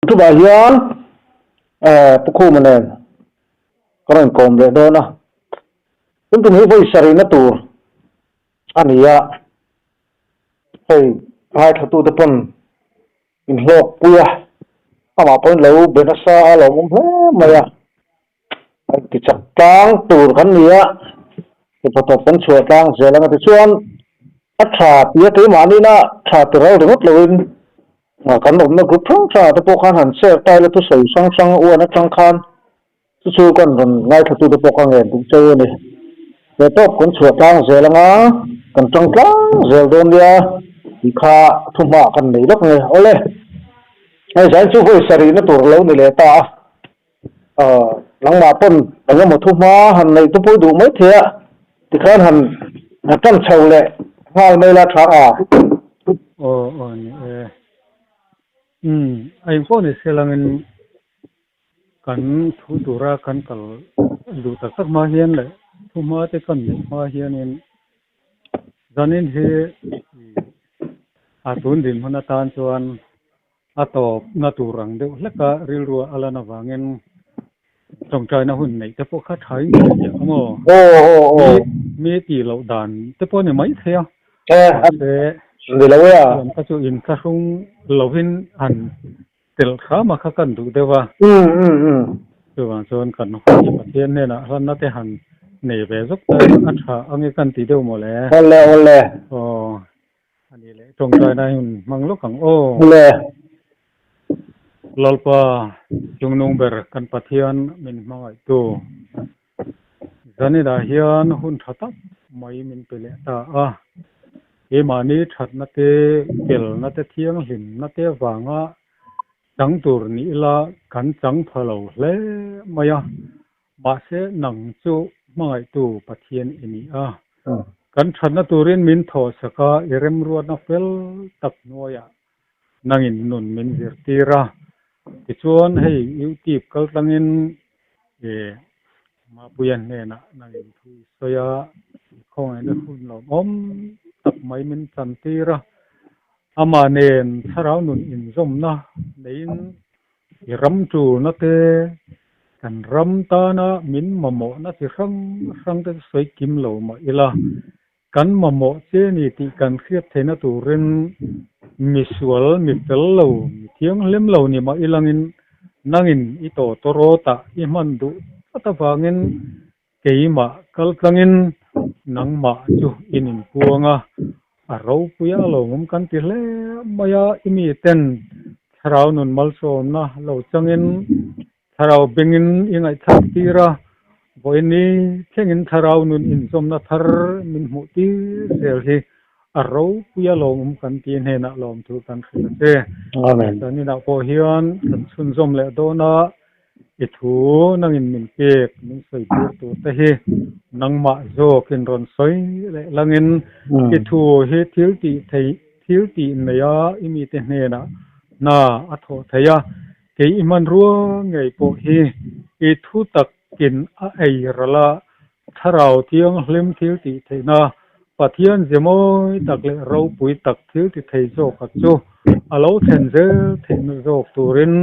Chuvah hian Pu Khuma nen ka rawn kawm leh dawn a, tun tum hi vawi sarihna tur a ni a, hei ngaithlatute pawn inhlawk pui a, amah pawhin lo be nasa a lo awm hle mai a, a inti chak tlang tur kan ni a, mipa tawp kan chhuah tlang zel ang a tichuan a tha tia keimahniina tha ti ral ringawt loin kan awmna group hrang hrangah te pawh khan han share ta ila thusawi hrang hrang uan atang khan Chu chu kan rawn ngaithlatute pawh ka ngen duh cheu a ni. He tawp kan chhuah tlang zel anga kan tang tlang zel dawn nia tih kha thuhma kan nei lawk nge. Awle, hei zain chu vawi sarihna tur lo ni leh ta a, aw nangmah pawn eng emaw thuhma han neih te pawh i duh mai thei a, tikhan han tan chho leh nghal mai la tha a. Aw aw ni e. Umm a engpawh ni se langin Kan thu tura kan kal duh tak tak hma hian leh thu hma te kan neih hma hianin zanin hi a tun dinhmun atan chuan a tawpna tur ang deuh hleka rilru a lan avangin tawngtaina hun neih te pawh kha thain ka hria ang aw. Mi tih loh dan te pawh a ni maithei a. Mahse, lam kha chu inthlahrung lovin han Telh hram a kha kan duh deuh a. Chuvang chuan kan hun hi Pathian hnenah hlanna te han nei ve zawk ta a tha ange kan ti deuh maw le. Awle awle. Aw a ni leh tawngtaina hi hun hmang lawk ang aw. Awle. Lalpa chungnung ber kan Pathian min hmangaihtu Zaninah hian hun tha tak mai min pe leh ta a, keimahni thatna te, kelna te, thianghlimna te vanga chang tur ni ila kan chang pha lo hle mai a, mahse nang chu hmangaihtu Pathian i ni a, kan thatna turin min thawhsak a, i remruatna fel tak hnuaiah nangin nun min zirtir a, tichuan hei YouTube kal tlangin ih Mapuia hnenah nangin thu i sawi a, i khawngaihna hun lawmawm tak mai min chantir a, amah nen thlarau nun inzawmna neiin i ram tulna te, kan ram tana min mamawhna chi hrang hrang te chu sawi kim lo mah ila, Kan mamawh che ni tih kan hriat theihna turin misual, mi fel lo, mi thianghlim lo ni mah ilangin nangin i tawtawrawtah i hman duh tlat avangin keimah kaltlangin nangmah chu i ninpuang a, a ropui a lawmawm kan ti hle mai a, i miten thlarau nun malsawmna lo changin Thlarau bengin i ngaihthlak tir a, vawiini thlengin thlarau nun inzawmna thar min hmuh tir zel hi a ropui a lawmawm kan tih hnenah lawmthu kan hrilh a che. Amen. Zaninah pawh hian kan chhunzawm leh dawn a, i thu nangin min pek min sawi tir tur te hi nangmah zawkin rawn sawi leh langin i thu hi thil tih theih thil tih neia i mite hnenah hna a thawh theih a, Kei i hmanrua ngei pawh hi i thu takin a ei ral a, Thlarau Thianghlim thil tih theihna, Pathian ze mawi tak leh ropui tak thil ti thei zawka chu a lo thlen zel theihna zawk turin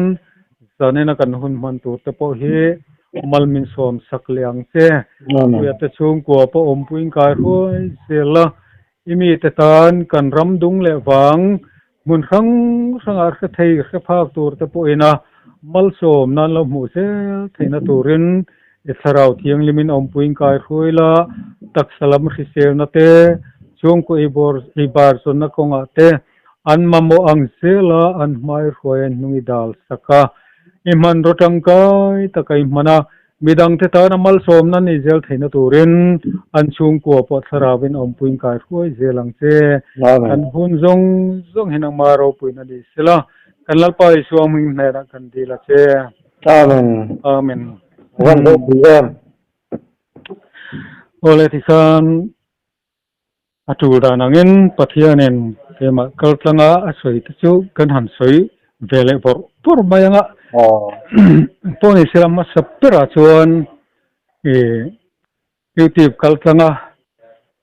zanina kan hun hman tur te pawh hi mal min sawm sak leh ang che. Puia te chhungkua pawh awmpuiin kai hruai zel a, i mite tan kan ram dung leh vang Hmun hrang hrangah hre thei hre phak tur te pawhin a malsawm nan lo hmuh zel theihna turin i thlarau thianghlimin awmpuiin kai hruai la, taksa lam hriselna te, chhungkaw ei bar zawnna kawngah te an mamawh ang zela an hmai hruai an hnung i dal sak a, i hmanraw tangkai taka i hman a, Midangte tana malsawmna ni zel theihna turin an chhungkua pawh thlarauin awmpuiin kai hruai zel ang che. Kan hun zawng zawng hi nangmah ropuina ni sela, kan Lalpa Isua hming hnenah kan dil a che. Amen. Amen. Van ropui em. Awle tikhan a tul dan angin Pathianin keimah kaltlanga a sawi te chu kan han sawi ve leh bawrh bawrh mai ang a. Pawh ni sela hmasa berah chuan ih. YouTube kaltlanga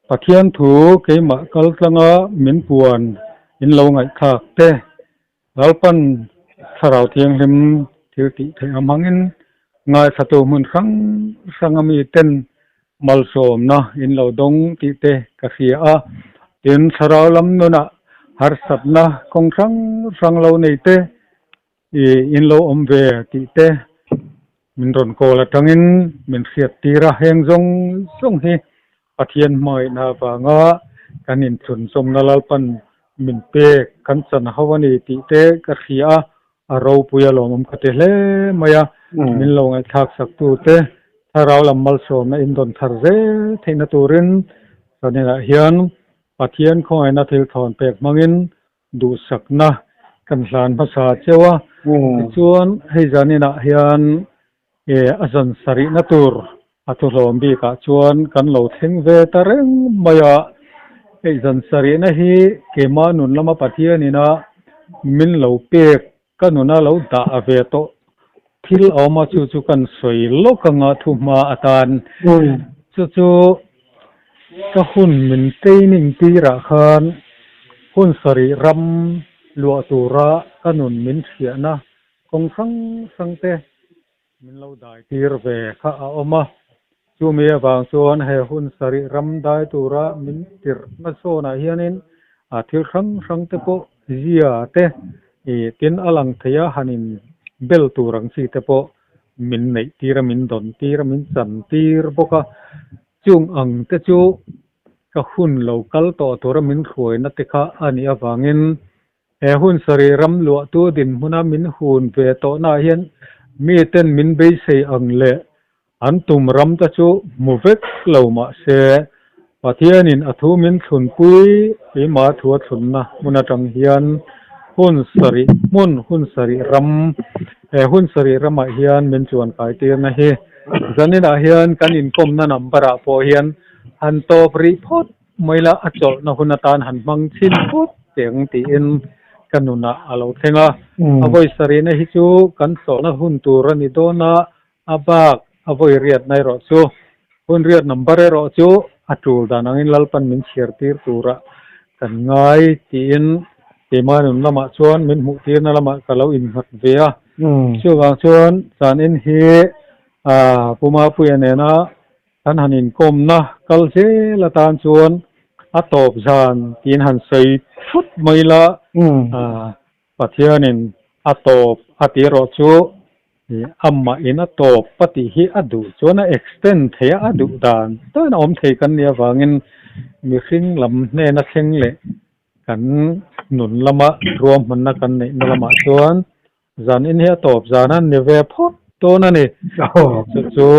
Pathian thu keimah kaltlanga min puan in lo ngaihthlak te Lalpan Thlarau Thianghlim thil tih theih a hmangin ngaithlatu hmun hrang hranga miten malsawmna in lo dawng tih te ka hria a. Tin, Thlarau lam nunah harsatna kawng hrang hrang lo nei te in lo awm ve tih te min rawn call atangin min hriat tir a. Heng zawng zawng hi Pathian hmangaihna avanga kan inthlunzawmna Lalpan min pek kan chan ho a ni tih te ka hria a, a ropui a lawmawm ka ti hle mai a. Min lo ngaihthlak saktu te thlarau lam malsawmna in dawn thar zel theihna turin zaninah hian Pathian khawngaihna thil thawn pek hmangin duhsakna kan hlan hmasa cheu a. Tichuan hei zaninah hian a zan sarihna tur a thuhlawm bikah chuan kan lo thleng ve ta reng mai a. Hei zan sarihna hi keimah nun lama Pathianina min lo pek ka nuna lo dah ve tawh thil a awm a, chu chu kan sawi lawk anga thuhma atan. Chu chu ka hun min training tirah khan hun sarih ram luah tura ka nun min hriahna kawng hrang hrang te min lo dai tir ve kha a awm a. Chumi avang chuan he hun sarih ram dai tura min tirhna zawnah hianin a thil hrang hrang te pawh zia te ih tin a lang thei a, han in bel tur ang chi te pawh min neih tir a, min dawn tir a, min chan tir bawk a. Chung ang te chu ka hun lo kal tawh tura min hruaina te kha a nih avangin He hun sarih ram luahtu dinhmuna min hun ve tawhnaah hian miten min beisei ang leh an tum ram te chu hmu vek lo mah se, Pathianin a thu min thlunpui keimah thu a thlunna hmun atang hian hun sarih hmun, hun sarih ram, he hun sarih ramah hian min chuan kai tirna hi zaninah hian kan inkawmna number ah pawh hian han tawp rih phawt mai la, a chawlhna hun atan han hmang chhin phut teng tiin ka nunah a lo thleng a. A vawi sarihna hi chu kan chawlhna hun tur a ni dawn a, a bak a vawi riatna erawh chu hun riat number erawh chu a tul dan angin Lalpan min chhiar tir turah kan ngai tiin keimah nun lamah chuan min hmuh tirna lamah ka lo innghat ve a. Chuvang chuan zanin hi Pu Mapuia nena Kan han inkawmna kal zel atan chuan a tawp zan tiin han sawi thut mai la, Pathianin a tawp a tih erawh chu amahin a tawp a tih hi a duh chuan a extend thei a, a duh dan dan a awm thei kan nih avangin mihring lam hnena thleng leh kan nun lama ruahmanna kan neihna lamah chuan Zan in hi a tawp zan a ni ve phawt dawn a ni. Chu chu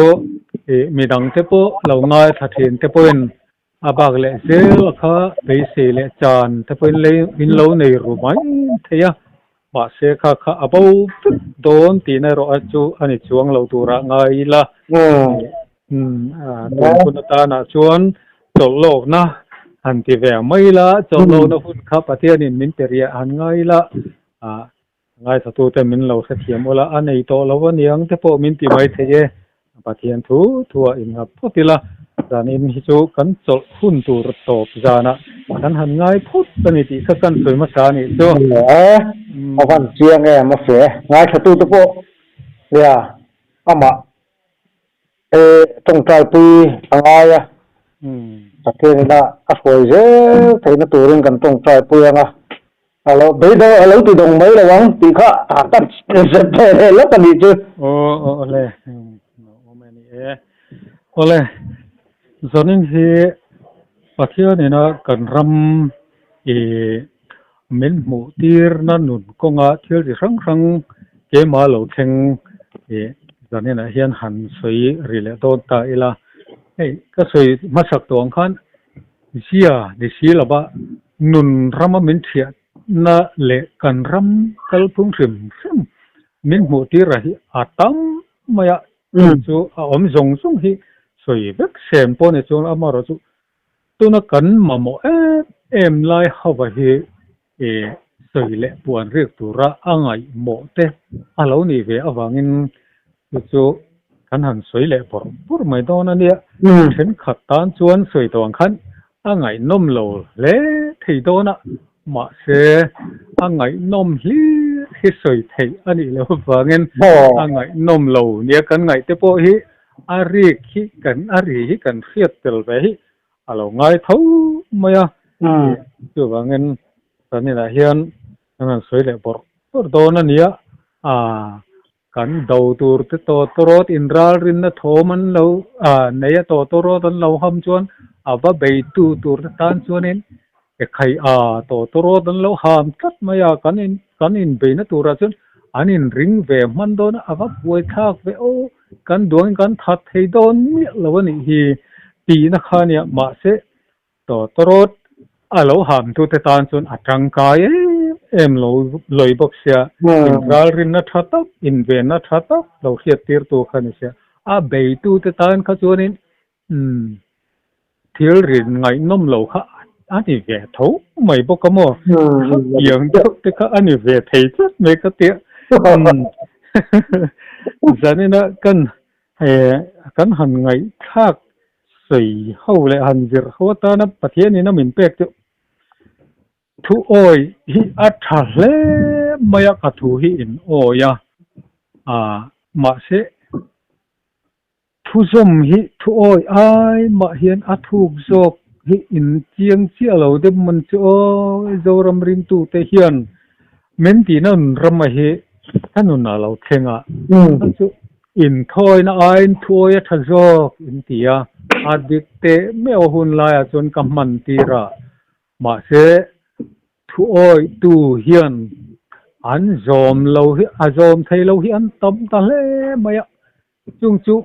ih midang te pawh lo ngaithla thin te pawhin a bak leh zel kha beisei leh chan te pawhin lei in lo nei ru mai thei a. Mahse kha kha a bo vek dawn tihna erawh a chu a ni chuang lo turah ngai ila. Tun hun atanah chuan chawlh lawkna han ti ve mai ila, chawlh lawkna hun kha Pathianin min pe riah han ngai ila. Ngaithlatute min lo hrethiam ula, a nei tawh lo aniang te pawh min ti mai thei e. Pathian thu thuah inngap phawt ila, zanin hi chu kan chawlh hun tur tawp zanah kan han ngai phawt a ni tih kha kan sawi hmasa a nih chu. A van chiang em a fe. Ngaithlatute pawh nia amah e tawngtaipui a ngai a, Pathianina a hruai zel theihna turin kan tawngtaipui ang a. A lo beidawng a lo ti dawng mai lo ang tih kha a ka zep ve leh lawk a nih chu. Aw aw awle awm e ni e. Awle zanin hi Pathian ina kan ram i min hmuh tirna nun kawnga thil chi hrang hrang keimah lo thleng i zaninah hian han sawi ri leh dawn ta ila. Hei ka sawi hmasak tawh ang khan Zia ni si lova nun rama min thiahna leh kan ram kalphung hrim hrim min hmuh tir a hi a tam mai a, chu chu a awm zawng zawng hi sawi vek sem pawh ni chuan amaherawh chu tuna kan mamawh em em lai hova hi sawi leh puan rik tura a ngaihmawh te a lo nih ve avangin chu chu. Kan han sawi leh bawrh bawrh mai dawn a nia. Thenkhat tan chuan sawi tawh ang khan a ngaihnawm lo hle thei dawn a, mahse a ngaihnawm hlir hi sawi theih a nih loh avangin a ngaihnawm lo nia kan ngaih te pawh hi a rik hi kan a ri hi kan hriat tel ve hi a lo ngai tho mai a. Chuvangin kan inah hian kan han sawi leh bawrh bawrh dawn a nia. Kan do tur te tawtawrawt inralrinna thawm an lo nei a, tawtawrawt an lo ham chuan a va beitu tur te tan chuanin e khai a, tawtawrawt an lo ham tlat mai a, kan in kan inbeina turah chuan an inring ve hman dawn a, a va buaithlak ve aw, kan duangin kan that thei dawn miah lo a nih hi tihna kha a nia, mahse Tawtawrawt a lo hamtute tan chuan a tangkai em em lo lawi bawk sia, inralrinna tha tak, invenna tha tak lo hriattirtu kha ni sia. A beitute tan kha chuanin umm thil rin ngaihnawm lo kha a ni ve tho mai bawk a maw? Khatiang deuh te kha a ni ve thei tlat mai ka tia. Umm zanina kan kan han ngaihthlak Sawi ho leh han zir ho atana Pathianin a min pek chu thu awi hi a tha hle mai a, ka thu hi in awi a, ah mahse thu zawm hi thu awi ai mah hian a thuk zawk hi in chiang chiah lo deuh man chu aw Zoram ringtute hian min tihna nun rama hi ka nunah lo thleng a, chu Inthawina aiin thuawi a tha zawk in ti a, a dik teh meuh hun laiah chuan ka hman tir a, mahse thuawitu hian an zawm lo hi a zawm thei lo hi an tam ta hle mai a, chung chu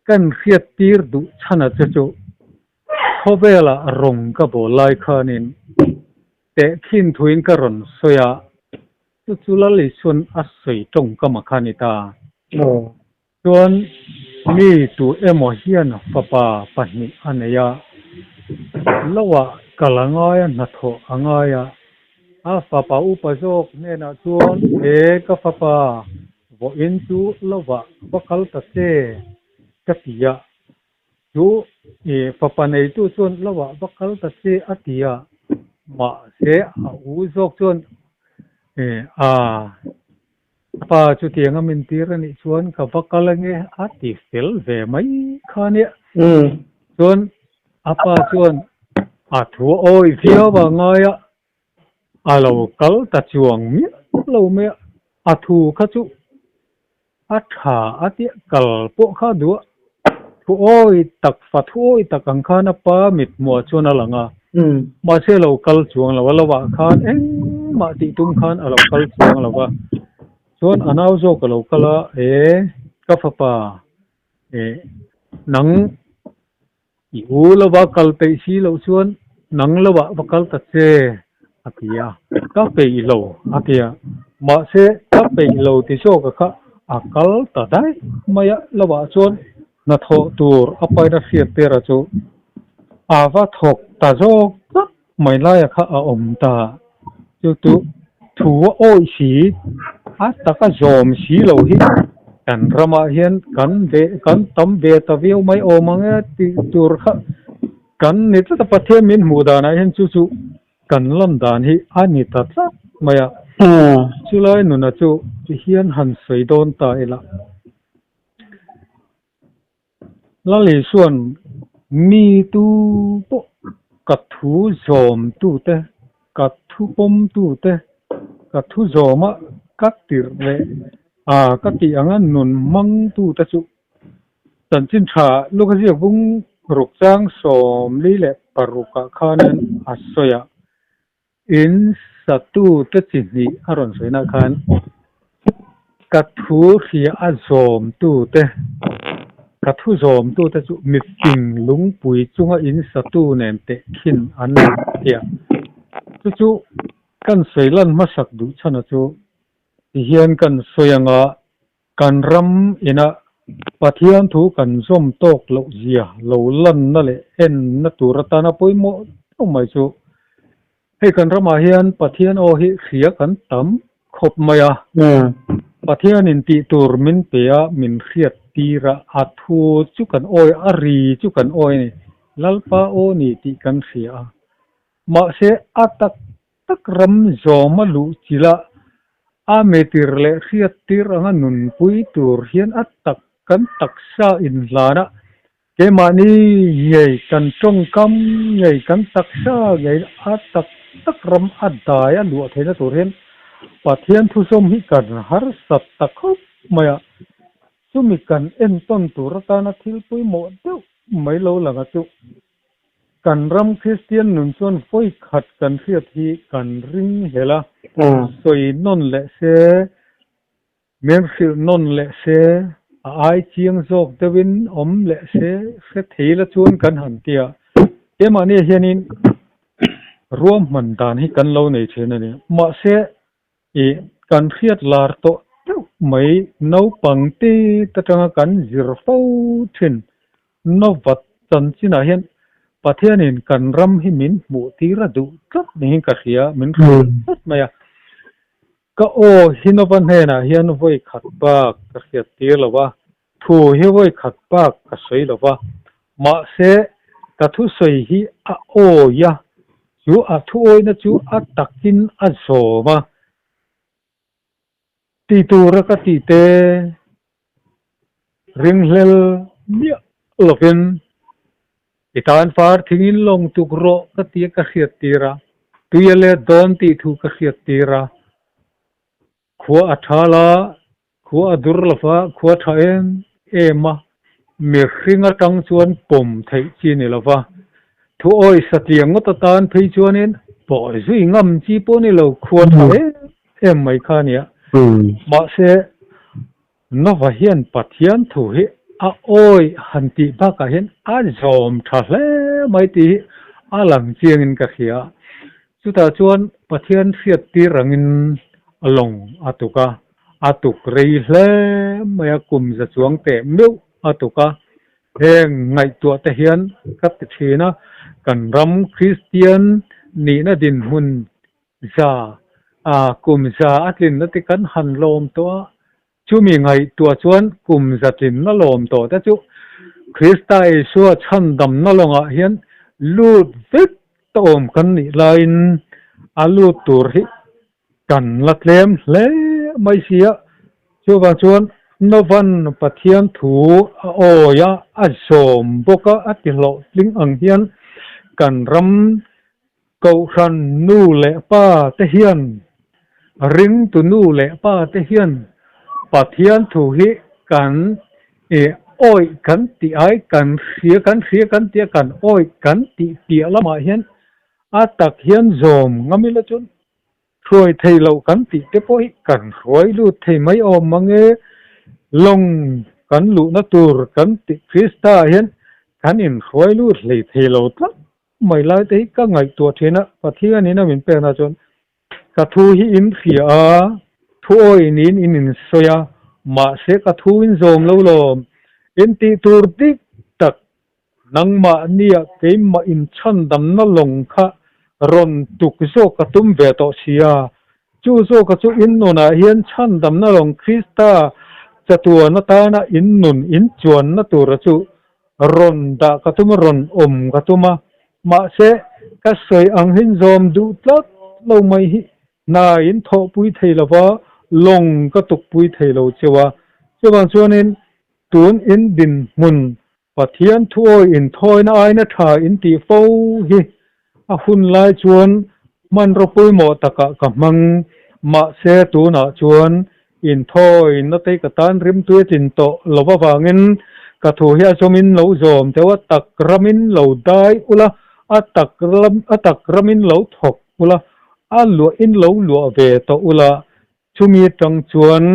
kan hriat tir duh chhan a che chu khawvelah rawng ka bawl lai khanin tehkhin thuin ka rawn sawi a. Chu chu Lal Isuan a sawi tawngkam a kha ni ta. Chuan mi tu emaw hian fapa pahnih a nei a, loah kal a ngai a, hnathawh a ngai a. A fapa upa zawk hnenah chuan, He ka fapa, vawiin chu lovah va kal ta che, ka ti a. Chu i fapa neitu chuan lovah va kal ta che a ti a, mahse a u zawk chuan a pa chutiang a min tir a nih chuan ka va kal ange a ti fel ve mai kha nia. Chuan a pa chuan a thu awi viau a ngai a, a lo kal ta chuang miah lo mai a, a thu kha chu A tha a tia kal pawh kha duh a, thu awi tak fa thu awi tak ang khan a pa mithmuah chuan a lang a, mahse a lo kal chuang lo a, lo ah khan engmah tih tum khan a lo kal chuang lo va, chuan a nau zawk a lo kal a, e ka fapa e nang I u lova kal peih si loh chuan nang lovah va kal ta che, a ti a. Ka peih lo, a ti a. Mahse, ka peih lo ti zawka kha a kal ta daih mai a, lovah chuan hnathawh tur a paina hriat tera chu a va thawk ta zawk tlat mai laia kha a awm ta. Chu chu thu a awih si, a taka zawm si lo hi kan ramah hian kan ve kan tam ve ta viau mai awm ang e tih tur kha kan ni tlat a, Pathian min hmuh danah hian chu chu kan lan dan hi a ni ta tlat mai a. Chulai nuna chu tihian han sawi dawn ta ila. Lal Isuan mi tu pawh ka thu zawm tute, ka thu pawm tute, ka thu zawma ka tirh leh a ka tih anga nun hmang tute chu chanchin tha Luka ziak bung ruk chang 46 ah khanin a sawi a. In satute chi hnih a rawn sawihnah khan ka thu hria a zawmtute, ka thu zawmtute chu mifing lungpui chunga in satu nen tehkhin an ni tia. Chu chu kan sawi lan hmasak duh chhan a chu tihian kan sawi anga kan ram ina Pathian thu kan zawm tawk loh zia lo lanna leh enna tur atana pawimawh deuh mai chu hei kan ramah hian Pathian aw hi hria kan tam khawp mai a. Pathianin tih tur min pe a, min hriat tir a, a thu chu kan awi, a ri chu kan awi a ni. Lalpa aw ni tih kan hria a. Mahse, a tak tak ram zawma luh chilh a, a metir leh hriat tir anga nunpui tur hian a tak kan taksa inhlan a, Keimahni ngei kan tawngkam ngei kan taksa ngei a tak tak ram a dai a luah theihna tur hian Pathian thusawm hi kan harsat ta khawp mai a, chumi kan entawn tur atana thil pawimawh deuh mai lo lang a chu kan ram Kristian nun chuan vawi khat kan hriat hi kan ring hlel a, sawi nawn leh se Min hrilh nawn leh se, a ai chiang zawk deuhin awm leh se hre thei la chuan kan han ti a. Keimahni hianin ruahman dan hi kan lo nei thin a ni. Mahse, ih kan hriat lar tawh deuh mai naupang te atanga kan zir fo thin Novat chanchinah hian Pathianin kan ram hi min hmuh tir a duh tlat niin ka hria, min hrilh tlat mai a. Ka aw hi Nova hnenah hian vawi khat bak ka hriat tir lo va, thu hi vawi khat bak ka sawi lo va, mahse ka thusawi hi a awi a, chu a thuawina chu a takin a zawm a, ti tura ka tih te ringhlel miah lovin i tan far thingin lawng tuk rawh ka ti a ka hriat tir a, tui a let dawn tih thu ka hriat tir a, khua a tha la, khua a dur lo va, khua tha em em a, mihring atang chuan pawm theih chi ni lo va, thu awi satliah ngawt atan phei chuanin pawh zui ngam chi pawh ni lo, khua tha em em mai kha a nia. Mahse, Nova hian Pathian thu hi a awi han tih bakah hian a zawm tha hle mai tih hi a lang chiangin ka hria. Chutah chuan Pathian hriat tir angin a lawng a tuk a, a tuk rei hle mai a, kum za chuang teh meuh a tuk a. Heng ngaihtuah te hian ka ti thin a, kan ram Kristian nihna dinhmun Za, a kum za a tlinna te kan han lawm tawh a, chumi ngaihtuah chuan kum za tlinna lawm tawh te chu Krista Isua chhandamna lawngah hian lut vek ta awm kan nih laiin a lut tur hi kan la tlem hle mai si a, chuvang chuan Novan Pathian thu a awi a, a zawm bawk a, a ti hlawhtling ang hian kan ram Kohhran nu leh pa te hian, ringtu nu leh pa te hian Pathian thu hi kan ih awih kan tih ai, kan hria kan hria kan tih a, kan awih kan tih piah lamah hian a tak hian zawm ngam ila chuan hruai thei loh kan tih te pawh hi kan hruai lut thei mai awm mang e. Lawng kan luhna tur kan tih Krista ah hian kan inhruai lut hlei thei lo tlat Mai lai te hi ka ngaihtuah thin a, Pathianin a min pekna chuan ka thu hi in hria a, thu awi niin in insawi a, mahse ka thu in zawm lo lawm, in tih tur dik tak nangmahnia keimah inchhandamna lawng kha rawn tuk zawk ka tum ve tawh si a, chu zawka chu in nunah hian chhandamna lawng Krista chatuan atana in nun in chuanna tura chu Rawn dah ka tum a, rawn awm ka tum a, mahse ka sawi ang hin zawm duh tlat lo mai hi hna in thawhpui thei lo va, lawng ka tukpui thei lo cheu a. Chuvang chuanin tun in dinhmun Pathian thuawi inthawina aina tha in tih fo hi a hun lai chuan hmanraw pawimawh takah ka hmang. Mahse tunah chuan Inthawi na te ka tan rimtui a tlin tawh lo avangin ka thu hi a zawmin lo zawm deuh a, tak ramin lo dai ula, a tak ram a tak ramin lo thawk ula, a luahin lo luah ve tawh ula, chumi atang chuan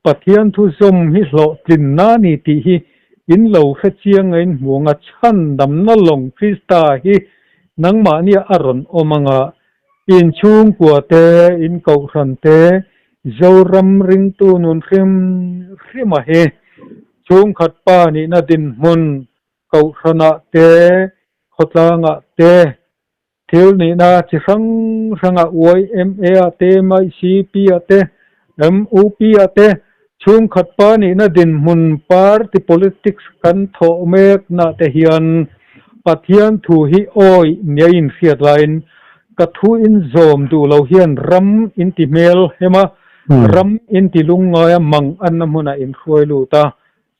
Pathian thu zawm hi hlawhtlinna a ni tih hi in lo hre chiang a in hmu ang a, chhandamna lawng Krista hi nangmahnia a rawn awm ang a, Inchhungkua te, inkohhran te, Zoram ringtu nun hrim hrim a hi chhungkhat pa nihna dinhmun kohhranah te, khawtlangah te, thil nihna chi hrang hrangah YMA ah te, MICP ah te, MUP ah te, Chhungkhat pa nihna dinhmun party politics kan thawh mekna te hian Pathian thu hi awi nia inhriat laiin ka thu in zawm duh lo hian ram in ti hmel hem a, ram in ti lungngai a mang anna hmunah in hruai lut a.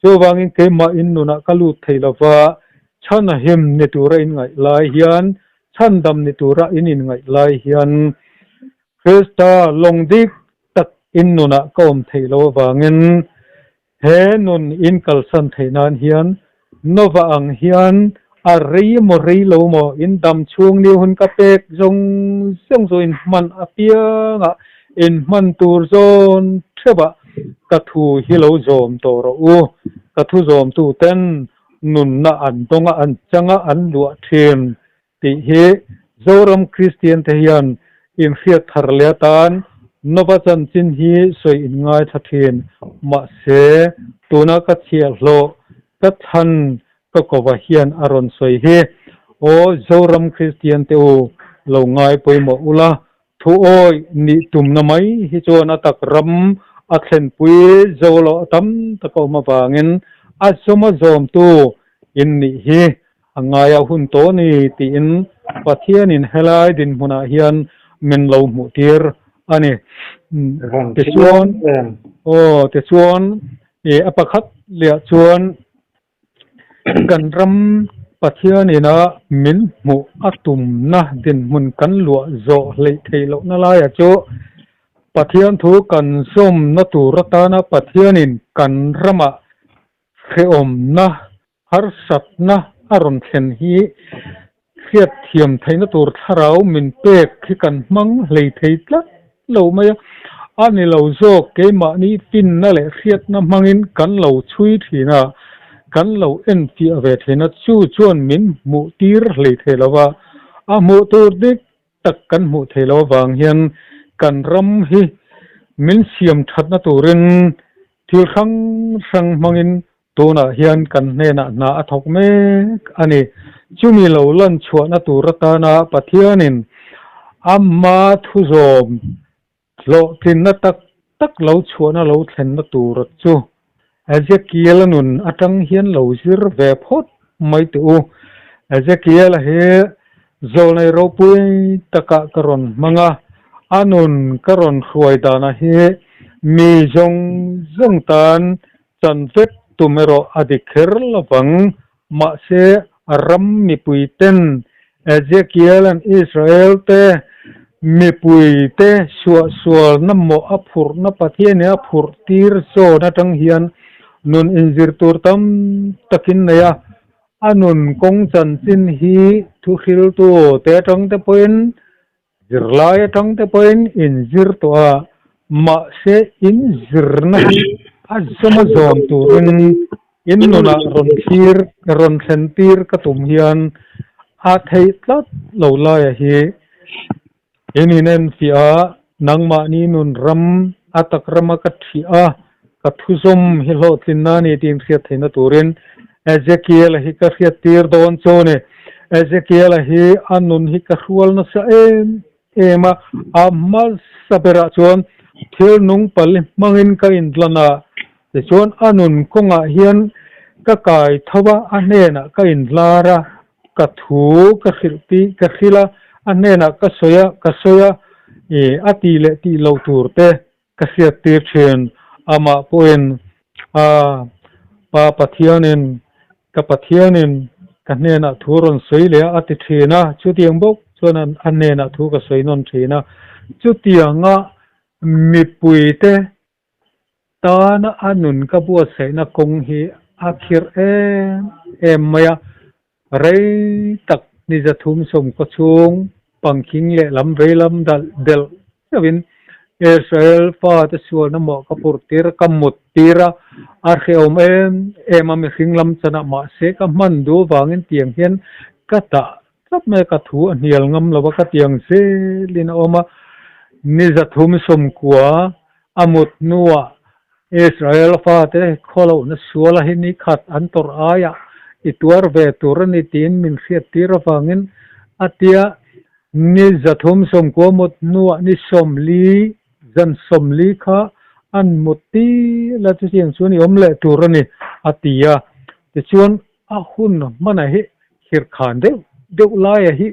Chuvangin keimah in nunah ka lut thei lova, chhan a him ni tura in ngaih lai hian, chhandam ni tura in inngaih lai hian Krista lawng dik tak in nunah ka awm theih loh avangin he nun in kalsan theih nan hian Nova ang hian a rei emaw rei lo maw in dam chhung ni hun ka pek zawng zawng chu in hman apiangah in hman tur zawn theuhah ka thu hi lo zawm tawh rawh u. Ka thu zawmtu ten nunna an dawnga an changa an luah thin tih hi Zoram Kristian te hian inhriat thar leh atan Nova chanchin hi sawi in ngaithla thin. Mahse, tuna ka chhiahhlawh ka thlan ka kova hian a rawn sawi hi, Aw Zoram Kristian te u, lo ngai pawimawh ula, thu awi nih tumna mai hi chuan a tak ram a thlenpui zo loh tam tak a awm avangin a zawma zawmtu in nih hi A ngaia hun tawh ni tiin Pathianin helai dinhmunah hian min lo hmuhtir a ni. Tichuan, aw, tichuan i a pakhat leh chuan kan ram Pathianina min hmuh a tumna dinhmun kan luah zawh hleih theih lohna laia chu Pathian thu kan zawmna tur atana Pathianin kan ramah hrehawmna Harsatna a rawn thlen hi hriatthiam theihna tur thlarau min pek hi kan hmang hlei thei tlat lo mai a, a ni lo zawk keimahni finna leh hriatna hmangin kan lo chhui thin a, kan lo enfiah ve thin a, chu chuan min hmuh tir hlei thei lo va, a hmuh tur dik tak kan hmuh thei lo avang hian kan ram hi min siam thatna turin thil hrang hrang hmangin Tunah hian kan hnenah hna a thawk mek a ni. Chumi lo lan chhuahna tur atana Pathianin ama thuzawm hlawhtlinna tak tak lo chhuahna lo thlenna tur chu Ezekiel-a nun atang hian lo zir ve phawt mai teh u. Ezekiel-a hi zawlnei ropui takah ka rawn hmang a, a nun ka rawn hruai danah hi mi zawng zawng tan Chan vek tum erawh a dik kher lovang. Mahse, a ram mipui ten Ezekiel-a'n Israel te mipui te suahsualna mawh a phurhna Pathianin a phurh tir zawn atang hian nun inzir tur tam takin nei a. A nun kawng chanchin hi thuhriltu te atang te pawhin Zirlai atang te pawhin inzir tawh a, mahse inzirna hi a zawma zawm turin in nunah rawn thlir, rawn thlen tir ka tum hian a theih tlat lo laia hi in inenfiah a, nangmahni nun ram a tak rama ka thih a, ka thuzawm hi hlawhtlinna a ni tih inhriat theihna turin Ezekiel-a hi ka hriattir dawn chu a ni. Ezekiel-a hi a nun hi ka hrual nasa em em a, a hmasa berah chuan thil nung pali hmangin ka intlan a, tichuan a nun kawngah hian ka kai tho a, a hnenah ka inhlar a, ka thu ka hrilh tih ka hrilh a, a hnenah ka sawi a, ka sawi a, ih a tih leh tih loh tur te Ka hriattir thin, amah pawhin a Pa Pathianin, ka Pathianin ka hnenah thu rawn sawi leh a, a ti thin a. Chutiang bawk chuan a hnenah thu ka sawi nawn thin a. Chutianga mipuite tana a nun ka buatsaihna kawng hi a khirh em em mai a. Rei tak ni zathum sawmkhaw chhung pangkhing leh lam vei lam dalh delh deuhin Israel fate sualna mawh ka phurh tir a, ka mut tir a, a hrehawm em em a mihring lam chanah mahse ka hman duh avangin tiang hian ka dah tlat mai a, ka thu a hnial ngam lo a, ka tiang zelin a awm a, ni zathum sawmkua a mut hnuah Israel fate khawlohna suala hi ni khat an tawrh aiah i tuar ve tur a ni tiin min hriattir avangin a tia ni 390 mut hnuah ni 40 zan 40 kha An mut tir la chutiang chuan i awm leh tur a ni, a ti a. Tichuan a hun hmana hi khirkhan deuh deuh laia hi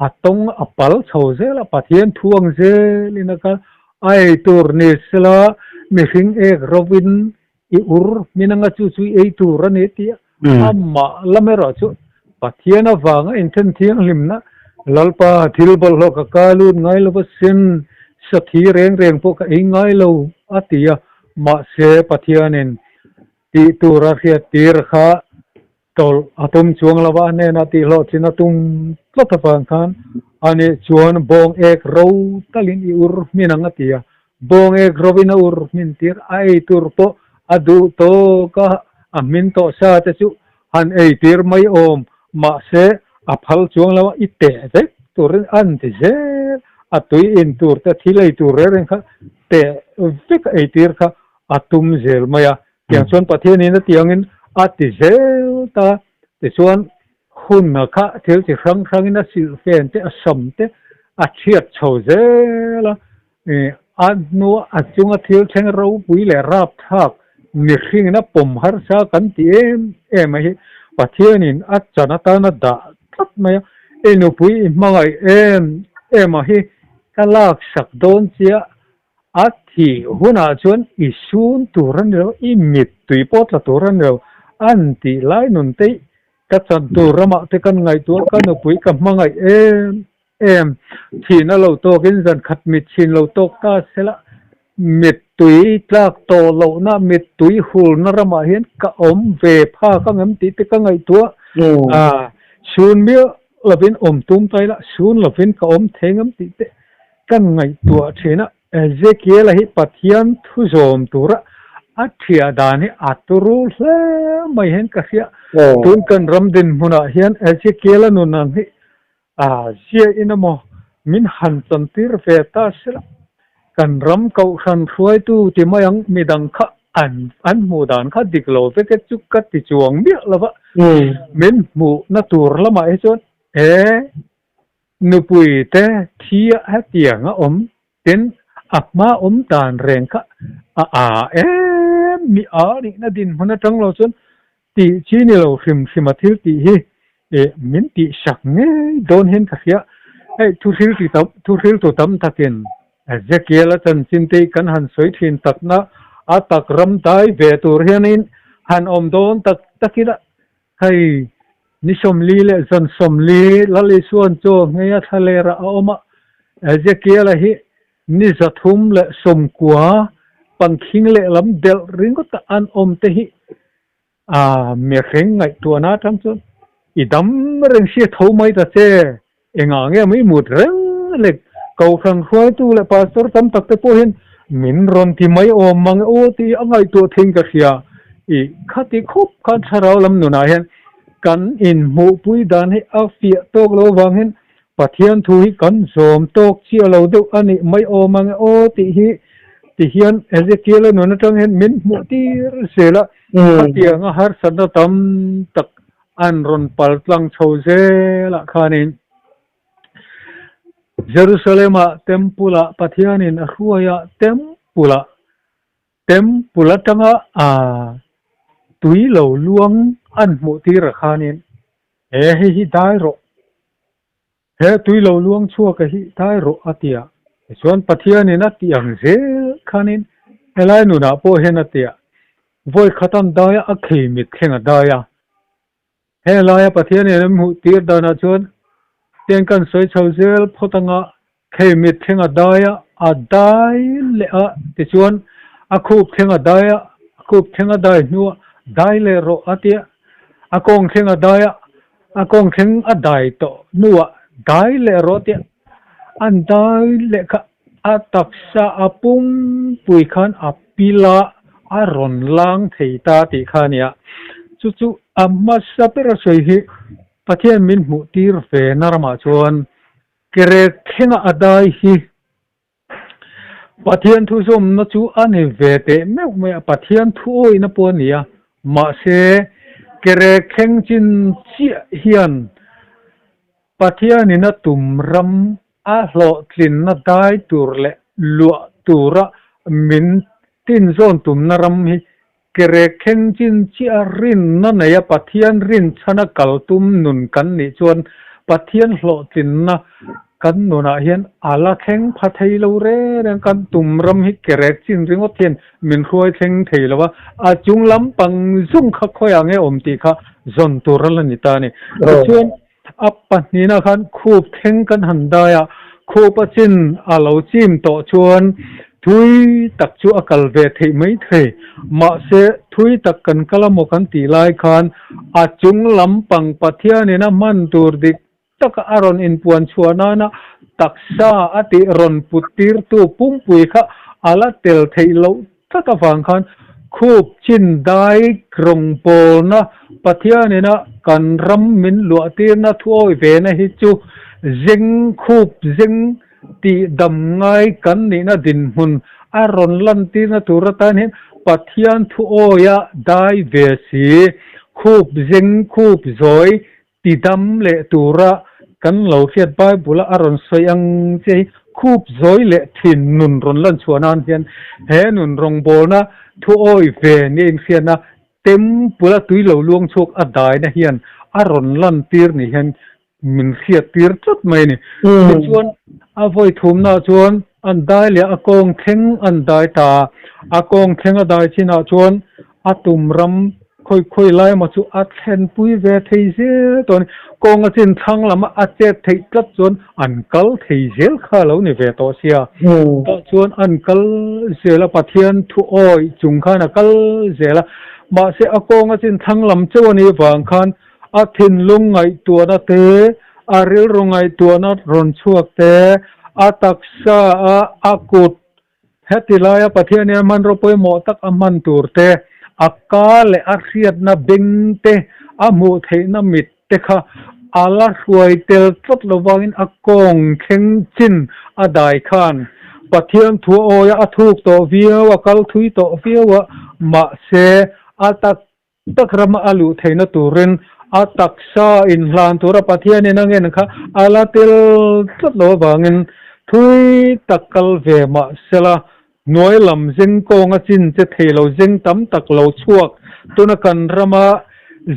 a tawng a pal chho zel a, Pathian thu ang zelin a kal. A ei tur ni sela mihring ek rovin i ur min anga chu chu i ei tur a ni tih amah lam erawh chu Pathian avanga inthen thianghlimna Lalpa thil bawlhhlawh ka kai lut ngai lo va sin, sathi reng reng pawh ka ei ngai lo a ti a, mahse Pathianin tih tur a hriat tir kha Tawlh a tum chuang lo a, a hnenah tihhlawhtlin a tum tlat avang khan ani chuan bawng ek ro talin i ur hmin ang a ti a. Bawng ek rovin a ur hmin tir a ei tur pawh a duh tawk a, a hmin tawh sa te chu han ei tir mai awm mahse a phal chuang lo a, i teh vek turin an ti zel a, tui in tur te thil ei tur reng reng kha teh vek a ei tir kha a tum zel mai a. Tiang chuan Pathianin a tiangin a ti zel ta. Tichuan, hun kha thil chi hrang hrangin a silhfen te, a sam te a chhiat chho zel a. A hnua a chunga thil thleng ropui leh rapthlak mihringin a pawm harsa kan ti em em a hi Pathianin a chan atana dah tlat mai a. I nupui i hmangaih em em a hi ka laksak dawn chiah A thih hunah chuan i sun tur a ni lo, i mittui pawh tla tur a ni lo, an tih lai nun te ka chan tur ramah te kan ngaihtuah, ka nupui ka hmangaih em em, thihna lo tawkin zan khat mit chhin lo tawk ta sela, mittui tlak tawh lohna, mittui hulna ramah hian ka awm ve phak ang em tih te ka ngaihtuah, a sun miah lovin awm tum ta ila, sun lovin ka awm thei ngam tih te Kan ngaihtuah thin a, Ezekiel-a hi Pathian thu zawm tura a thiah dan hi a turu hle mai hian ka hria. Tun kan ram dinhmunah hian Ezekiel-a nun ang hi a ziahin emaw min han chantir ve ta sela, kan ram kohhran hruaitu ti mai ang midang kha an an hmuh dan kha dik lo vek e chu ka ti chuang miah lo va, min hmuhna tur lamah hi chuan he Nupui te thi a hetiang a awm tin a hma awm dan reng kha a a em mi a nihna dinhmun atang lo chuan tih chi ni lo hrim hrim a thil tih hi eh min tih sak ngei dawn hian ka hria. Hei thuhril ti tam thuhril tu tam takin Ezekiel a chanchin te kan han sawi thin takna a tak ram dai ve tur hianin han awm dawn tak takin a Hei, ni 40 leh zan 40 Lal Isuan chaw ngei a thlalerah a awm a, Ezekiel-a hi ni 390 pangkhing lehlam delh ringawta an awm te hi a mihring ngaihtuahna atang chuan i dam reng sia tho mai ta che, engah nge mai mut reng leh Kohhran hruaitu leh Pastor tam tak te pawh hian min rawn ti mai awm mang e aw tih a ngaihtuah thing ka hria. I khati khup khan thlarau lam nunah hian kan inhmuhpui dan hi a fiah tawk lo vang hian Pathian thu hi kan zawm tawk chiah lo deuh a nih mai awm ang e aw tih hi ti hian Ezekiel-a nun atang hian min hmuh tir zel a, khatianga harsatna tam tak An rawn pal tlang chho zelah khanin Jerusalem-ah Temple-ah Pathianin a hruai a, Temple-ah, Temple atanga tui lo luang an hmuh tir ah khanin, He hei hi dai rawh, he tui lo luang chhuak a hi dai rawh a ti a. Tichuan Pathianin a tih ang zel khanin helai nunah pawh hian a ti a, Vawi khat an dai a, a khei mit thleng a dai a. He laia Pathian in an hmuh tir danah chuan tiang kan sawi chho zel phawt anga khei mit thleng a dai a, a dai leh a, tichuan a khup thleng a dai a, a khup thleng a dai hnuah dai leh rawh a tia, a kawng thleng a dai a, a kawng thleng a dai tawh hnuah dai leh rawh a tia, an dai leh kha A taksa a pumpui khan a pil a, a rawn lang thei ta tih kha a nia. Chu chu a hmasa ber a sawi hi Pathian min hmuh tir ve na ramah chuan kerek thlenga a dai hi Pathian thu zawmna chu a ni ve teh meuh mai a, Pathian thu awihna pawh a ni a, mahse kerek thleng chin chiah hian Pathianin a tum ram a hlawhtlinna dai tur leh luah tura min Tin zawn tumna ram hi kerek thleng chin chiah rinna neia Pathian rinchhana kal tum nun kan nih chuan Pathian hlawhtlinna kan nunah hian a la thleng pha thei lo reng reng. Kan tum ram hi kerek chin ringawt hian min hruai thleng thei lo a, a chung lampang zung kha khawiah nge awm tih kha zawn tur a la ni ta a ni. Tichuan a pahnihna khan khup thleng kan han dai a, khup a chin a lo chim tawh chuan thui tak chu a kal ve theih mai thei. Mahse, thui tak kan kal a maw kan tih lai khan a chung lampang Pathianin a hman tur dik taka a rawn inpuan chhuah nana taksa a tih rawn put tirtu pumpui kha a la tel theih loh tlat avang khan khup chin dai rawngbawlna Pathianina kan ram min luahtirna thuawi vena hi chu zeng khup zeng tih dam ngai kan nihna dinhmun a rawn lantirna tur atan hian Pathian thuawia dai ve si khup zeng khup zawi Ti dam leh tura kan lo hriat Bible-a a rawn sawi ang che hi khup zawi leh thin nun rawn lan chhuah nan hian he nun rawngbawlna thu awi ve nia inhriatna Temple-a tui lo luang chhuak a daina hian a rawn lan tir ni hian min hriat tir tlat mai a ni. Tichuan a vawi thumnaah chuan an dai leh a kawng thleng an dai ta a, a kawng thleng a dai chinah chuan a tum ram Khawi khawi lai emaw chu a thlenpui ve thei zel tawh a ni. Kawnga chin thlang lama a chet theih tlat chuan an kal thei zel kha a lo ni ve tawh sia. Tah chuan an kal zel a, Pathian thu awih chung khan a kal zel a. Mahse a kawnga chin thlang lam chauh a nih vang khan a thinlung ngaihtuahna te, a rilru ngaihtuahna rawn chhuak te, a taksa a a kut Heti laia Pathian hian hmanraw pawimawh tak a hman tur te, a ka leh a hriatna beng te, a hmuh theihna mit te kha a la hruai tel tlat lo vangin a kawng thleng chin a dai khan Pathian thu a awi a, a thuk tawh viau, a kal thui tawh viau a, mahse a tak tak rama a luh theihna turin a taksa inhlan tura Pathianin a ngen kha a la tel tlat lo avangin thui tak kal ve mah sela hnuai lam zeng kawnga chin che thei lo zeng tam tak lo chhuak tuna kan rama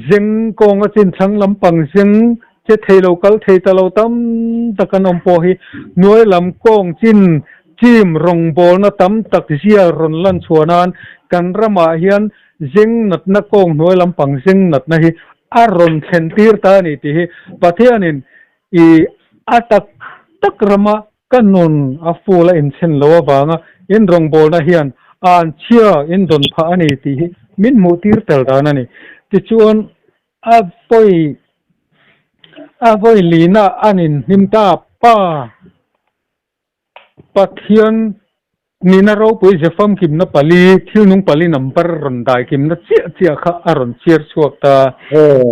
zeng kawnga chin thlang lampang zeng che thei lo kal thei ta lo tam tak an awm pawh hi hnuai lam kawng chin chim rawngbawlna tam tak zia rawn lan chhuah nan kan ramah hian Zeng natna kawng hnuai lampang zeng natna hi a rawn thlen tir ta a ni tih hi Pathianin i a tak tak rama ka nun a full a inchhen lo avanga in rawngbawlna hian an chhia in dawn phah a ni tih hi min hmuh tir tel dan a ni. Tichuan a vawi a vawi lina an inhnim ta pa. Pathian nihna ropui Zefam kimna pali, thilnung pali number rawn dai kimna chiah chiah kha a rawn chhiar chhuak ta.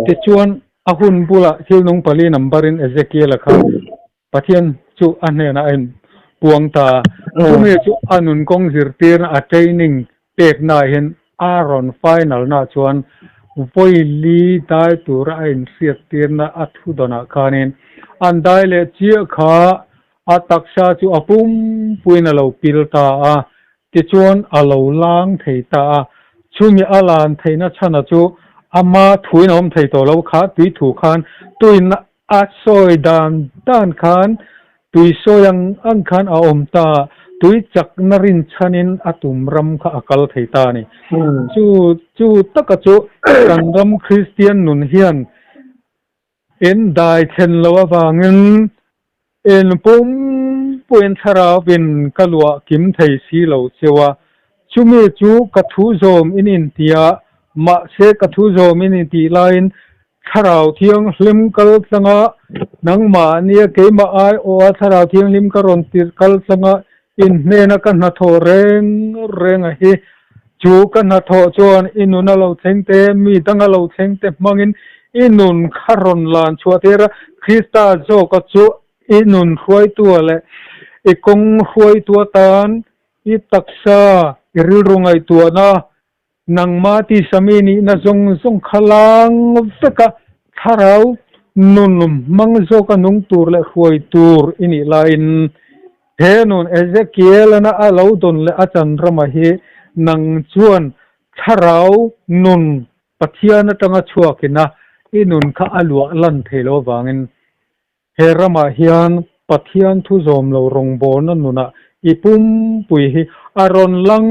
Tichuan, a hun bulah thilnung pali number in Ezekiel-a kha Pathian chu a hnenah a inpuang ta. Chumi chu a nun kawng zirtirna a training peknaah hian a rawn final naah chuan vawi li dai tura a inhriattirna a thudawnah khanin an dai leh chiah kha A taksa chu a pumpuiin a lo pil ta a, tichuan a lo lang thei ta a. Chumi a lan theihna chhana chu ama thuin a awm thei tawh lo kha, tui thu khan tuin a sawi dan dan khan tui sawi ang ang khan a awm ta a, tui chakna rinchhanin a tum ram kha a kal thei ta a ni. Chu chu taka chu kan ram Kristian nun hian In dai thlen lo avangin in pumpuiin thlarauin ka luah kim thei si lo cheu a, chumi chu ka thu zawm in inti a, mahse ka thu zawm in intih laiin Thlarau Thianghlim kal tlanga nangmahnia keimah aiawha Thlarau Thianghlim ka rawn tirh kal tlanga in hnena ka hnathawh reng reng a hi. Chu ka hnathawh chuan i nun a lo thleng te, mi dang a lo thleng te hmangin i nun kha rawn lan chhuah tir a, Krista zawka chu i nun hruaitua leh i kawng hruaitu atan i taksa, i rilru ngaihtuahna, nangmah tisa mi nihna zawng zawng kha lang vek a, thlarau nun hmang zawka nung tur leh hruai tur i nih laiin He nun Ezekiel-ana a lo dawn leh a chan rama hi nang chuan thlarau nun Pathian atanga chhuakin a i nun kha a luah lan thei lo avangin he ramah hian Pathian thu zawm lo rawngbawlna nunah i pumpui hi a rawn lang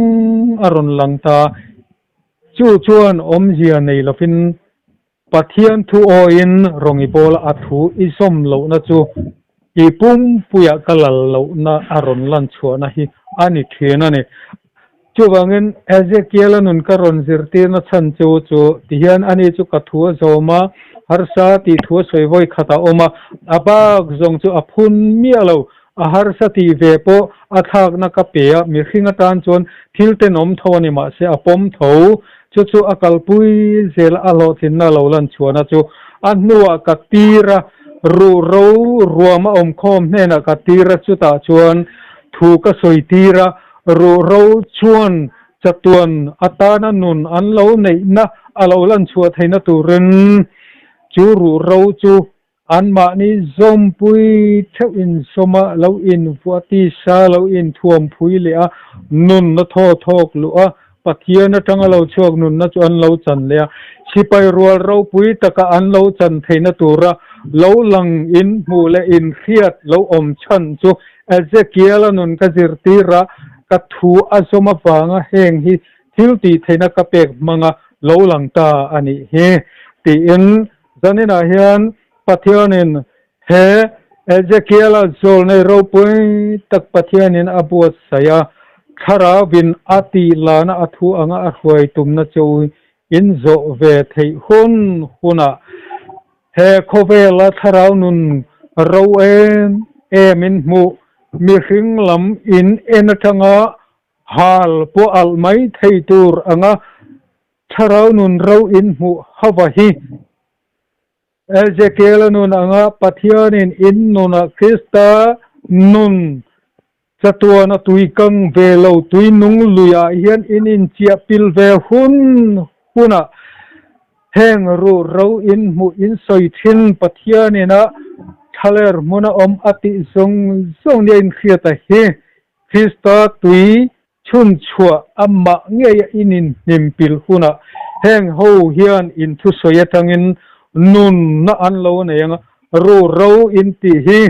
a rawn lang ta. Chu chuan awmzia nei lovin Pathian thu awiin rawng i bawl a thu i zawm lohna chu i pumpuiah ka lal lohna a rawn lan chhuahna hi a ni thin a ni. Chuvangin Ezekiel-a nun ka rawn zirtirna chhan chu chu tihian ani chu ka thu a zawm a, harsa tih thu a sawi vawi khat a awm a, a bak zawng chu a phun miah lo, a harsa tih ve pawh a thlakna ka pe a, mihring atan chuan thil tenawm tho a ni mahse a pawm tho, chu chu a kalpui zel a hlawhtlinna lo lan chhuahna chu a hnuah ka tir a, ruhro ruam a awmkhawm hnenah ka tir a, chutah chuan thu ka sawi tir a. Ruhro chuan chatuan atana nun an lo neihna a lo lan chhuah theihna turin chu ruhro chu anmahni zawmpui theuh insawma lo invuah tisa lo inthuamphui leh a, nunna thaw thawk luh a, Pathian atanga lo chhuak nunna chu an lo chan leh a, sipai rual ropui taka an lo chan theihna tura lo lang inhmuh leh inhriat lo awm chhan chu Ezekiel-a nun ka zirtir a, ka thu a zawm avanga heng hi thil tih theihna ka pek hmanga lo lang ta a nih hi, tiin zaninah hian Pathianin he Ezekiel-a zawlnei ropui tak Pathianin a buatsaih a, Thlarauvin a tih lana a thu anga a hruai tumna chu in zawh ve theih hun hunah He khawvela thlarau nun ro em em in hmuh mihring lam in en atanga hal pawh alh mai thei tur anga thlarau nun ro in hmuh hava hi. Ezekiel-a nun anga Pathianin in nunah Krista nun chatuana tui kang ve lo tui nung luiah hian in inchiah pil ve hun hunah heng ruh ro in hmuh in sawi thin Pathianin a thlaler hmuna awm a tih zawng zawng nia inhriat a hi Krista tui chhunchhuah amah ngeia in inhnim pil hunah heng ho hian in thusawi atangin nunna an lo nei ang a, ru ro in tih hi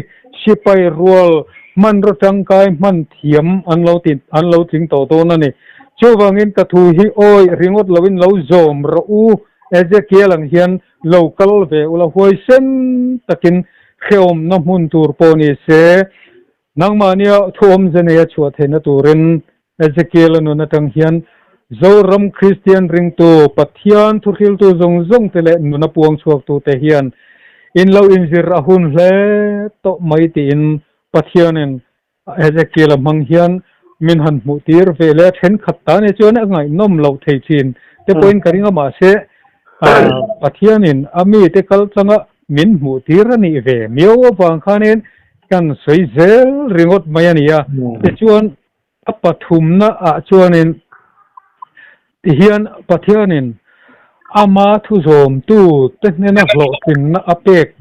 sipai rual hmanraw tangkai hman thiam an lo ti an lo tling tawh dawn a ni. Chuvangin ka thu hi awi ringawt loin lo zawm rawh u, Ezekiel ang hian lo kal ve ula huaisen takin hrehawmna hmun tur pawh ni se, Nangmahnia thu awmze neia chhuah theihna turin Ezekiel-a nun atang hian Zoram Kristian ringtu, Pathian thuhriltu zawng zawng te leh nuna puang chhuaktute hian in lo inzir a hun hle tawh mai tiin Pathianin Ezekiel-a hmang hian min han hmuhtir ve leh a thenkhat ta nia chuan a ngaihnawm loh thei thin te pawhin ka ring a mahse Pathianin a mite kaltlanga min hmuhtir a nih ve miau avang khanin kan sawi zel ringawt mai a ni a. Tichuan a pathumna ah chuanin tihian Pathianin ama thu zawmtu te hnena hlawhtlinna a pek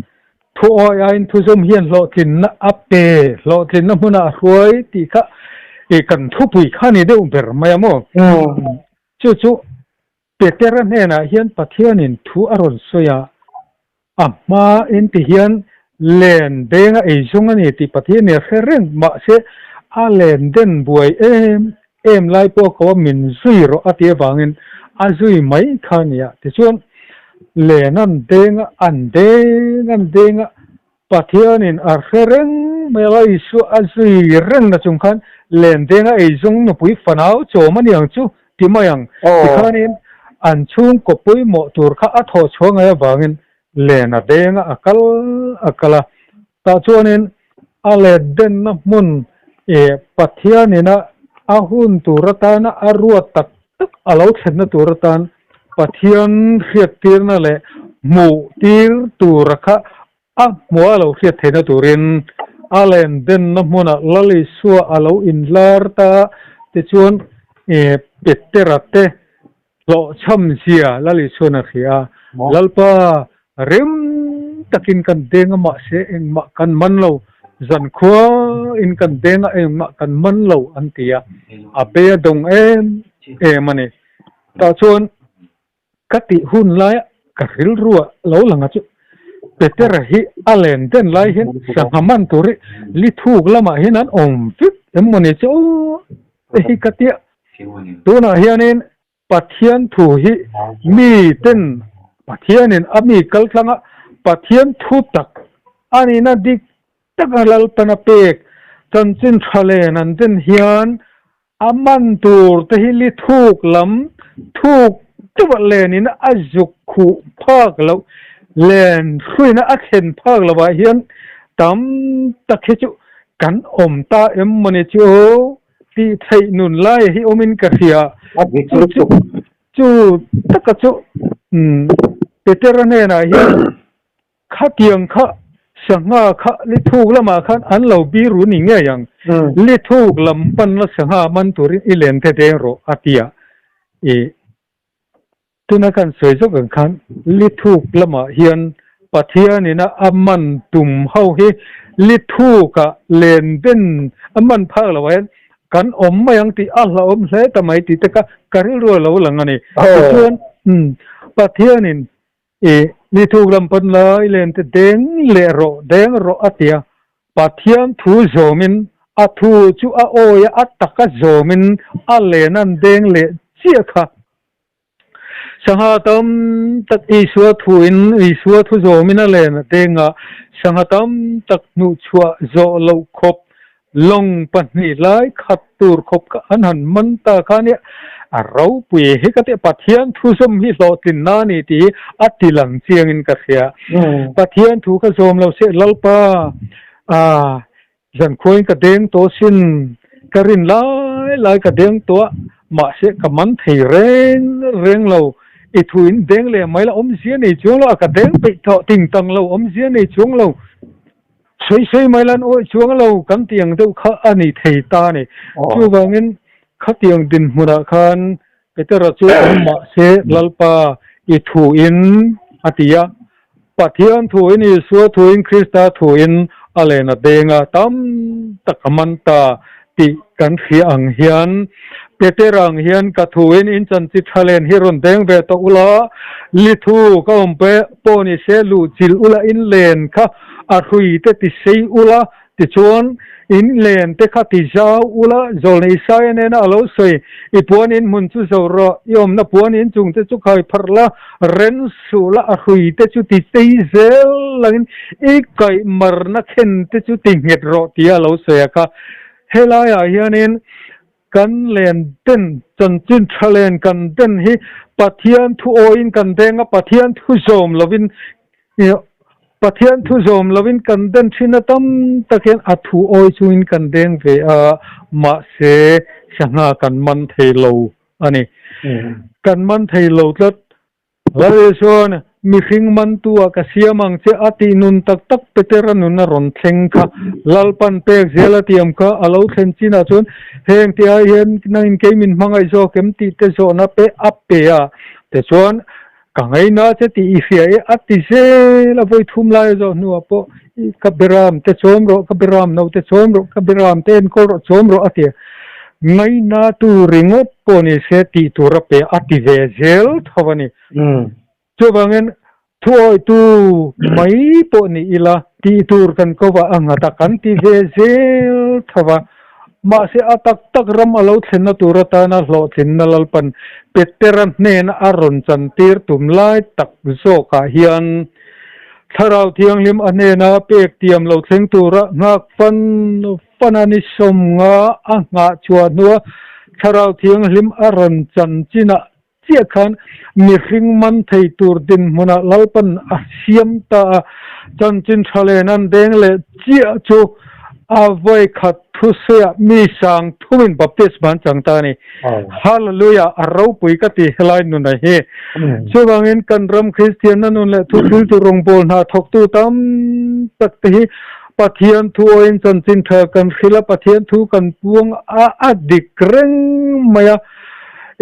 thu awi aiin thu zawm hian hlawhtlinna a pe hlawhtlinna hmunah a hruai tih kha i kan thupui kha a ni deuh ber mai a maw? Chu chu Petera hnenah hian Pathianin thu a rawn sawi a, a hma in ti hian len deng a ei zawng a ni tih Pathian i a hre reng, mahse a len den buai em em lai pawh a ko a, min zui rawh a tih avangin a zui mai kha a ni a. Tichuan len an deng a, an deng an deng a, Pathianin a hre reng mai a, Isua a zui reng na chung khan len denga ei zawng nupui fanau chawm a ni ang chu ti mai ang. Tikhanin an chhungkaw pawimawh tur kha a thawh chhuah ngai avangin len a denga a kal a kal a. Tah chuanin a let denna hmun ih Pathianin a a hun tur atana a ruat tak tak a lo thlenna tur atan Pathian hriattirna leh hmuhtir tura kha a hmuh a lo hriat theihna turin a len denna hmunah Lal Isua a lo inlar ta tichuan Petera te hlawhchham zia Lal Isuan a hria a, Lalpa rem takin kan deng a mahse engmah kan man lo, zankhua in kan deng a engmah kan man lo an ti a, a be a dawng em. em a ni. Tah chuan ka tih hun laia ka rilrua lo lang a chu Petera hi a len den lai hian sangha man tur hi li thuk lamah hian an awm vek em maw ni chu aw te hi ka tia. Tunah hianin Pathian thu hi mi ten Pathianin a mi kal tlanga Pathian thu tak a nihna dik taka Lalpana pek chanchin tha len an den hian a man tur te hi li thuk lam thuk deuh ah lenin a zuk khuh phak loh len hruina a thlen phak loh ah hian tam tak hi chu kan awm ta em mawni chu aw. Tih theih nun lai hi awmin ka hria. Chu chu chu taka chu Petera hnenah hian khatiang kha sangha kha lithuk lamah khan an lo biru ni ngei ang. Lithuk lam panna sangha man turin i len te deng rawh a ti a. I Tuna kan sawi zawk ang khan lithuk lamah hian Pathianina a man tum ho hi lithukah len den a man phak loh ah hian kan awm mai ang tih a hlauhawm hle ta mai tih te kha ka rilru a lo lang a ni. Tichuan Pathianin i lithuk lam pawn lai len te deng leh rawh deng rawh a ti a, Pathian thu zawmin a thu chu a awi a, a taka zawmin a len an deng leh chiah kha. Sangha tam tak Isua thuin Isua thu zawmin a len a deng a, sangha tam tak hnuhchhuah zawh loh khawp lawng pahnih lai khat tur khawp kha an han man ta kha nia. A ropui hi ka ti, Pathian thu zawm hi hlawhtlinna a ni tih hi a ti lang chiangin ka hria. Pathian thu kha zawm lo se Lalpa a Zankhuain ka deng tawh sin, ka rin lai lai ka deng tawh a, mahse ka man thei reng reng lo. I thu in deng leh mai la awmzia nei chuang lo a, ka deng peih tawh ting tang lo, awmzia nei chuang lo. Sawi sawi mai la an awih chuang lo kan tih ang deuh kha a ni thei ta a ni. Chuvangin khatiang dinhmunah khan Petera chu awm mahse Lalpa i thu in a ti a, Pathian thu in Isua thu in Krista thu in a len a deng a, tam tak a man ta tih kan hria ang hian Petera ang hian ka thu in in chanchi tha len hi rawn deng ve tawh ula, li thu ka awm pawh ni se luh chilh ula in len kha a hrui te ti sei ula Tichuan, in len te kha ti zau ula, Zawlna Isaia nena a lo sawi, I puan in hmun chu zo rawh, i awmna puan in chung te chu khai pharh la, ren suh la, a hrui te chu ti tei zel langin i kaih marna khen te chu ti nghet rawh tia a lo sawi a kha. Helaiah hianin kan len den, chanchin tha len kan den hi Pathian thu awiin kan deng a, Pathian thu zawm lovin Pathian thu zawm lovin kan den thin a tam tak hian a thu awi chungin kan deng ve a, mahse sangha kan man thei lo a ni. Kan man thei lo tlat. Lal Isua'n mihring mantu ah ka siam ang che a tih nun tak tak Petera nun a rawn thleng kha. Lalpan pek zel a tiam kha a lo thlen chinah chuan heng te ai hian nangin kei min hmangaih zawk em tih te zawhna pe a pe a. Tichuan Ka ngaina che tih i hria e, a ti zel a, vawi thum lai a zawh hnuah pawh i ka beram te chawm rawh, ka beram no te chawm rawh, ka beram te enkawl rawh, chawm rawh a ti a. Ngaina tu ringawt pawh ni se tih tur a pe a ti ve zel tho a ni. Chuvangin thuawitu mai pawh ni ila tih tur kan ko va a nghat a, kan ti ve zel tho va. Mahse a tak tak ram a lo thlenna tur atana hlawhtlinna Lalpan Petera hnena a rawn chantir tum lai tak zawkah hian Thlarau Thianghlim a hnena pek tiam lo thleng tura nghak fan fan a ni sawmnga a nghah chhuah hnua Thlarau Thianghlim a rawn chan chinah chiah khan mihring man thei tur dinhmunah Lalpan a siam ta a, chanchin tha len an deng leh chiah chu a vawi khat thusawiah mi sang thumin baptisma an chang ta a ni. Hallelujah! A ropui ka ti helai nuna hi. Chuvangin kan ram Kristianna nun leh thuhriltu rawngbâwl hna thawktu tam tak te hi Pathian thu awiin chanchin tha kan hrilh a, Pathian thu kan puang a, a dik reng mai a.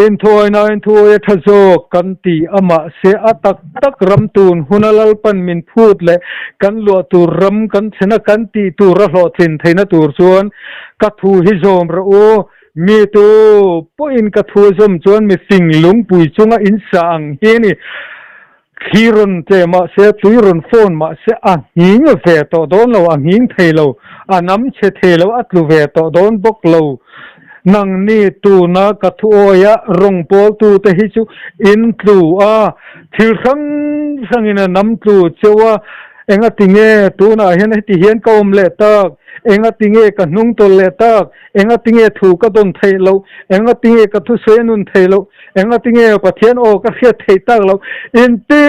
Inthuaina inthuaia tha zawk kan ti a mahse a tak tak ram tun huna Lalpan min phut leh kan luah tur ram kan thlen a kan tih tur a hlawhtlin theihna tur chuan ka thu hi zawm rawh u. Mi tu pawhin ka thu zawm chuan mi fing lungpui chunga in sa ang hi a ni. Thli rawn tle mah se, tui rawn fawn mah se, a nghing ve tawh dawn lo, a nghing thei lo, a nam chhe thei lo, a tlu ve tawh dawn bawk lo. Nangni tuna ka thuawia rawng pawltute hi chu in tlu a, thil hrang hrangin a nam tlu cheu a, engati nge tunah hian heti hian ka awm leh tak, engati nge ka hnung tawlh leh tak, engati nge thu ka dawn theih loh, engati nge ka thusawi a nun theih loh, engati nge Pathian aw ka hriat theih tak loh, inti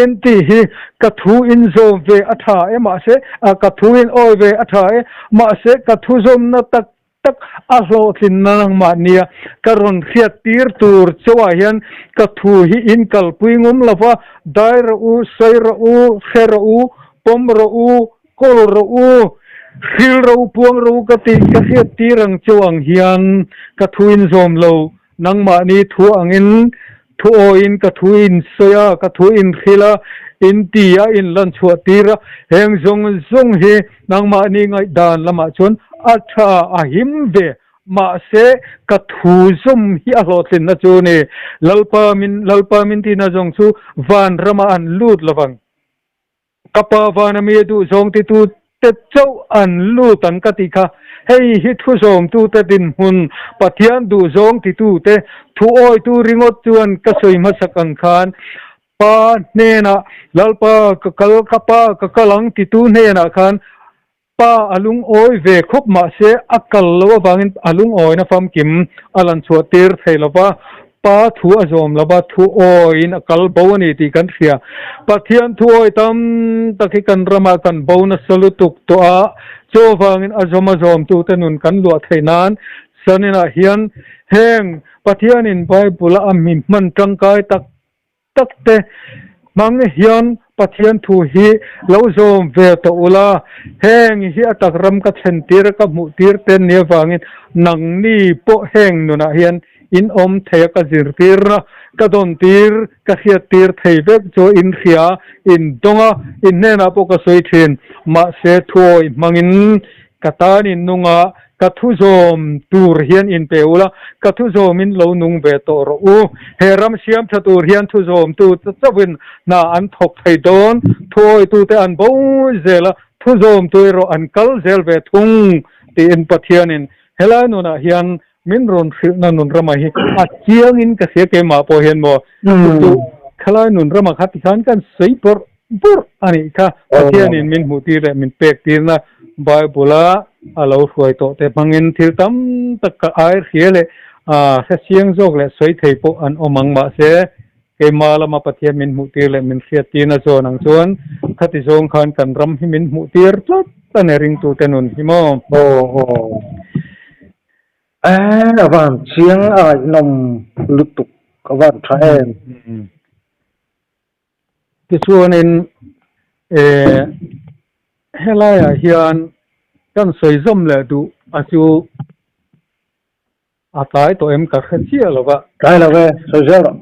inti hi ka thu in zawm ve a tha e mahse, ka thu in awi ve a tha e mahse ka thu zawmna tak tak a hlawhtlinna nangmah nia ka rawn hriat tir tur chauhah hian ka thu hi in kalpui ngawm lo va, dai rawh u, sawi rawh u, hre rawh u, pawm rawh u, kawl rawh u, hril rawh u, puang rawh u ka tih ka hriat tir ang chauh ang hian ka thu in zawm lo, nangmahni thu angin thu awiin ka thu in sawi a, ka thu in hril a, in ti a, in lan chhuah tir a, heng zawng zawng hi nangmahni ngaihdan lamah chuan a tha a him ve, mahse ka thu zawm hi a hlawhtlinna chu ni, Lalpa min Lalpa min tina zawng chu van ramah an lut lovang. Ka pa vana mi a duh zawng titu te chauh an lut ang ka tih kha. Hei hi thu zawmtute dinhmun, Pathian duh zawng titu te thu awitu ringawt chuan ka sawi hmasak ang khan Pa hnenah, Lalpa ka kal, ka pa ka kal ang titu hnenah khan Pa a lungawi ve khawp mahse a kal lo avangin a lungawina famkim a lan chhuah tir thei lo va, Pa thu a zawm lo va, thu awiin a kal bo a ni tih kan hria. Pathian thu awi tam tak hi kan ramah kan bo nasa lutuk tawh a, chu avangin a zawm a zawmtute nun kan luah theih nan Saninah hian heng Pathianin Bible-a a mi hman tangkai tak tak te hmang hian Pathian thu hi lo zawm ve tawh ula, heng hi a tak ram ka thlen tir a ka hmuh tir te ni avangin nangni pawh heng nunah hian in awm thei a ka zirtir a, ka dawn tir, ka hriat tir thei vek chu in hria, in dawng a, in hnenah pawh ka sawi thin, mahse thuawi hmangin ka tan in nung a, Ka thu zawm tur hian in pe ula, ka thu zawmin lo nung ve tawh rawh u. He ram siam tha tur hian thu zawmtu chauhin hna an thawk thei dawn, thuawitute an bo zel a, thu zawmtu erawh an kal zel ve thung, tiin Pathianin helai nunah hian min rawn hrilhna nun ramah hi a chiangin ka hria keimah pawh hian maw chu khalai nun ramah kha tikhan kan sawi bawrh bawrh a nih kha Pathianin min hmuh tir leh min pek tirna Bible-a a lo hruai tawh te hmangin thil tam tak ka ai hria leh hre chiang zawk leh sawi thei pawh an awm ang. Mahse, keimah lama Pathian min hmuh tir leh min hriat tirna zawn ang chuan khati zawng khan kan ram hi min hmuh tir tlat a ni ringtute nun hi maw? Aw aw. A van chiang a ngaihnawm lutuk a van tha em. Tichuanin eh helaiah hian kan sawi zawm leh duh a chu a tlai tawh em ka hre chiah lo va. Tlai lo ve, sawi zel rawh.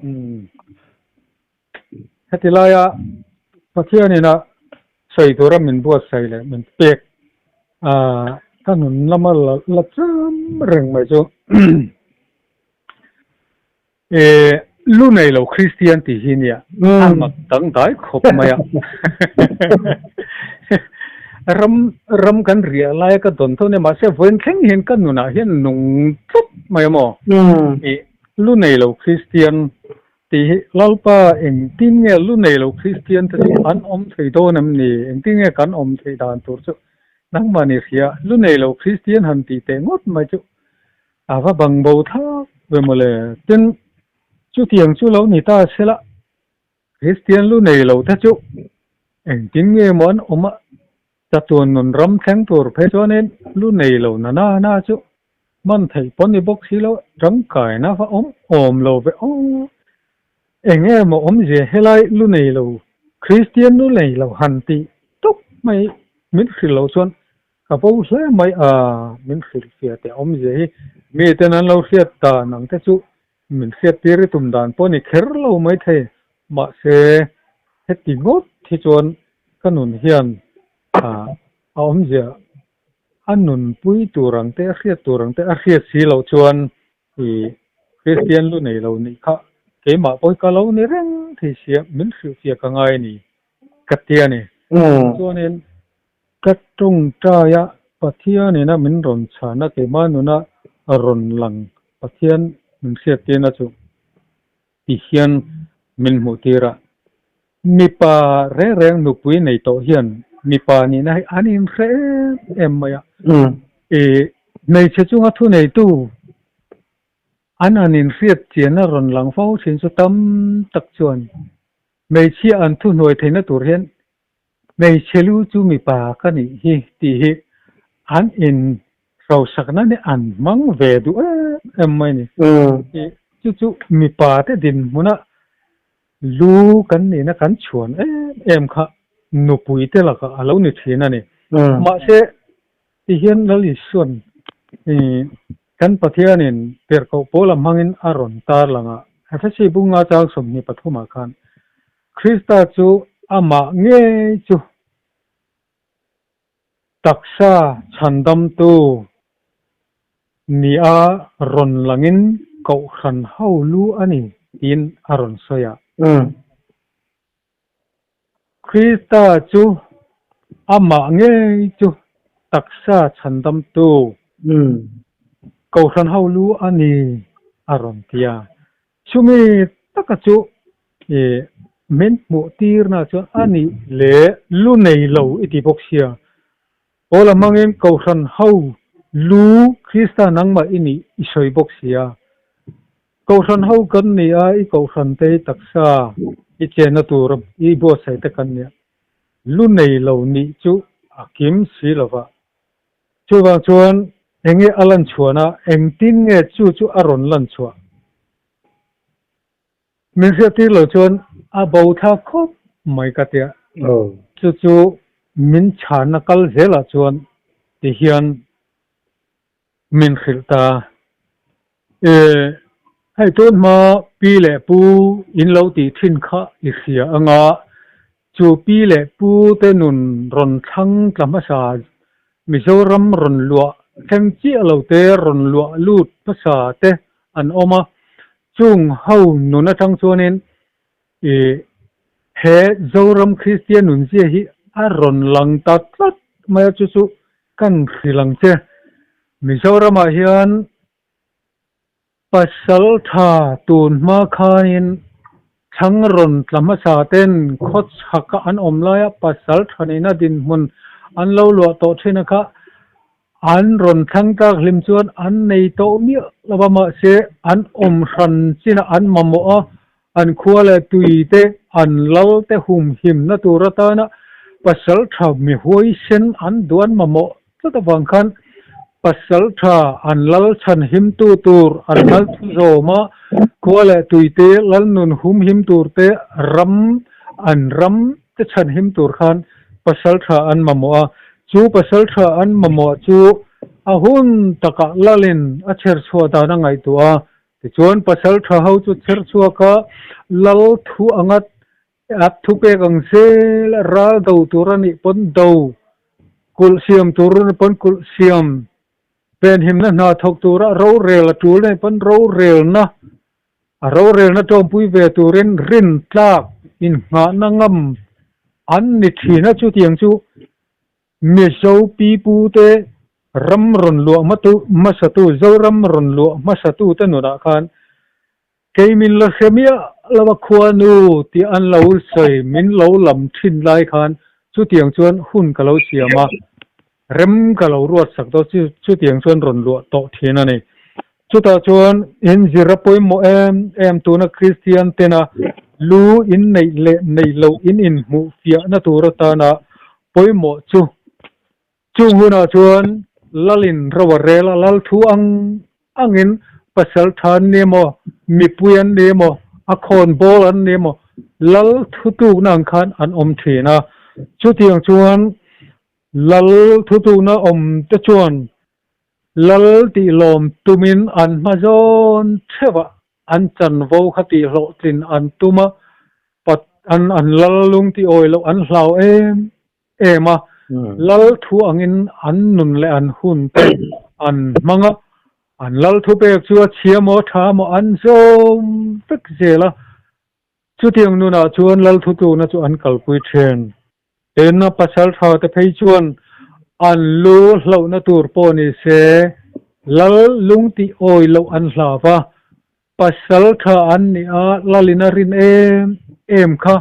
Heti laia Pathianin a sawi tura min buatsaih leh min pek ka nun lama la cham reng mai chu. E lu nei lo Kristian tih hi nia a mak dangdai khawp mai a. Ram ram kan riah laia ka dawn tho nia mahse vawiin thleng hian ka nunah hian nung tlat mai a maw. I lu nei lo Kristian tih hi Lalpa engtin nge lu nei lo Kristian te chu an awm thei dawn em ni? Engtin nge kan awm theih dan tur chu nangmahni hria lu nei lo Kristian han tih teh ngawt mai chu A va bang bo thlak ve mawle. Tin, chutiang chu lo ni ta sela, Kristian lu nei lo te chu engtin nge maw an awm a, chatuan nun ram thleng tur phei chuanin lu nei lo na na na chu hman theih pawh ni bawk si lo, tangkaina va awm awm lo ve aw. Eng nge maw awmzia helai lu nei lo, Kristian lu nei lo han tih tawp mai min hrilh loh chuan Ka bo hle mai a, min hrilhfiah teh awmzia hi miten an lo hriat dan ang te chu min hriat tir i tum dan pawh a ni kher lo maithei. Mahse, heti ngawt hi chuan ka nun hian a awmzia a nunpui tur ang te, a hriat tur ang te a hriat si loh chuan i Kristian lu nei lo nih kha keimah pawh hi ka lo ni reng thei sia, min hrilhfiah ka ngai a ni ka ti a ni. Chuanin ka tawngtaia Pathianina min rawn chhana keimah nuna rawn lang Pathian min hriattirna chu ti hian min hmuh tir a. Mipa reng reng nupui nei tawh hian mipa nihna hi an inhre em em mai a. I hmeichhe chunga thuneitu an han inhriat chianna rawn lang fo thin chu tam tak chuan hmeichhia an thuhnuai theihna tur hian hmeichhe lu chu mipa ka nih hi tih hi an in Hrausakna nih an hmang ve duh em em mai ni. Chu chu mipa te dinhmuna lu kan nihna kan chhuan em em kha nupui te lakah a lo ni thin a ni. Mahse tihian Lal Isuan kan Pathianin tirhkoh pawl a hmangin a rawn tar lang a, Efesi bunga chang 23 ah khan Krista chu amah ngei chu Taksa chhandamtu nia rawn langin kohhran ho lu a ni tiin a rawn sawi a. Krista chu amah ngei chu taksa chhandamtu kohhran ho lu a ni a rawn ti a. Chumi taka chu min hmuh tirna chuan a nih leh lu nei lo i ti bawk sia. Paula hmangin Kohhran ho lu Krista nangmah i nih i sawi bawk sia. Kohhran ho kan ni a, i Kohhran te i taksa i chenna tur i buatsaih te kan nia. Lu nei lo nih chu a kim si lova. Chuvang chuan enge a lan chhuahna, engtin nge chu chu a rawn lan chhuah? Min hriattir lo chuan a bo thlak khawp mai ka tia. Chu chu min chhanna kal zelah chuan tihian min hrilh ta. E, hei tun hma pi leh pu in lo tih thin kha i hria anga, chu pi leh pu te nun rawn thlang tla hmasa Mizoram rawn luah thleng chiah lo te rawn luah lut hmasa te an awm a, chung ho nun atang chuanin i he Zoram Kristian nunzia hi a rawn lang ta tlat mai a, chu chu kan hrilh ang che. Mizoramah hian Pasal tha tun hma khanin thlang rawn tla hmasa ten khaw chhaka an awm laia pasal tha nihna dinhmun an lo luah tawh thin a kha an rawn thlang tlak hlim chuan an nei tawh miah lo va, mahse an awm hran chinah an mamawh a, an khua leh tui te an lal te humhimna tur atana pasal tha mi huaisen an duan mamawh tlat avang khan pasal tha an lal chhan himtu tur an lal thu zawm a, khua leh tui te lal nun humhim tur te ram an ram te chhan him tur khan pasal tha an mamawh a, chu pasal tha an mamawh chu a hun takah lalin a chher chhuah dan a ngaihtuah a, tichuan pasal tha ho chu chher chhuak a lal thu anga A thupek ang zel a ral do tur a nih pawn do, kulh siam tur a nih pawn kulh siam, venhimna hna thawk tura rorel a tul a nih pawn rorelna, a rorelna tawmpui ve turin rintlak innghahna ngam an ni thin a, chutiang chu Mizo pipute ram rawn luah hmasatu, Zoram rawn luah hmasatute nunah khan Kei min la hre miah lo a khuanu tih an lo sawi min lo lam thin lai khan chutiang chuan hun ka lo siam a, rem ka lo ruat sak dawn chu chutiang chuan rawn luah tawh thin a ni. Chutah chuan in zir a pawimawh em em tuna Kristian tena lu in neih leh neih loh in inhmuh fiahna tur atana pawimawh chu Chung hunah chuan Lalin ro a rel a, Lal thu ang angin pasal tha an ni emaw, mipui an ni emaw, a khawn bawl an ni emaw, Lal thutukna ang khan an awm thin a. Chutiang chuan Lal thutukna awm te chuan Lal tih lawm tumin an hma zawn theuh a, an chanvo kha tih hlawhtlin an tum a, an an Lal lung tih awi loh an hlau em em a. Lal thu angin an nun leh an hun te an hmang a, an lal thupek chu a chhia maw tha maw an zawm vek zel a. Chutiang nunah chuan lal thutlukna chu an kalpui thin. Tin, pasal tha te phei chuan an lu hlauhna tur pawh ni se lal lung tih awi loh an hlau va, pasal tha an nih a lalin a rin em em kha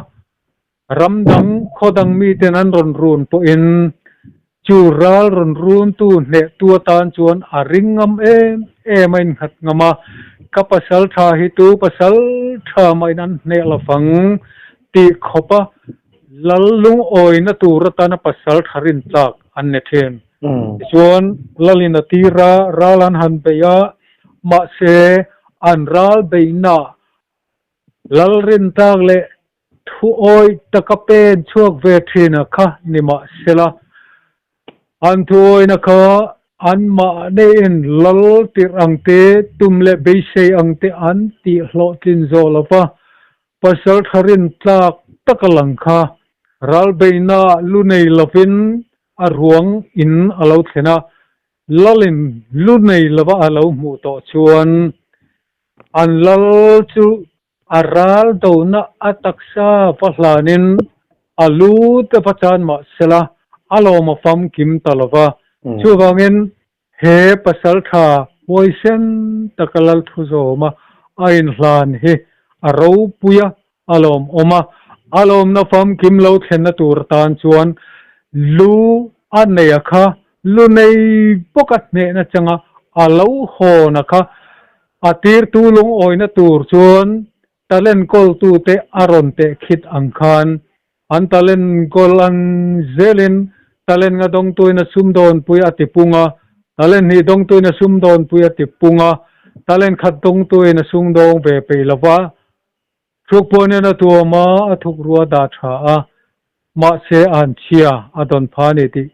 ram dang khaw dang miten an rawn run pawhin chu ral rawn runtu hnehtu atan chuan a ring ngam em em a innghat ngam a, ka pasal tha hi tu pasal tha mahin an hneh lo fang tih khawpa lal lungawina tur atana pasal tha rin tlak an ni thin. Tichuan, lalin a tir a, ral an han beih a, mahse an ral beihna lal rin tlak leh Thu awih taka pen chhuak ve thin a kha ni mah sela, an thu awihna kha anmahniin lal tirh ang te, tum leh beisei ang te an tih hlawhtlin zawh lo va, pasal tha rin tlak taka lang kha ralbeihna lu nei lovin a ruang in a lo thlen a, lalin lu nei lova a lo hmuh tawh chuan an lal chu A ral dona a taksa va hlanin a lu te va chan mah sela a lawm a famkim ta lo va. Chuvangin he pasaltha huaisen taka lal thu zawma a inhlan hi a ropui a, a lawmawm a. A lawmna famkim lo thlenna tur tan chuan lu a nei a kha, lu nei bawk a hnehna changa a lo hawn a kha A tirtu lungawina tur chuan talent kawltute a rawn teh khit ang khan an talent kawl an zelin talent nga dawngtuin a sumdawnpui a ti pung a, talent hnih dawngtuin a sumdawnpui a ti pung a, talent khat dawngtuin a sumdawng ve peih lo va, Thukpuan hian a tuam a, a thukrua dah tha a, mahse a han chhia a dawn pha a ni tih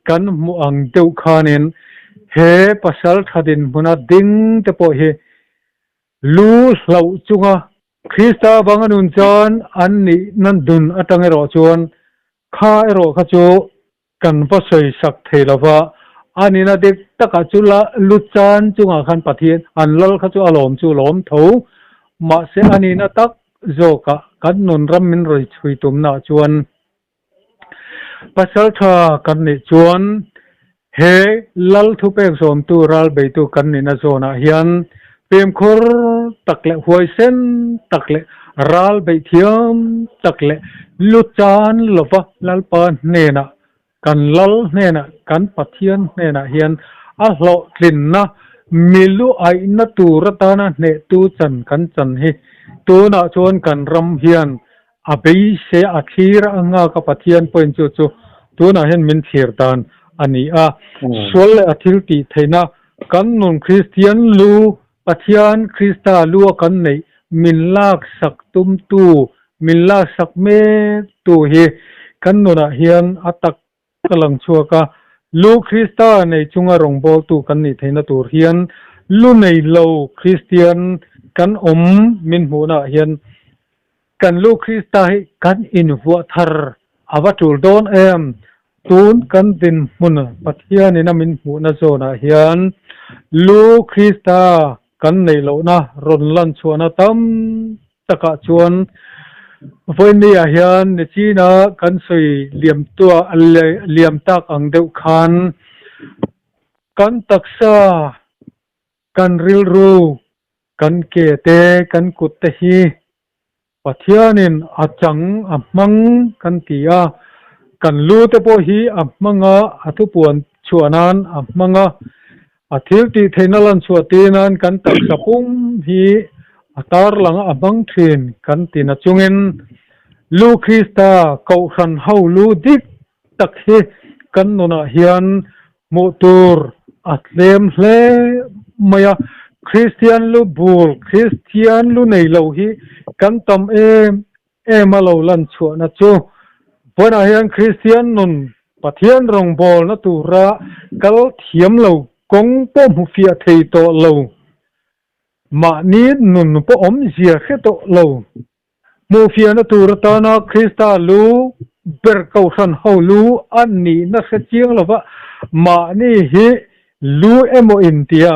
kan hmuh ang deuh khanin he pasal tha dinhmuna ding te pawh hi lu hlauh chunga Krista vanga nun chuan an nih nan dun atang erawh chuan kha erawh kha chu Kan va sawi sak thei lo va, a nihna dik takah chu la lu chan chungah khan Pathian an lal kha chu a lawm chu lawm tho. Mahse a nihna tak zawkah kan nun ram min rawi chhui tumnaah chuan pasal tha kan nih chuan he lal thupek zawmtu ral beitu kan nihna zawnah hian fimkhur tak leh huaisen tak leh ral beih thiam tak leh lu chan lova Lalpa hnenah, kan Lal hnenah, kan Pathian hnenah hian a hlawhtlinna milu aihna tur atana hnehtu chan kan chan hi tunah chuan kan ram hian a beisei a thlir a nghak a Pathian pawhin chu chu tunah hian min thlir dan a ni a. Sual leh a thil tih theihna kan nun Kristian lu Pathian Krista lu a kan neih min laksak tumtu min laksak mek tu hi kan nunah hian a tak Ka lang chhuak a, lu Krista nei chunga rawngbawltu kan nih theihna tur hian lu nei lo Kristian kan awm min hmuhnaah hian kan lu Krista hi kan invuah thar a va tul dawn em? Tun kan dinhmun Pathianin a min hmuhna zawnah hian lu Krista kan neih lohna rawn lan chhuahna tam takah chuan vawinia hian nichina kan sawi liam tua liam tak ang deuh khan kan taksa, kan rilru, kan ke te, kan kut te hi Pathianin a chang a hmang kan ti a, kan lu te pawh hi a hmang a, a thupuan chhuah nan a hmang a, A thil tih theihna lan chhuah tir nan kan taksa pum hi a tarlang a hmang thin kan ti na chungin Lu Krista Kohhran ho lu dik tak hi kan nunah hian hmuh tur a tlem hle mai a. Kristian lu bul, Kristian lu nei lo hi kan tam em em a lo lan chhuahna chu vawiinah hian Kristian nun Pathian rawngbawlna tura kal thiam lo kawng pawh hmu fiah thei tawh lo, mahni nun pawh awmzia hre tawh lo hmuh fiahna tur atana Krista lu ber Kohhran ho lu a nihna hre chiang lova mahni hi lu emaw intia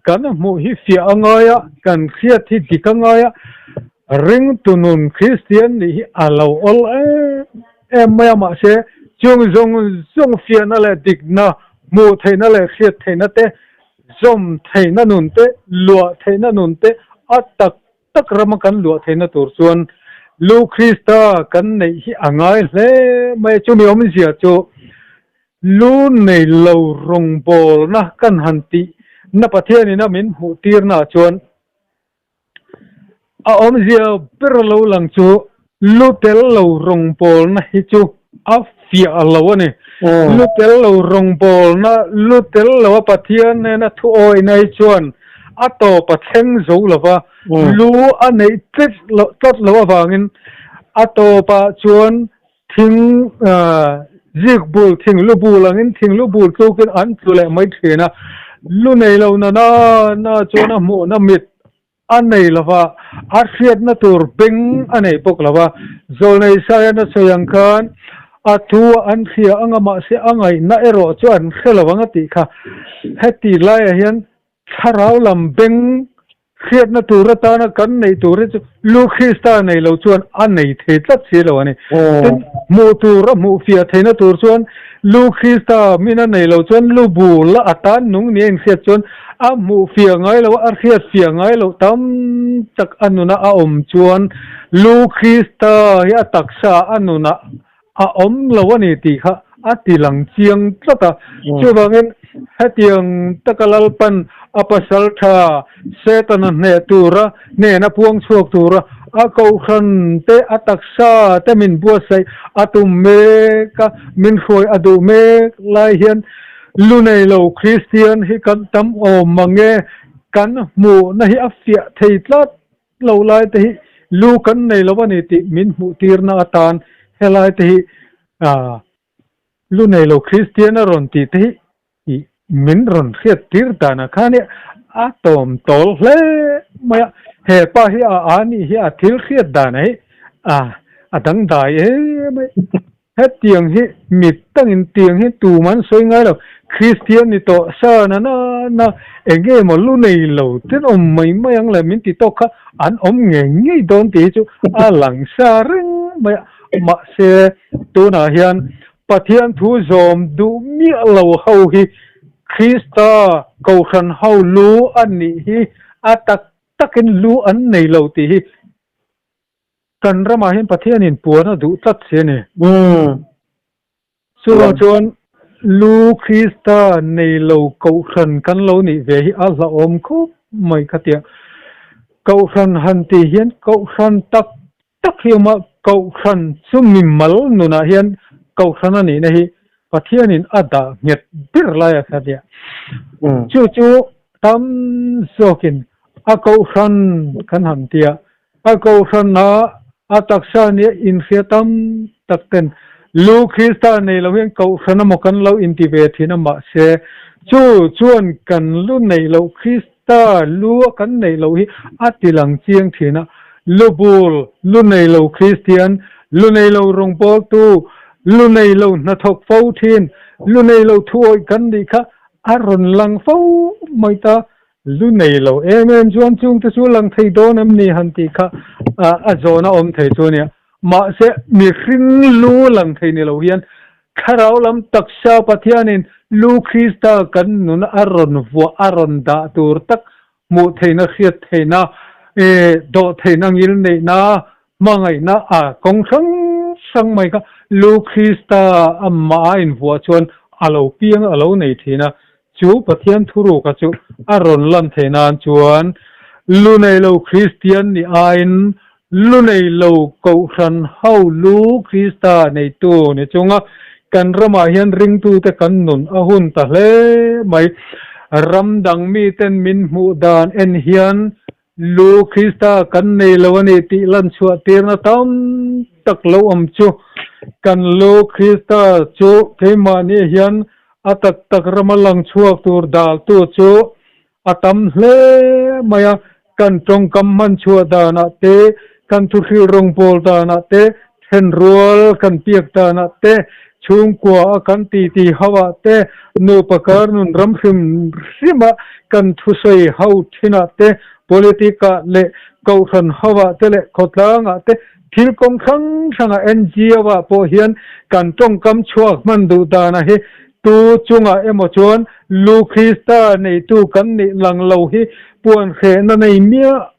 kan hmuh hi fiah a ngai a, kan hriat hi dik a ngai a, ringtu nun Kristian nih hi a lo awl em em mai a, mahse chung zawng zawng fiahna leh dikna, hmuh theihna leh hriat theihna te, zawm theihna nun te, luah theihna nun te a tak tak rama kan luah theihna tur chuan Lu Krista kan neih hi a ngai hle mai a, chumi awmzia chu lu nei lo rawngbawlna kan han tih na Pathianin a min hmuh tirna ah chuan a awmzia ber lo lang chu lu tel lo rawngbawlna hi chu a fiah lo a ni. Lu tel lo rawngbawlna, lu tel lo a Pathian nena thu awihna hi chuan a tawp a thleng zo lo va, lu a neih tlat loh tlat loh avangin a tawpah chuan thing zik bul, thing lu bul angin thing lu bul tlukin an tlu leh mai thin a. Lu nei lo na na na chuan a hmuhna mit A nei lo va, a hriatna tur beng a nei bawk lo va. Zawlnei Saian a sawi ang khan a thu an hria ang a, mahse a ngaihna erawh chu an hre lo ang a tih kha. Heti laiah hian thlarau lam beng hriatna tur atana kan neih tur hi chu Lu Krista nei lo chuan a nei thei tlat si lo a ni. Tin, hmuh tur a hmuh fiah theihna tur chuan Lu Krista min a nei lo chuan lu bul a tan nung nia inhriat chuan A hmuh fiah ngai lo, a hriat fiah ngai loh tam tak a nuna a awm chuan Lu Krista hi a taksa a nunah a awm lo a ni tih kha a ti lang chiang tlat a. Chuvangin hetiang taka Lalpan a pasal tha Setana hneh tura hnena puang chhuak tura a kohhran te a taksa te min buatsaih a tum mek a, min hruai a duh mek lai hian Lu nei lo Kristian hi kan tam awm mang e, kan hmuhna hi a fiah thei tlat lo lai te hi lu kan nei lo a ni tih min hmuh tirna atan helai te hi lu nei lo Kristian a rawn tih te hi min rawn hriat tir danah khan i a tawm tawl hle mai a, he pa hi a a nih hi a thil hriat danah hi a dangdai em mai. Hetiang hi mit tangin tiang hi tum an sawi ngai lo. Kristian ni tawh sa na na na eng nge maw lu nei lo ten awm mai mai ang le min ti tawk kha an awm ngei ngei dawn tih hi chu a lang sa reng mai a. Mahse tunah hian Pathian thu zawm duh miah lo ho hi Krista Kohhran ho lu a nih hi a tak takin lu an nei lo tih hi Kan ramah hian Pathianin puan a duh tlat si a ni. Chuvang chuan Lu Krista nei lo Kohhran kan lo nih ve hi a hlauhawm khawp mai kha tia. Kohhran han tih hian Kohhran tak tak hi a awm a, Kohhran chu mimal nunah hian Kohhran a nihna hi Pathianin a dah nghet ber lai a kha tia. Chu chu tam zawkin a Kohhran kan han tia. A kohhranah a taksa nia inhria tam tak ten Lu Krista nei lo hian kohhran emaw kan lo inti ve thin a, mahse chu chuan kan lu neih loh Krista lu a kan neih loh hi a ti lang chiang thin a. Lu bul, lu nei lo Kristian, lu nei lo rawngbawltu, lu nei lo hnathawk fo thin, lu nei lo thuawih kan nih kha a rawn lang fo mai ta. Lu nei lo em em chuan chungte chu lang thei dawn em ni han tih kha a zawn a awm thei chu a nia. Mahse mihring lu lang thei ni lo hian thlarau lam taksa Pathianin lu Krista kan nun a rawn vuah a rawn dah tur tak hmuh theihna hriat theihna dawh theihna ngil neihna hmangaihna a kawng hrang hrang mai kha lu Krista amah a invuah chuan a lo piang a lo nei thin a. Chu Pathian thuruka chu a rawn lan theih nan chuan lu nei lo Kristian nih aiin lu nei lo Kohhran ho lu Krista neitu ni chunga kan ramah hian ringtute kan nun a hun ta hle mai. Ram dang miten min hmuh dan en hian Lu Krista kan nei lo a ni tih lan chhuah tirna tam tak lo awm chu kan Lu Krista chu keimahni hian a tak tak rama lang chhuak tur daltu chu a tam hle mai a, kan tawngkam hman chhuah danah te, kan thuhril rawngbâwl danah te. Thenrual kan piak danah te, chhungkua a kan titi ho ah te, nupa kar nun ram hrim hrim a kan thusawi ho thin ah te, politic ah leh kohhran ho ah te leh khawtlang ah te, thil kawng hrang hrang ah NGO ah pawh hian kan tawngkam chhuak hman duh dan a hi tu chungah emaw chuan lu Krista neitu kan nih lang lo hi puan hrehna nei miah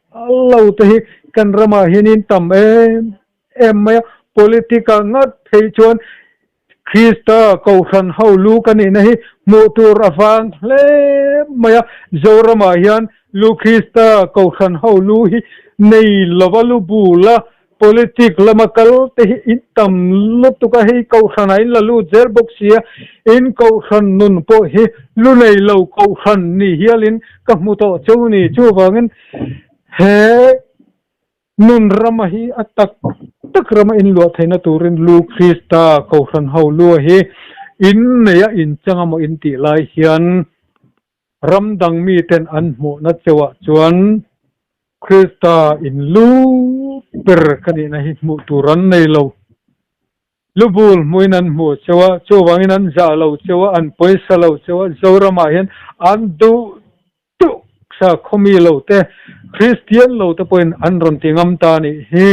lo te hi kan ramah hianin tam em em mai a, politic ah ngat phei chuan Krista Kohhran ho lu ka nihna hi hmuh tur a vang hle mai a, Zoramah hian lu Krista Kohhran ho lu hi nei lova lu bul a, politic lama kal te hi in tam lutuk a, hei Kohhran ah in la lut zel bawk si a, in Kohhran nun pawh hi lu nei lo Kohhran ni hialin ka hmu tawh cheu ni, chuvangin he Nun rama hi a tak tak rama inluah theihna turin Lu Krista Kohhran ho lua hi in nei a inchang amaw in tih lai hian ram dang miten an hmuhna cheuah chuan Krista in lu ber ka nihna hi hmuh tur an nei lo. Lubul hmuhin an hmuh cheu a, chuvangin an zah lo cheu a, an pawisa lo cheu a, Zoramah hian an duh duh sa khawmi lo te, Kristian lo te pawhin an rawn ti ngam ta a nih hi.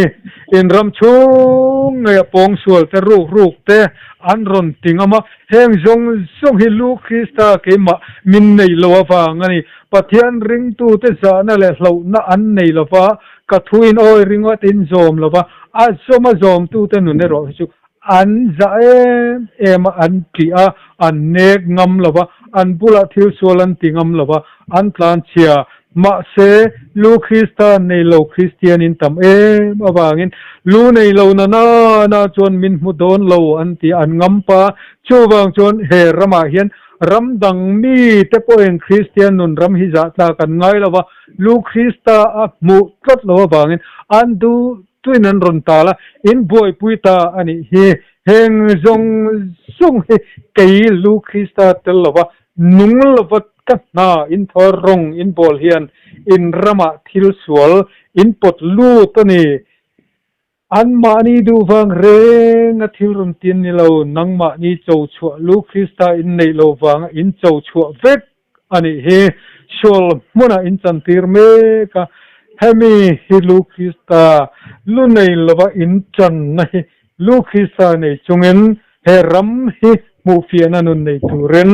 In ram chhung ngei a pawngsual te, ruk ruk te an rawn ti ngam a, heng zawng zawng hi Lu Krista keimah min nei lo avang a ni. Pathian ringtute zahna leh hlauhna an nei lo va, Ka thu in awi ringawt in zawm lo va, a zawm a zawmtute nun erawh hi chu an za em em a, an ṭih a, an nek ngam lo va, an bulah thil sual an ti ngam lo va, an tlanchhia. Mahse, lu Krista nei lo Kristian in tam em avangin lu nei lo na na na chuan min hmu dawn lo an ti a, an ngam pa. Chuvang chuan he ramah hian ram dang mite pawhin Kristian nun ram hi zah tlak an ngai lo va, Lu Krista a hmuh tlat lo avangin an duh tuin an rawn tal a, in buaipui ta a nih hi. Heng zawng zawng hi kei Lu Krista tel lova nung lova ka hna in thaw rawng in bawl hian in ramah thil sual in pawt lut a ni. Anmahni duh vang reng a thil rawn tin ni lo, nangmahni cho chhuah Lu Krista in neih lo vanga in cho chhuah vek a nih hi. Sual hmunah in chantir mek a, hemi hi Lu Krista lu nei lova in channa hi Lu Krista nei chungin he ram hi hmuhfiahna nun nei turin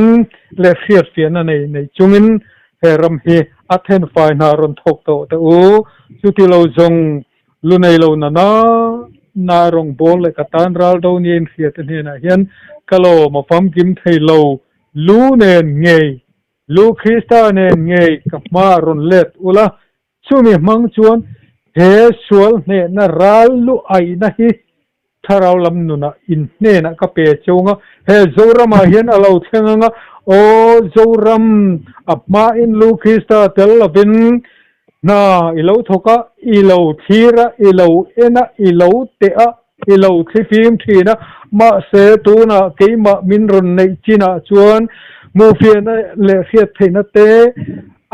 leh hriatfiahna nei nei chungin he ram hi a thenfai hna rawn thawk tawh teh u. Chuti lo zawng Lu nei lo na na na rawng bawl leh ka tan ral do nia inhria te hnenah hian ka lawm a famkim thei lo. Lu nen ngei, Lu Krista nen ngei ka hma rawn let ula, chumi hmang chuan he sual hnehna ral lu aihna hi Thlarau lam nunah in hnenah ka pe cheu anga, he Zoramah hian a lo thleng anga, Aw Zoram, a hmain Lu Krista tel lovin hna i lo thawk a, i lo thlir a, i lo en a, i lo teh a, i lo thlifim thin a, mahse tunah keimah min rawn neih chinah chuan hmuhfiahna leh hriat theihna te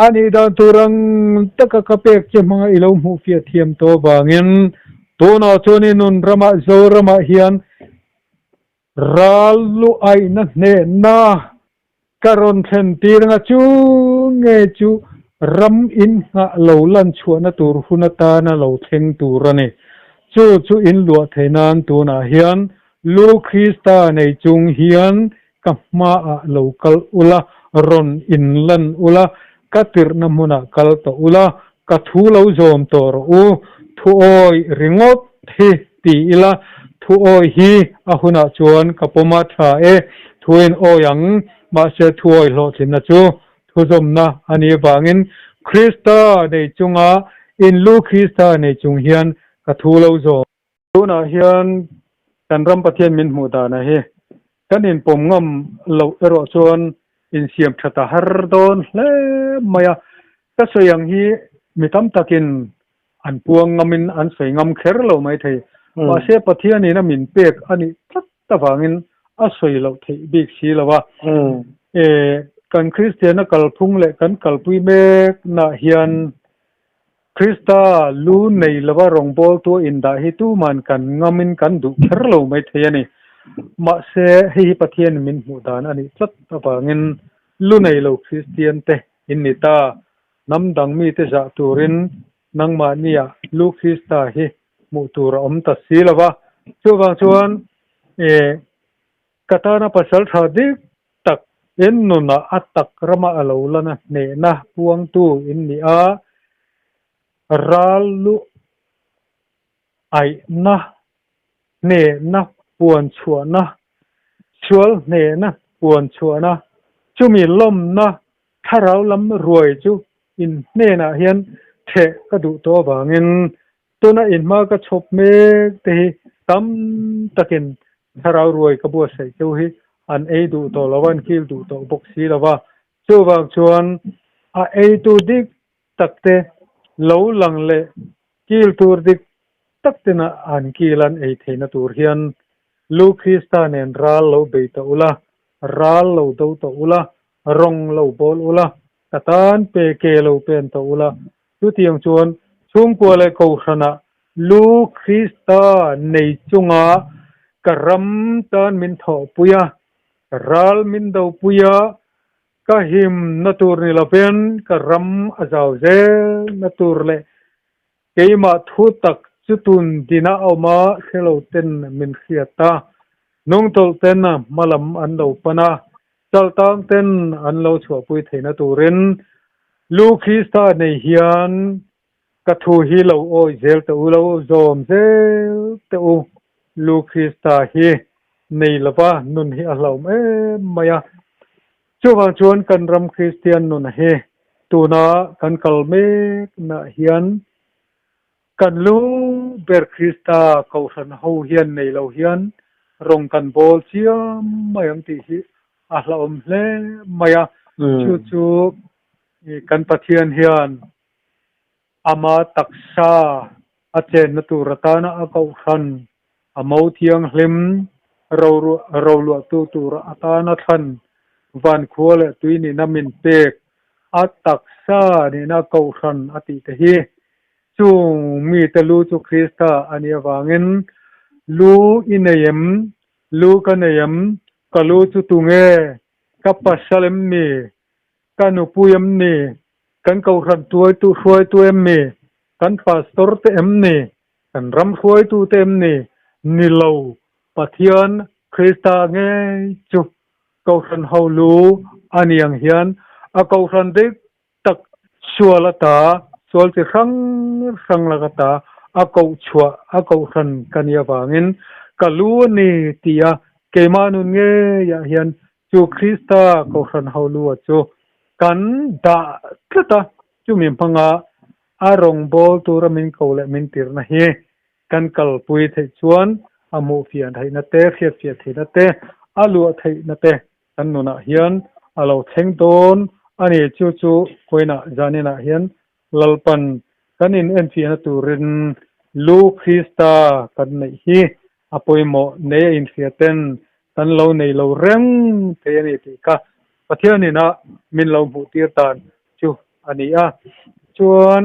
a nih dan tur ang taka ka pek che hmanga i lo hmuhfiah thiam tawh avangin Tunah chuan i nun ramah Zoramah hian ral lu aihna hnehna ka rawn thlen tir anga chu nge chu ram in nghah lo lan chhuahna tur hun atana lo thleng tur a ni. Chu chu in luah thei nan tunah hian lu Krista nei chung hian ka hmaah lo kal ula, rawn in lan ula, ka tirhna hmunah kal tawh ula, ka thu lo zawm tawh rawh u, thu awi ringawt hi ti ila, thu awi hi a hunah chuan ka pawm a tha e, thu in awi ang, mahse thu awi hlawhtlinna chu thuzawmna a nih avangin Krista nei chunga in lu Krista nei chung hian ka thu lo zawm. Tunah hian kan ram Pathian min hmuh danah hi kan inpawm ngam loh erawh chuan insiam that a har dawn hle mai a. Ka sawi ang hi mi tam takin an puang ngamin an sawi ngam kher lo mai thei. Mahse Pathianin a min pek a nih tlat avangin a sawi loh theih bik si lo a. Kan Kristianna kalphung leh kan kalpui meknaah hian. Krista lu nei lova rawngbawltu indah hi tuman kan ngamin kan duh kher lo mai thei a ni. Mahse, hei hi Pathianin min hmuh dan a nih tlat avangin lu nei lo Kristian te in ni ta. Hnam dang mite zah turin nangmahnia lu Krista hi hmuh tur a awm ta si lo va. Chuvang chuan, ka tana pasal tha dik tak in nunah a tak rama a lo lana hnehna puangtu in ni a, ral lu aihna, hnehna puan chhuahna, sual hnehna puan chhuahna, chumi lawmna thlarau lam ruai chu in hnenah hian theh ka duh tawh avangin Tuna inhma ka chhawp mek te hi tam takin thlarau ruai ka buatsaih cheu hi an ei duh tawh lo a, an kil duh tawh bawk si lo va. Chuvang chuan a eitu dik tak te lo lang leh kil tur dik tak tena an kil an ei theihna tur hian Lu Krista nen ral lo bei ta ula, ral lo do ta ula, rawng lo bawl ula, ka tan pe ke lo pen ta ula, Chutiang chuan chhungkua leh kohhranah Lu Krista nei chunga ka ram tan min thawhpui a, ka ral min dopui a, ka himna tur ni lovin ka ram a zau zelna tur leh keimah thu tak chu tun dina awm a hrelo ten min hriat a, hnungtawlh ten hmalam an lo pan a, chaltang ten an lo chhuahpui theihna turin Lu Krista nei hian ka thu hi lo awih zel teh u, lo zawm zel teh u. Lu Krista hi nei lova nun hi a hlauhawm em mai a. Chuvang chuan kan ram Kristian nun hi tuna kan kal meknaah hian kan lu ber Krista kohhran ho hian nei lo hian rawng kan bawl chiam mai ang tih hi a hlauhawm hle mai a, chu chu kan Pathian hian ama taksa a chenna tur atana a kohhran a mo thianghlim roluahtu tur atana thlan vankhua leh tui nihna min pek a taksa nihna kohhran a tih te hi chung mite lu chu Krista a nih avangin lu i nei em? Lu ka nei em? Ka lu chu tunge? Ka pasal em ni? Ka nupui em ni? Kan kohhran tuaitu hruaitu em ni? Kan pastor te em ni? Kan ram hruaitu te em ni? Ni lo, Pathian Krista ngei chu kohhran ho lu a ni ang hian a kohhran dik tak sual ata, sual chi hrang hrang lak ata a koh chhuah, a kohhran ka nih avangin ka lu a ni ti a, keimah nun ngeiah hian chu Krista kohhran ho lu a chu kan dah tlat a, chumi hmanga a rawngbâwl tura min ko leh min tirhna hi kan kalpui theih chuan a hmuhfiah theihna te, hriatfiah theihna te, a luah theihna te Kan nunah hian a lo thleng dawn a ni. Chu chu koinah zaninah hian Lalpan kan inenfiahna turin Lu Krista kan neih hi a pawimawh nei a inhria ten kan lo nei lo reng thei a ni tih kha Pathianin a min lo hmuh tir dan chu a ni a. Chuan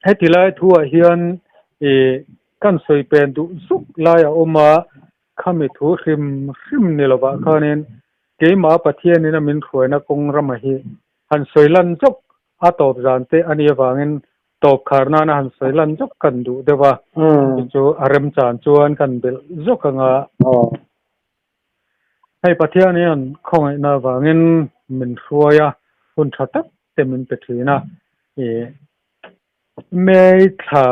heti lai thuah hian ih kan sawi pen duh zuk lai a awm a, Khami thu hrim hrim ni lovah khanin keimah Pathianin a min hruaina kawng rama hi han sawi lan zawk a tawp zan te a nih avangin tawp khar nana han sawi lan zawk kan duh deuh a, chu chu a remchan chuan kan belh zawk ang a. Hei Pathian hian khawngaihna avangin min hruai a, hun tha tak te min pe thin a, ih May thla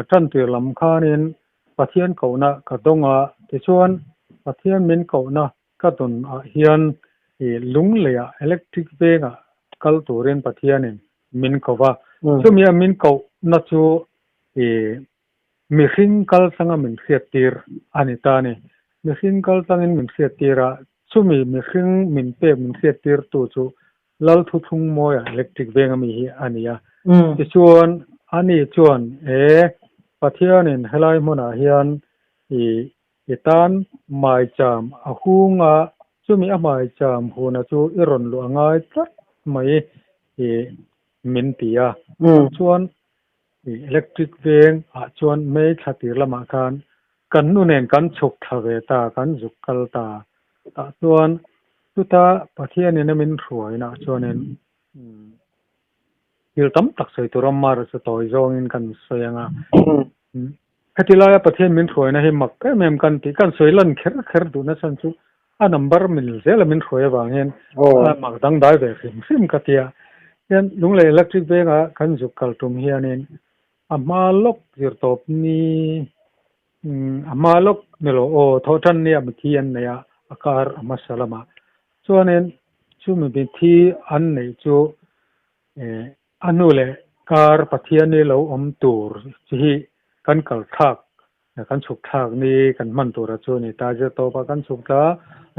tantir lam khanin Pathian kohna ka dawng a, tichuan Pathian min kohna ka dawn ah hian ih lungleiah electric vengah kal turin Pathianin min ko va, chumi a min kohna chu ih mihring kal tlanga min hriattir a ni ta a ni. Mihring kal tlangin min hriattir a, chumi mihring min pek min hriattirtu chu Lal Thuthlung Mawia electric veng ami hi a ni a. Tichuan ani chuan e Pathianin helai hmunah hian i i tan maicham a hung a, chumi a maicham huna chu i rawn luah ngai tlat mai i. min ti a. Chuan electric veng ah chuan May thla tir lamah khan kan nu nen kan chhuk thla ve ta, kan zuk kal ta. Tah chuan chuta Pathianin a min hruainaah chuanin thil tam tak sawi tur a mar chu tawi zawngin kan sawi ang a. Heti laia Pathian min hruaina hi mak em em kan tih, kan sawi lan kher kher duhna chhan chu a number mil zela min hruai avang hian a mak dangdai ve hrim hrim ka ti a. Hian Lunglei Electric Veng-a kan zuk kal tum hianin a hma lawk zirtawp ni a hma lawk ni lo aw thawhtan nia mithi an nei a, a kar a hmasa lamah chuanin chumi mithi an neih chu A hnu leh kar Pathian i lo awm tur chi hi kan kal thlak, kan chhuk thlak ni kan hman tura chu a ni. Taizir tawpah kan chhuk tla,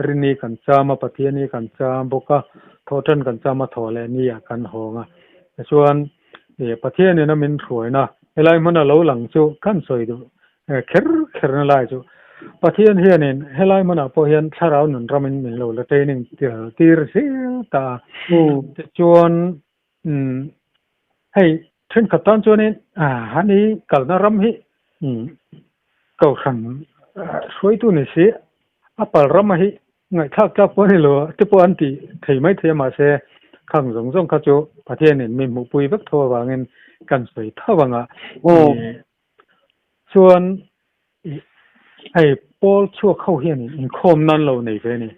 rini kan cham a, Pathian i kan cham bawk a, thawhtan kan cham a, thawh leh ni ah kan hawng a. Tichuan, Pathian in a min hruaina helai hmuna lo lang chu kan sawi duh kher kher na lai chu Pathian hianin helai hmunah pawh hian thlarau nun ramin min lo la training tel tir zel ta a. Tichuan hei thenkhat tan chuanin hani kalna ram hi kohhran hruaitu ni si a pal rama hi ngaihthlak tlak pawh a ni lo te pawh an tih thei mai thei a mahse khang zawng zawng kha chu Pathianin mi hmuhpui vek tho avangin kan sawi tho ang a. Chuan hei pawl chhuak ho hian inkhawm nan lo nei ve a ni.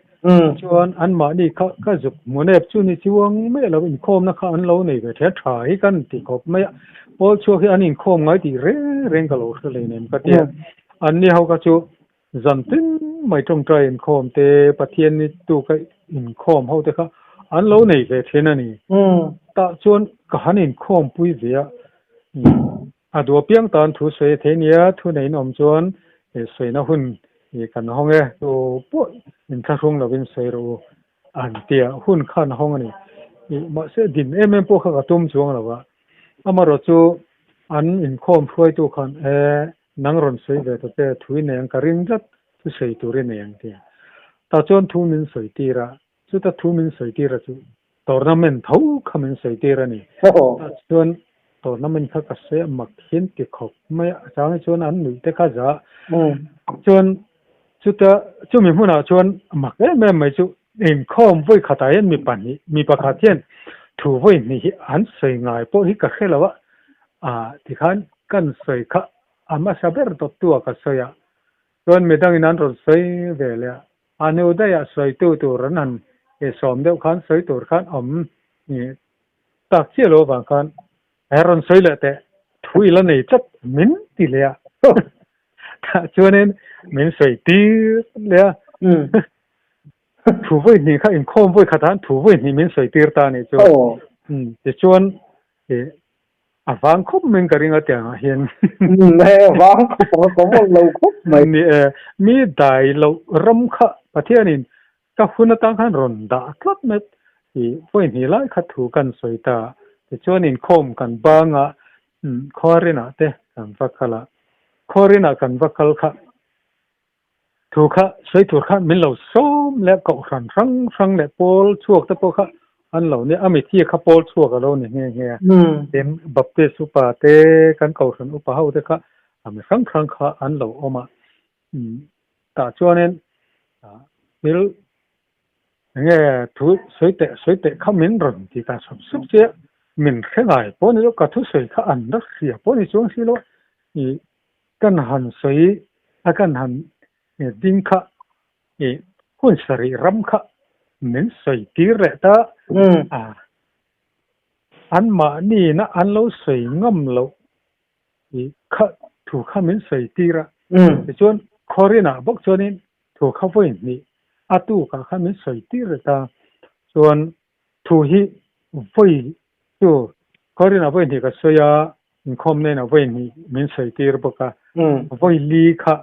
Chuan anmahni kha ka zuk hmu nep chu ni chuang mai lo inkhawmna kha an lo nei ve the tha hi kan ti khawp mai a. Pawl chhuak hi an inkhawm ngai tih reng reng ka lo hre lei nem ka tia. Anni ho kha chu zan tin mai tawngtai inkhawm te Pathian ni tuka inkhawm ho te kha an lo nei ve thin a ni. Tah chuan ka han inkhawm pui ve a. A duh apiang tan thu sawi a thei nia, thu neiin awm chuan sawina hun kan hawng e, tu pawh inthlahrung lovin sawi rawh u an ti a, hun khan hawng a ni. Mahse din em em pawh kha ka tum chuang lo va, amaherawh chu an inkhawm hruaitu khan e nang rawn sawi ve ta che, thu i nei ang ka ring tlat, thu sawi tur i nei ang ti a. Tah chuan thu min sawi tir a, Chuta thu min sawi tir a chu tournament tho kha min sawi tir a ni. Tah chuan tournament kha ka sawi a mak hian ti khawp mai a, a chang hi chuan an nuih te kha za. Chuan chuta chumi hmunah chuan mak em em mai chu inkhawm vawi khatah hian mi pahnih mi pakhat hian thu vawi hnih hi an sawi ngai pawh hi ka hre lo a, ah tikhan kan sawi kha a hmasa ber dawttu ah ka sawi a, chuan midangin an rawn sawi ve leh a. A hnu daihah sawitu tur an han sawm deuh khan sawi tur khan awm tak chiah lo avang khan he rawn sawi leh teh thu i la nei tlat min ti leh a tah chuanin min sawi tir leh a thu vawi hnih kha inkhawm vawi khat han thu vawi hnih min sawi tir ta anih chu tichuan A vang khawp mai in ka ring a tiang ah hian. He a vang khawp ang a ka lo khawp mai. Ni e, mi dai loh ram kha Pathianin ka hun atang khan rawn dah tlat mai i vawi hnih lai kha thu kan sawi ta. Tichuan inkhawm kan bang a, khuarinah te kan va kal a, khuarinah kan va kal kha Thu kha sawi tur khan min lo sawm leh kohhran hrang hrang leh pawl chhuak te pawh kha an lo nia, a mithi kha pawl chhuak a lo ni nghe nghe a. Tin, Baptist upa te, kan kohhran upa ho te kha a mi hrang hrang kha an lo awm a. Tah chuanin thil enge thu sawi teh sawi teh kha min rawn ti ta sup sup che a, min hre ngai pawh ni lo, ka thusawi kha an la hria pawh ni chuang si lo a. Kan han sawi a kan han ding kha i hun sarih ram kha min sawi tir leh ta a, an mahni na an lo sawi ngam loh i kha thu kha min sawi tir a, tichuan Khawrinah bawk chuanin thu kha vawi hnih a tukah khan min sawi tir leh ta, chuan thu hi vawi chu Khawrinah vawi hnih ka sawi a, Inkhawm nen a vawi hnih min sawi tir bawk a, vawi li kha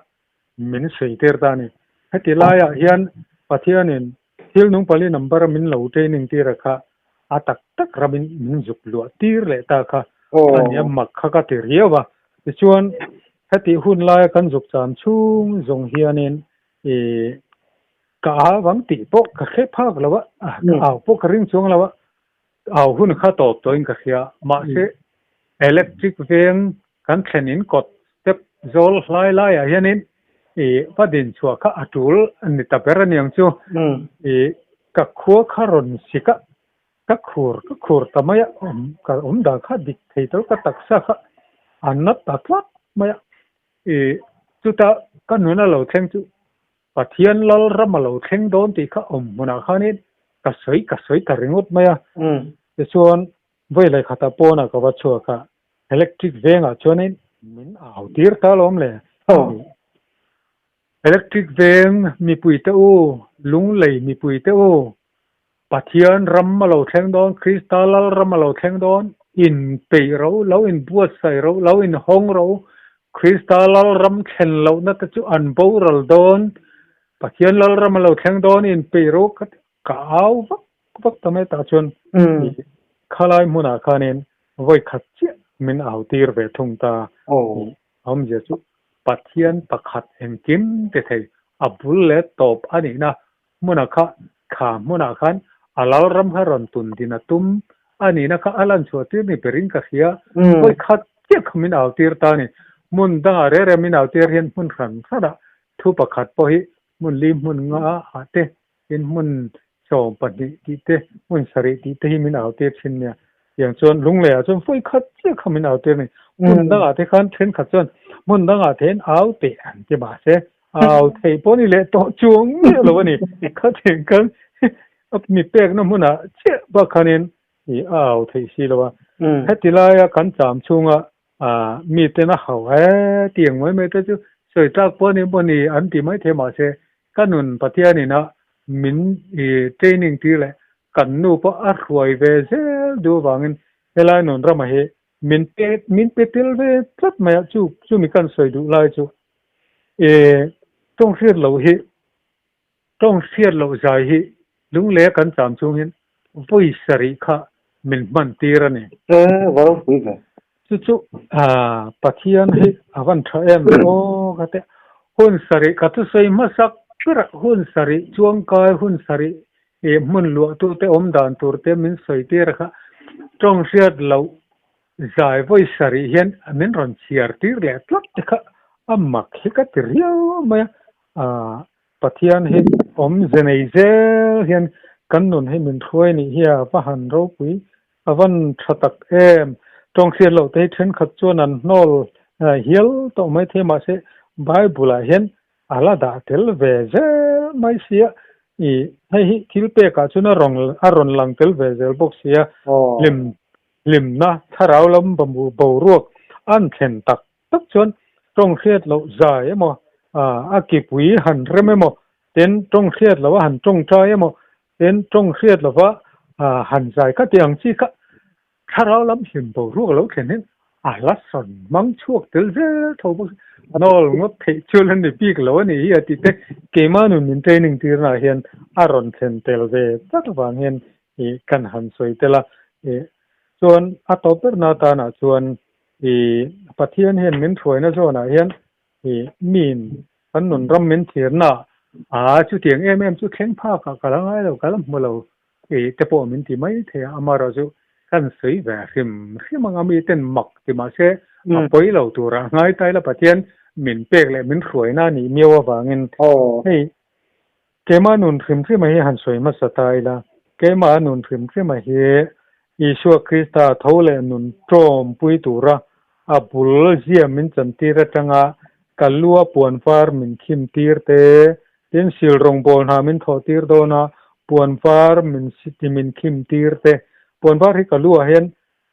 min sawi tir ta a ni. Heti laiah hian Pathianin thil nung pali number min lo training tir a kha a tak tak ramin min zuk luah tir leh ta kha a nia mak kha ka ti riau a. Tichuan heti hun laia kan zuk cham chhung zawng hianin ih ka au ang tih pawh ka hre phak lo a, ka au pawh ka ring chuang lo a. Au hun kha tawp tawhin ka hria. Mahse, electric veng kan thlen in kawt step zawl hlai laiah hianin ih va din chhuah kha a tul a ni ta ber a niang chu. Ih ka khua kha rawn sik a, ka khur ka khur ta mai a, awm ka awm dan kha dik thei tawh ka taksa kha a na ta tlat mai a. Ih chutah ka nuna lo thleng chu Pathian lal ram a lo thleng dawn tih kha awm hmunah khanin ka sawi ka sawi ta ringawt mai a. Tichuan, vawi leh khatah pawnah ka va chhuak a, electric vengah chuanin min au tir ta alawm le. Electric veng mipuite u, lunglei mipuite u, Pathian ram a lo thleng dawn, Krista lal ram a lo thleng dawn, in peih ro, lo in buatsaih ro, lo in hawng ro, Krista lal ram thlen lohna te chu an boral dawn, Pathian lal ram a lo thleng dawn, in peih ro ka ti, ka au vak vak ta mai tah chuan khalai hmunah khanin vawi khat chiah min au tir ve thung ta. Awmzia chu Pathian pakhat engkim ti thei, a bul leh tawp a nihna hmunah kha kha hmunah khan a lal ram kha rawn tun din a tum a nihna kha a lan chhuah tir ni berin ka hria. Vawi khat chiah kha min au tir ta a ni. Hmun dangah reng reng min au tir hian hmun hran hranah thu pakhat pawh hi hmun li hmun nga ah te tin hmun 12 tih te hmun sarih tih te hi min au tir thin nia. Tiang chuan lungleiah chuan vawi khat chiah kha min au tir a ni. Hmun dangah te khan thenkhat chuan hmun dangah te hian au teh an ti mahse Au theih pawh ni leh tawh chuang miah lo a ni. Kha thing khan mi pekna hmunah chiah bak khanin i a au theih si lo a. Heti laia kan cham chhunga miten a hau he tiang mai mai te chu sawi tlak pawh a ni maw ni an ti mai thei mahse ka nun Pathianin a min i training tir leh kan nu pawh a hruai ve zel duh avangin helai nun ramah hi min pe min pe tel ve tlat mai a chu chumi kan sawi duh lai chu E tawng hriat loh hi, tawng hriat loh zai hi lunglei a kan cham chungin vawi sarih kha min hman tir a ni. E va ropui ve. Chu chu Pathian hi a van tha em aw ka ti. Hun sarih ka thusawi hmasak berah hun sarih chuangkai hun sarih e hmun luahtute awm dan tur te min sawi tir a kha tawng hriat loh Zai vawi sarih hian min rawn chhiar tir leh tlat te kha a mak hi ka ti riau mai a, aah Pathian hi awmze nei zel hian kan nun hi min hruai nih hi a va han ropui a van tha tak em. Tawng hriat loh te hi thenkhat chuan an hnawl hial tawh mai thei mahse Bible ah hian a la dah tel ve zel mai sia ih hei hi thil pek ah chuan a rawn a rawn lang tel ve zel bawk sia hlim Hlimna thlarau lam boruak an thlen tak tak chuan tawng hriat loh zai emaw, a kipui han rem emaw, tin tawng hriat loh a han tawngtai emaw, tin tawng hriat lova han zai kha tih ang chi kha thlarau lam hlim boruak lo thlen hian a hla sawn hmang chhuak tel zel tho bawk si. Nawl ngawt theih chu la ni bik lo a nih hi a tih te keimah nun min training tirnaah hian a rawn thlen tel ve tlat avang hian ih kan han sawi tel a, ih chuan a tawp berna atanah chuan ih Pathian hian min hruaina zawnah hian ih miin kan nun ram min thirna ah chutiang em em chu thleng phakah ka la ngai lo ka la hmu lo ih te pawh min ti mai thei a, amaherawh chu kan sawi ve hrim hrim anga miten mak ti mahse a pawi lo turah ngai ta ila Pathian min pek leh min hruaina a nih miau avangin hei Keimah nun hrim hrima hi han sawi hmasa ta ila, keimah nun hrim hrima hi Isua Krista tho leh nun ṭawmpui tura a bul zia min chantir aṭanga ka lua puanvar min khim tir te, tin sil rawngbâwl hna min thawh tir dawna puanvar min min khim tir te, puanvar hi ka luah hian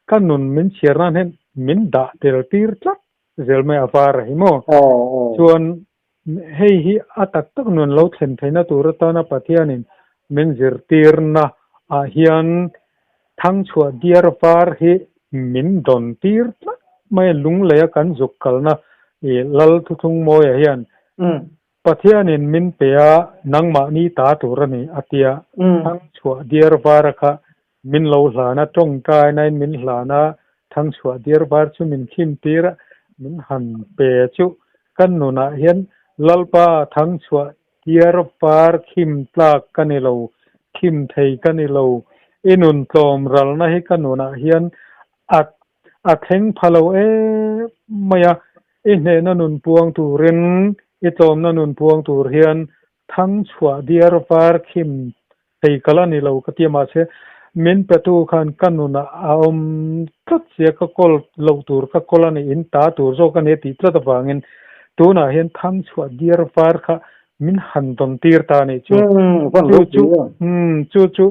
ka nun min chhiar nan hian min dah tel tir tlat zel mai a var a hi maw? Chuan Hei hi a tak tak nun lo thlen theihna tur atana Pathianin min zirtirna ah hian thangchhuah diar var hi min dawn tir tlat mai a, lungleia kan zuk kalna i Lal Thuthlung Mawia hian Pathianin min pe a, nangmahni ta tur a ni a tia, thangchhuah diar var a kha min lo hlan a, tawngtainain min hlan a, thangchhuah diar var chu min khim tir a, min han pe chu kan nunah hian Lalpa thangchhuah diar var khim tlak ka ni lo, khim thei ka ni lo. I nun tlawm ralna hi ka nunah hian a a thleng pha lo em mai a, i hnehna nun puang turin, i tlawmna nun puang tur hian thang chhuah diar var khim thei ka la ni lo ka ti a, mahse min petu khan ka nunah a awm tlat sia, ka kawl loh tur ka kawl a ni, in ta tur zawk a ni a tih tlat avangin tunah hian thang chhuah diar var kha min han dawn tir ta a nih chu. Chu chu chu chu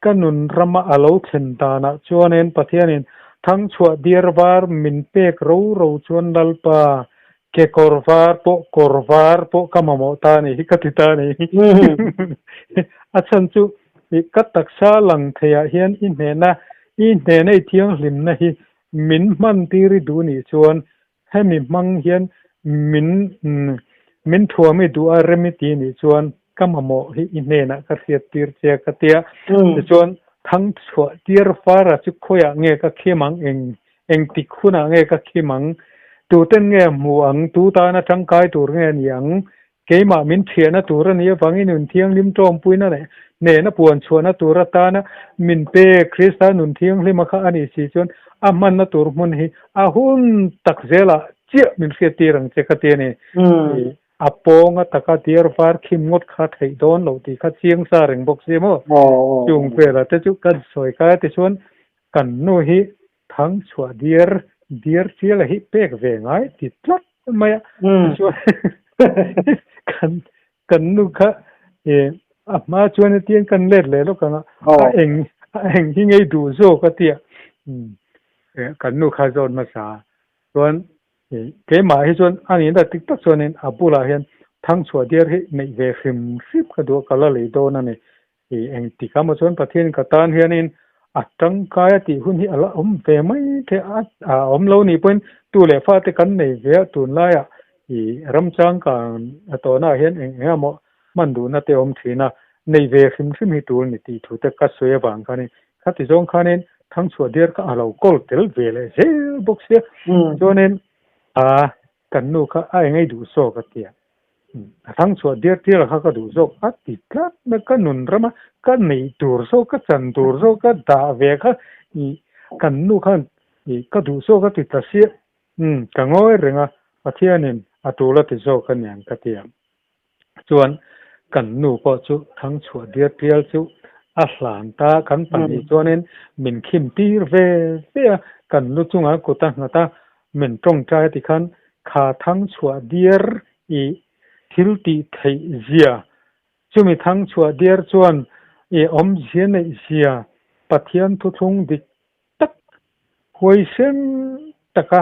ka nun rama a lo thlen danah chuanin Pathianin thangchhuah diar var min pek ro ro chuan Lalpa ke kawr var pawh kawr var pawh ka mamawh ta a nih hi ka ti ta a ni. A chhan chu ka taksa lang theiah hian i hnehna i hnehna i thianghlimna hi min hman tir i duh nih chuan Hemi hmang hian min min thuam i duh a rem i ti nih chuan ka mamawh hi i hnenah ka hriat tir che a ka tia. Tichuan thang chhuah tir fara chu khawiah nge ka khim ang, eng engtik hunah nge ka khim ang, tuten nge hmu ang, tu tana tangkai tur nge a ni ang, Keimah min thiahna tur a nih avangin nun thianghlim tawmpuina leh hnehna puan chhuahna tur atana min pe Krista nun thianghlima kha a nih si chuan a hmanna tur hmun hi a hun tak zelah chiah min hriattir ang che ka ti a ni. A pawnga taka diar var khim ngawt kha theih dawn loh tih kha chiang sa reng bawk si maw? Chung velah te chu kan sawi kai a tichuan kan nu hi Thang chhuah diar diar chial a hi pek ve ngai ti tlat mai a. Chuan kan kan nu kha e a hma chuan hetiang kan let leh lawk ang a, a eng a eng hi ngei duh zawk a tia. Kan nu kha zawt hmasa chuan keimah hi chuan a nihna tik tak chuanin a bulah hian thang chhuah diar hi neih ve hrim hrim ka duh a, ka la lei dawn a ni. I engtik amaw chuan Pathian ka tan hianin a tangkai a tih hun hi a la awm ve mai the a, a awm lo nih pawhin tu leh fate kan nei ve a, tunlaiah i ramchangkan a tawhnaah hian eng eng emaw hman duhna te awm thin a, nei ve hrim hrim hi tul ni tih thu te ka sawi avang khanin khati zawng khanin thangchhuah diar kha a lo kawl tel ve leh zel bawk sia, chuanin a kan nu kha a engei duh zawk a ti a. A thang chhuah diar diar kha ka duh zawk a ti tlat mai ka nun rama ka neih tur zawk ka chan tur zawk ka dah ve kha ih kan nu khan ih ka duh zawk a ti ta sia umm ka ngawi reng a Pathianin a tul a ti zawk a niang ka ti ang chuan kan nu pawh chu thang chhuah diar diar chu a hlan ta kan pahnih chuanin min khim tir ve ve a kan lu chungah kut a nghat a min tawngtai a ti khan Kha thangchhuah diar i thil tih theih zia, chumi thangchhuah diar chuan i awmzia neih zia Pathian thuthlung dik tak huaisen taka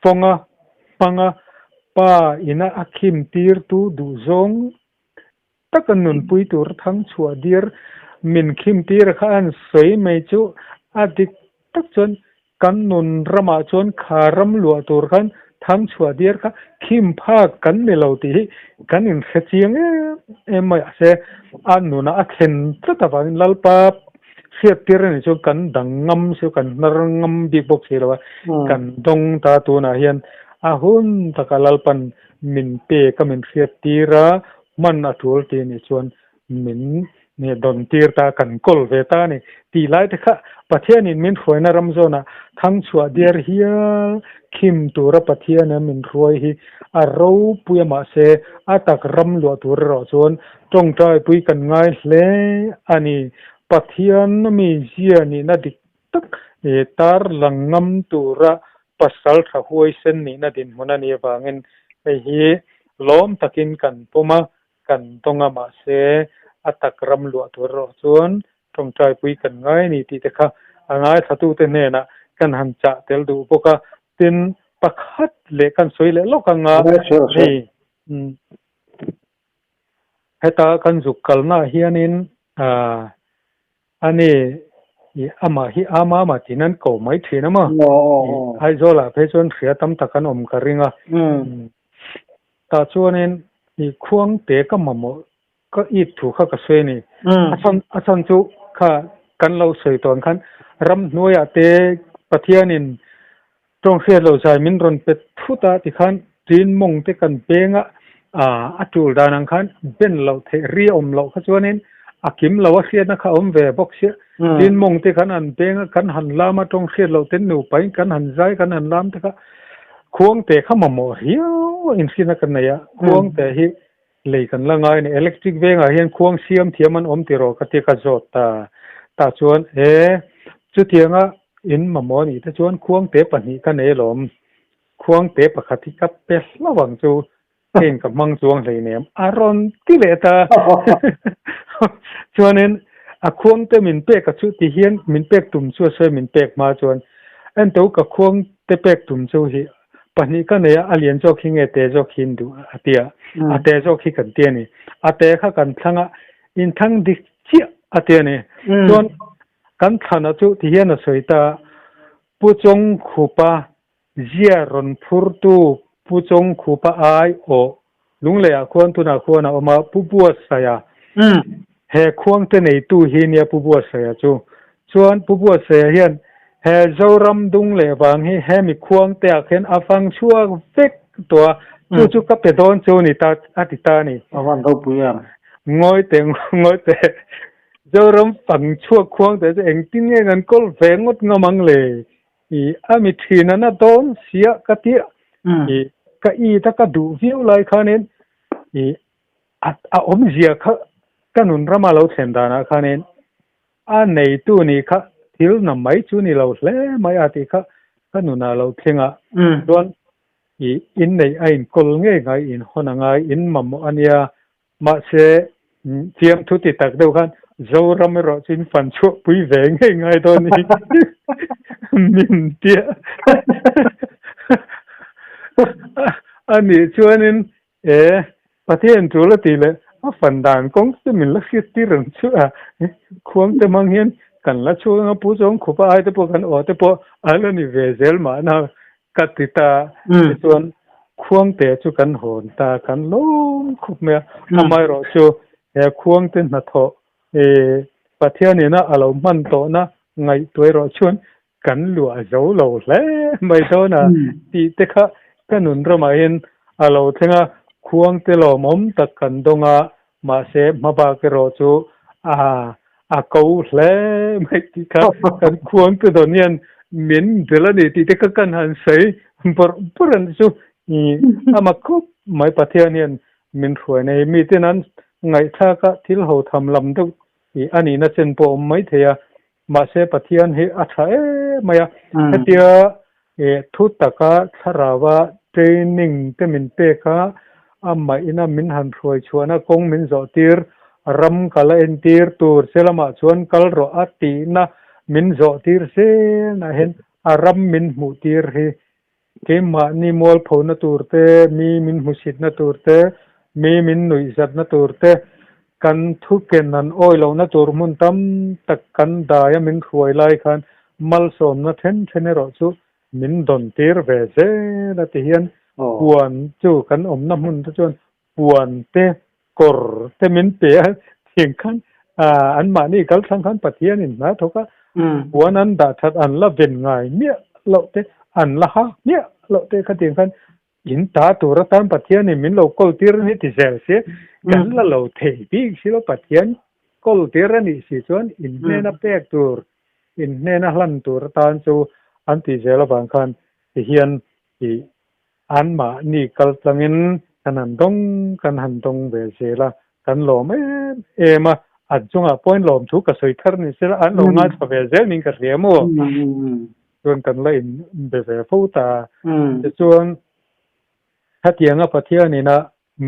vawnga hmanga Pa ina a khim tirtu duhzawng taka nunpui tur thangchhuah diar min khim tir kha an sawi mai chu a dik tak chuan kan nun ramah chuan kha ram luah tur khan thangchhuah diar kha khim phak kan ni lo tih hi kan inhre chiang em em mai a se a nunah a thlen tlat avangin Lalpa hriat tir a nih chuan kan dang ngam si kan hnar ngam bik bawk si lo a kan dawng ta tunah hian a hun taka Lalpan min pek a min hriat tir a, hman a tul tih nih chuan min dawn tir ta, kan kawl ve ta a ni tih lai te kha Pathianin min hruaina ram zawnah thangchhuah diar hial khim tura Pathiana min hruai hi a ropui a mahse a tak ram luah tur erawh chuan tawngtaipui kan ngai hle a ni. Pathian mi zia nihna dik tak tar lang ngam tura pasal tha huaisen nihna dinhmun a nih avangin hei hi lawm takin kan pawm a, kan dawng a, mahse a tak ram luah tur erawh chuan tawngtaipui kan ngai a ni tih te kha a ngaithlatute hnenah kan han chah tel duh bawk a, tin pakhat leh kan sawi leh lawk ang a, hei heta kan zuk kalnaah hianin aah A ni, i amah hi ama ama tiin an ko mai thin a maw? I Aizawlah phei chuan hria tam tak an awm ka ring a. Tah chuanin i khuangte ka mamawh ka it thu kha ka sawi a ni. A chhan a chhan chu kha kan lo sawi tawn khan ramhnuaiah te Pathianin tawng hriat loh zai min rawn pe thut a tikhan tin mawng te kan peng a, a tul dan ang khan ben loh theih ri awm loh kha chuanin a kim lo a hriatna kha a awm ve bawk sia. Tin mawng te kan han peng a, kan han lam a tawng hriat loh ten nupain kan han zai kan han lam te kha khuangte kha mamawh riau a inhriatna kan nei a. Khuangte hi lei kan la ngai a ni. Electric vengah hian khuang siam thiam an awm tiraw ka tia ka zawt ta. Tah chuan e chutianga in mamawh a nih te chuan khuangte pahnih ka nei alawm. Khuangte pakhat hi ka pe hlauh ang chu Heng ka hmang chuang hleinem a rawn ti leh ta. Chuanin a khuangte min pek a chu ti hian min pek tum chu a sawi min pek hma chuan ento ka khuangte pek tum chu hi pahnih ka nei a, a lian zawk hi nge te zawk hi in duh a ti a, a te zawk hi kan ti a ni. A te kha kan thlang a, in thlang dik chiah a ti a ni. Chuan kan thlana chu ti hian a sawi ta, Pu Chawngkhupa Zia rawn phurtu Pu Chawngkhupa ai awh Lungleiah khuan tunah khuan a awm a, Pu Buatsaia. He khuangte neitu hi nia Pu Buatsaia chu. Chuan Pu Buatsaia hian he Zoram dung leh vang hi hemi khuangteah khian a fang chhuak vek tawh a, chu chu ka pe dawn chu ni ta a ti ta a ni. A van ropui em? Ngawi teh ngawi teh. Zoram fang chhuak khuangte chu engtin nge kan kawl ve ngawt ngam ang le? I a mi thin a na dawn sia ka ti a, i ka it a ka duh viau lai khanin i a a awmzia kha ka nun rama lo thlen danah khanin a neitu nih kha thil na mai chu ni lo hle mai a tih kha ka nunah lo thleng a, chuan i inneih a inkawl ngei ngai inhawn a ngai in mamawh a nia Mahse, fiamthu ti tak deuh khan Zoram erawh chu in fan chhuah pui ve ngei ngai dawn ni min tia a nih chuanin e Pathian tul a tih leh a fan dan kawng te min la hriat tir ang chu a, khuang te hmang hian kan la chhuak anga Pu Chawngkhupa ai te pawh kan aw te pawh a la ni ve zel mahna Ka ti ta, tichuan Khuangte chu kan hawn ta, kan lawm khup mai a. Amaherawh chu he Khuangte hnathawh Pathianina a lo hman tawhna ngaihtuah erawh chuan kan luah zo lo hle mai dawn a tih te kha ka nun ramah hian a lo thleng a. Khuangte lawmawm tak kan dawng a, mahse hmabak erawh chu a ko hle mai tih kha kan khuangte dawn hian min bel a ni tih te kha kan han sawi bawrh bawrh a ni chu ama khawp mai Pathian hian min hruai nei mi ten an ngaihthlak a thil ho tham lam deuh tih a nihna chen pawh a awm mai thei a mahse Pathian hi a tha em mai a hetia thu taka thlarau a training te min pek a, amah ina min han hruai chhuahna kawng min zawh tir, ram kal a entir tur che lamah chuan kal rawh a tihna min zawh tir zel ah hian a ram min hmuh tir hi keimahni mualphona tur te, mi min hmuhsitna tur te, mi min nuihzatna tur te, kan thu ken an awi lohna tur hmun tam tak kan dai a min hruai lai khan malsawmna then then erawh chu min dawn tir ve zel a ti hian puan chu kan awmna hmun te chuan puan te kawr te min pe a tiang khan anmahni kal thlang khan Pathianin hna thawk a puan an dah that an la ven ngai miah loh te an la hak miah loh te khatiang khan In ta tur atan Pathianin min lo kawl tir a ni ti zel si, kan la lo thei bik si lo Pathian kawl tir a nih si chuan in hnena pek tur, in hnena hlan tur atan chu an tih zel avang khan ti hian i anmahni kal tlangin kan han dawng kan han dawng ve zel a, kan lawm em em a, an chungah pawhin lawmthu ka sawi thar ni sela an lo ngaithla ve zel niin ka hria maw? Chuan kan la in be ve fo ta. Tichuan, hetianga Pathianina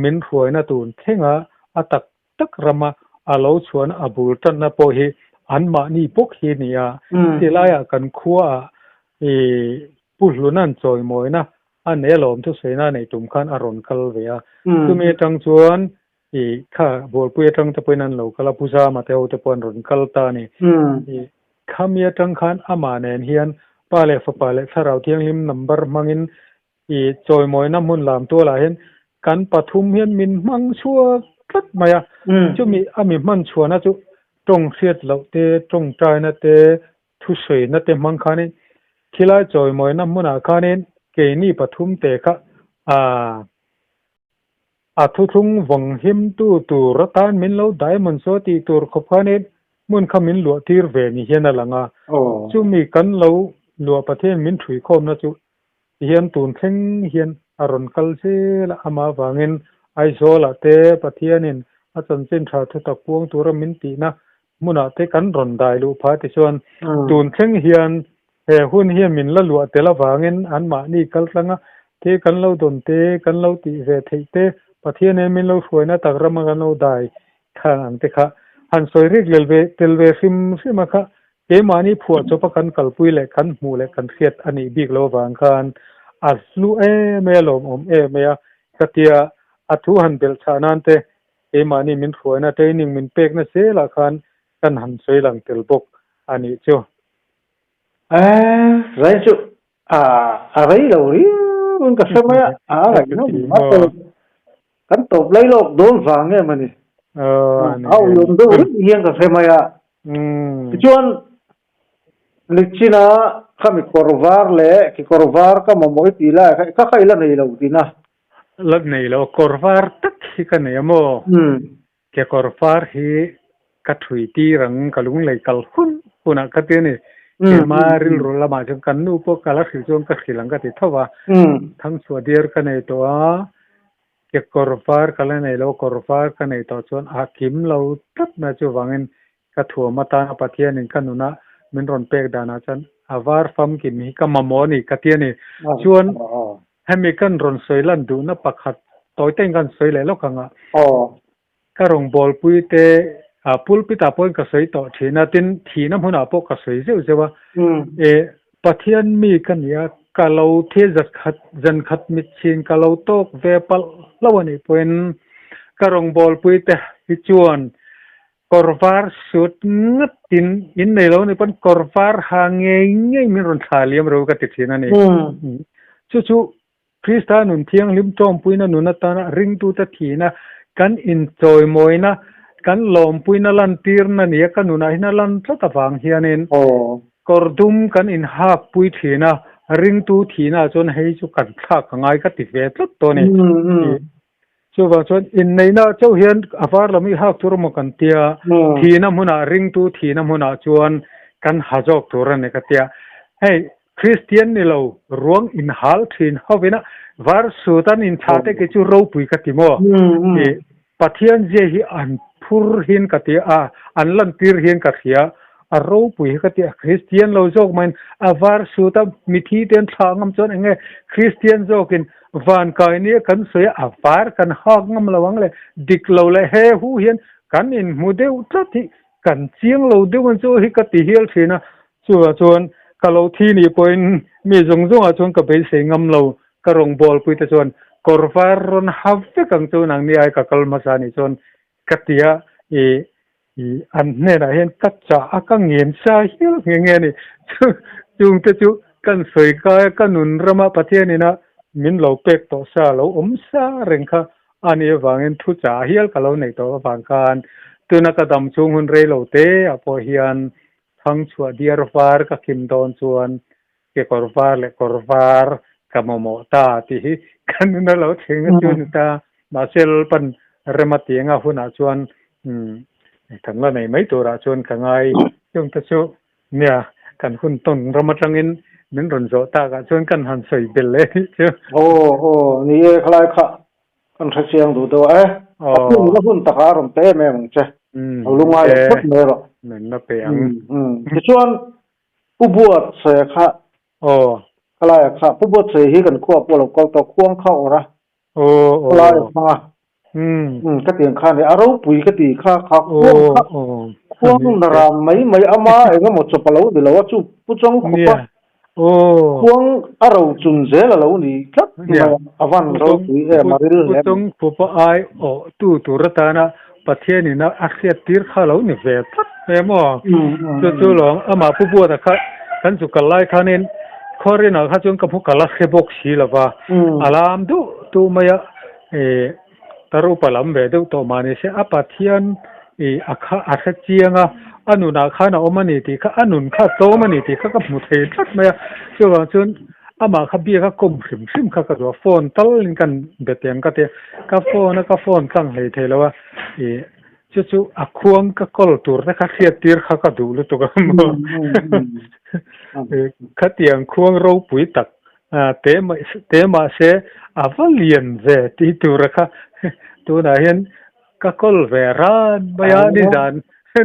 min hruaina tun thlenga a tak tak rama a lo chhuahna a bul tanna pawh hi anmahni bawk hi a ni a. Tilaiah kan khuaah i Pu Hluna'n chawimawina a nei alawm thusawiina a neih tum khan a rawn kal ve a. Chumi atang chuan I kha Bualpui atang te pawhin an lo kal a, Pu Zama te ho te pawh an rawn kal ta a ni. I khami atang khan amah nen hian Pa leh Fapa leh Thlarau Thianghlim number hmangin i chawimawina hmun lam tualah hian kan pathum hian min hmang chhuak tlat mai a. Chumi a mi hman chhuahna chu tawng hriat loh te, tawngtaina te, thusawina te hmang khanin khilai chawimawina hmunah khanin keini pathum te kha aa. A thuthlung vawng himtu tur atan min lo diamond saw tih tur khawp khanin hmun kha min luah tir ve ni hian a lang a. Chumi kan lo luah Pathian min ṭhuikhawmna chu tihian tun thleng hian a rawn kal zel a, amah avangin Aizawlah te Pathianin a chanchin ṭha thutak puang tura min tihna hmunah te kan rawn dai luh phah tichuan tun thleng hian he hun hian min la luah tel avangin anmahni kaltlanga te kan lo dawn te, kan lo tih ve theih te, Pathianin min lo hruaina tak rama kan lo dai khan ang te kha han sawi rik lel ve tel ve hrim hrim a kha keimahni phuah chawpa kan kalpui leh kan hmuh leh kan hriat a nih bik lo avang khan a hlu em mai a lawmawm em mai a ka tia a thu han belh chhah nan te Keimahni min hruaina training min pekna zelah khan kan han sawi lang tel bawk a nih chu. Eh, zai chu a a rei lo riau in ka hre mai a, a ngaihnawm a tel kan tawp lai lawk dawn vang em a ni. A uiawm deuh reng hian ka hre mai a. Tichuan Nichina khami kawr var leh kekawr var ka mamawh i tih lai kha ka kha i la nei lo tina. La nei lo, kawr var tak hi ka nei a maw? Kekawr var hi ka thui tir ang, ka lunglei kal hun hunah ka ti a ni. Keima rilru lamah chuan kan nu pawh ka la hrilh chuan ka hrilh ang ka ti tho va. Thangchhuah diar ka nei tawh a, kekawr var ka la nei lo, kawr var ka nei tawh chuan a kim lo tlat mai chuvangin ka thuam atana Pathianin ka nuna min rawn pek danah chuan a var famkim hi ka mamawh a ni ka ti a ni. Chuan hemi kan rawn sawi lan duhna pakhat tawi tein kan sawi leh lawk ang a, ka rawngbawlpui te pulpit ah pawhin ka sawi tawh thin a, tin thihna hmunah pawh ka sawi zeuh zeuh a, e Pathian mi ka ni a, ka lo thi zakhat zankhat mitchhin ka lo tawk ve palh hlauh a nih pawhin ka rawngbawlpui te hi chuan Kawr var sut ngat in in nei lo ni pawn kawr var ha ngei ngei min rawn thla liam ro ka ti thin a ni. Chu chu Krista nun thianghlim tawmpuina nun atana ringtute thihna kan inchawimawina kan lawmpuina lantirna nia ka nunah hian a lan tlat avang hianin kawr dum kan inhakpui thin a, ringtu thihnaah chuan hei chu kan thlak a ngai ka ti ve tlat tawh a ni. Chuvang chuan inneihna chauh hian a var lam hi hak tur emaw kan tia, thihna hmunah ringtu thihna hmunah chuan kan ha zawk tur a ni ka tia. Hei Kristian ni lo ruang inhal thin hovina var sut an inthlah te khi chu ropui ka ti maw? Ih Pathian zia hi an phur hin ka ti a, an lantir hian ka hria. A ropui hi ka ti a, Kristian lo zawk maiin a var sut a, mithi te an thlah ngam chuan eng nge Kristian zawkin van kai nia kan sawi a, a var kan hak ngam lo ang le, dik lo leh he hu hian kan inhmu deuh tlat hi kan chiang lo deuh ang chu hi ka ti hial thin a, chuvang chuan ka lo thi nih pawhin mi zawng zawngah chuan ka beisei ngam lo, ka rawngbawlpui te chuan kawr var rawn ha vek ang chu nangni ai ka kal hmasa nih chuan ka ti a, ih Ih, an hnenah hian ka chah a, ka ngen sa hial nghe nghe a ni. Chu, chungte chu kan sawi kai a, ka nun rama Pathian ina min lo pek tawh sa, lo awm sa reng kha a nih avangin thu chah hial ka lo neih tawh avang khan tuna ka dam chhung hun rei lo te ah pawh hian thangchhuah diar var ka khim dawn chuan kekawr var leh kawr var ka mamawh ta tih hi ka nuna lo thleng a chu a ni ta. Mahse Lalpan rem a tih anga hunah chuan kan la nei mai turah chuan ka ngai. Chungte chu nia kan hun tawn ram atangin min rawn zawh takah chuan kan han sawi bel leh anih chu. Aw aw ni e khalai kha kan hre chiang duh deuh a e. A hun la hun takah a rawn pe em em ang che. A lungai lo phawt mai rawh. Nunna pe ang. Tichuan Pu Buatsaia kha Aw. Khalaia kha Pu Buatsaia hi kan khua pawh a lo kal tawh khuang kha awrh a. Aw aw. Khalaia hmang a. Ka tiang kha a ni. A ropui ka ti kha kha khuang kha khuang na ram mai mai ama eng emaw chawp a lo ni lo a chu Pu Chawngkhupa khuang a ro chun zel a lo ni tlat mai a a van ropui em a ril hle mai. Pu Chawngkhupa ai awh tu tur atana Pathianin a hriat tir kha lo ni ve tlat mai maw? Chu chu lawng amah Pu Buata kha kan chu kal lai khanin Khawrinah kha chuan ka hmu kal a hre bawk si lo va, a lam duh duh mai a, ih tarupa lam ve deuh tawh mah ni se a Pathian ih a kha a hre chiang a, a nunah khan a awm a ni tih kha a nun kha a tlawm a ni tih kha ka hmu thei tlat mai a, chuvang chuan. Amah kha biak a kawm hrim hrim kha ka duh a, phone tal in kan be teng ka ti a, ka phone a ka phone tlang hlei thei lo a, ih chu chu a khuang ka call tur te kha hriat tir kha ka duh lutuk a maw khatiang khuang ropui tak te mah te mahse a va lian ve tih tur a kha tunah hian ka call ve ran mai a nizan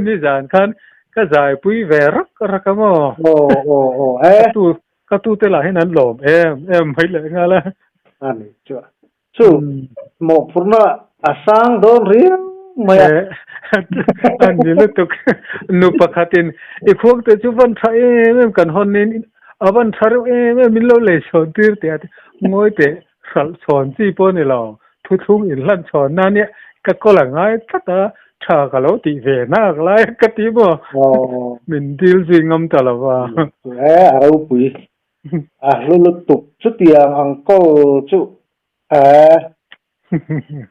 nizan khan ka zaipui ve rak rak a maw ka tu ka tu te lah hian an lawm em em mai leh nghal a. A ni chu Chu mawhphurhna a sang dawn riau mai a. A ni lutuk. Nu pakhatin i khuangte chu van tha em em kan hawn in a van tha reuh em em min lo lei chhawn tir teh a ti. Ngawi teh hralh chhawn chi pawh a ni lo. Thuthlung inhlan chhawn na nia ka kawl a ngai tlat a, tha ka lo tih ve nak lai ka ti maw? Min dil zui ngam ta lo va. E a ropui. A hlu lutuk chutiang ang kawl chu eh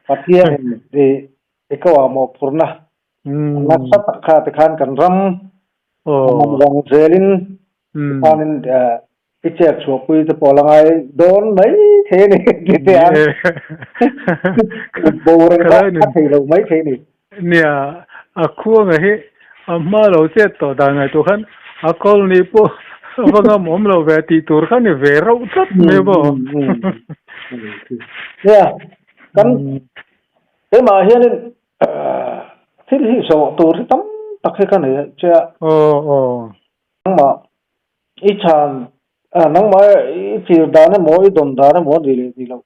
Pathian i i ko ah mawhphurhna nasa tak kha tikhan kan ram rang zelin tikhanin i chet chhuahpui te pawh la ngai dawn mai thei a ni ti te ang bo reng pawh a thei lo mai thei a ni. Nia, a khuanga hi a hma lo chet tawh dan ngaihtuah khan a kawl nih pawh a va ngam awm lo ve tih tur kha ni ve rauh tlat mai maw? Nia, kan keimah hianin thil hi zawh tur hi tam tak hi ka nei a che a. Aw aw. Nangmah i chhan, nangmah i thlir dan emaw i dawn dan emaw a ni leh ni loh.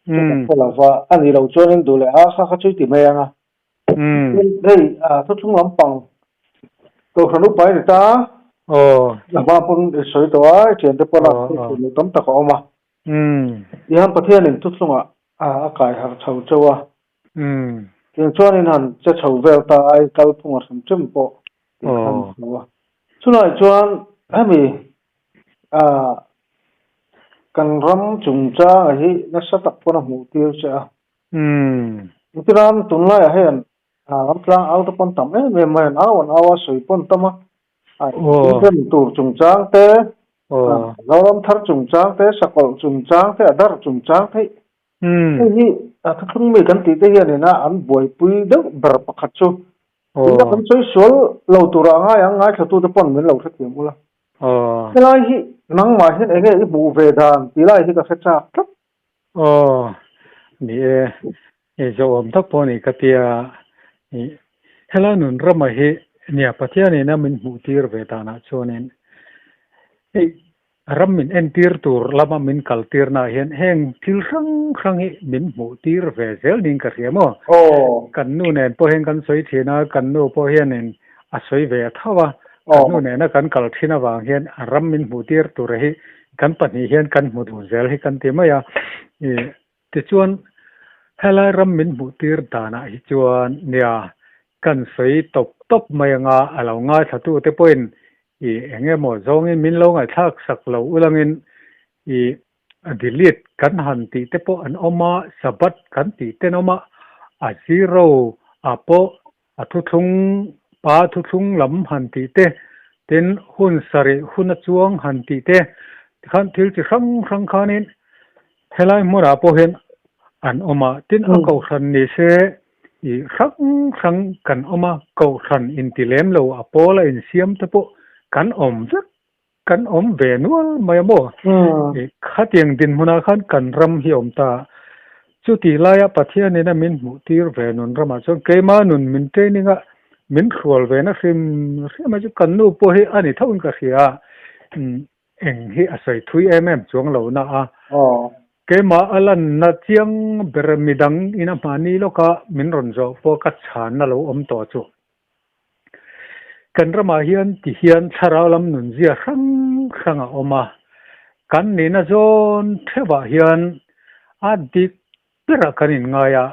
Chu kan hre lo va, a nih loh chuanin duh leh a kha kha chu i ti mai ang a. Hei thuthlung lampang Kohhran upa i ni ta a, a hma pawn i sawi tawh a, i thiante pawn a thuthlung loh tam tak a awm a. Tihian Pathianin thuthlungah a kai harh chho chauh a. Tiang chuanin han che chho vel ta a, i kalphung a hrim hrim pawh tih khan chho a. Chulai chuan hemi Kan ram chungchanga hi nasa tak pawn a hmuh tir che a. Engtinan tunlaiah hian ram tlang au te pawn tam em em mai an au an au a, sawi pawn tam a. Inrem tur chungchang te, Zoram thar chungchang te, sakawlh chungchang te, a dar chungchang te hei hi thuthlung mi kan tih te hianin a an buaipui deuh ber pakhat chu. Tuna kan sawi sual lo turah ngai ang ngaithlatute pawn min lo hrethiam ula. Aw. Helai hi nangmah hian enge i hmuh ve dan tih lai hi ka hre chak tlat. Aw, ni e, i zawhawm tak pawh a ni ka tia. I helai nun rama hi nia Pathian ina min hmuh tir ve danah chuanin hei ram min entir tur lama min kal tirnaah hian heng thil hrang hrang hi min hmuh tir ve zel niin ka hria maw? Aw. Kan nu nen pawh hian kan sawi thin a, kan nu pawh hianin a sawi ve a tho a, kan nu nena kan kal thin avang hian a ram min hmuh tir tur hi kan pahnih hian kan hmu dun zel hi kan ti mai a. Tichuan helai ram min hmuh tir danah hi chuan nia kan sawi tawp tawp mai anga a lo ngaithla te pawhin i eng emaw zawngin min lo ngaihthlak sak lo ulangin i delete kan han tih te pawh an awm a, Sabbath kan tih ten awm a, a zero ah pawh A thuthlung pa thuthlung lam han tih te, tin hun sarih hun a chuang han tih te, tikhan thil chi hrang hrang khanin helai hmunah pawh hian an awm a. Tin a kohhran ni se i hrang hrang kan awm a, kohhran inti lem lo a pawl a insiam te pawh kan awm vek, kan awm ve nual mai a maw? Khatiang dinhmunah khan kan ram hi a awm ta a, chutih laia Pathianin a min hmuh tir ve nun ramah chuan keima nun min training a, min hrual ve na hrim hrim a chu kan nu pawh hi a ni tho in ka hria a, eng hi a sawi thui em em chuang lo na a. Keimah a lanna chiang ber midang in a hmahni lawka min rawn zawh pawh ka chhanna lo awm tawh chu. Kan ramah hian ti hian thlarau lam nunzia hrang hrang a awm a, kan nihna zawn theuhah hian a dik berah kan inngai a,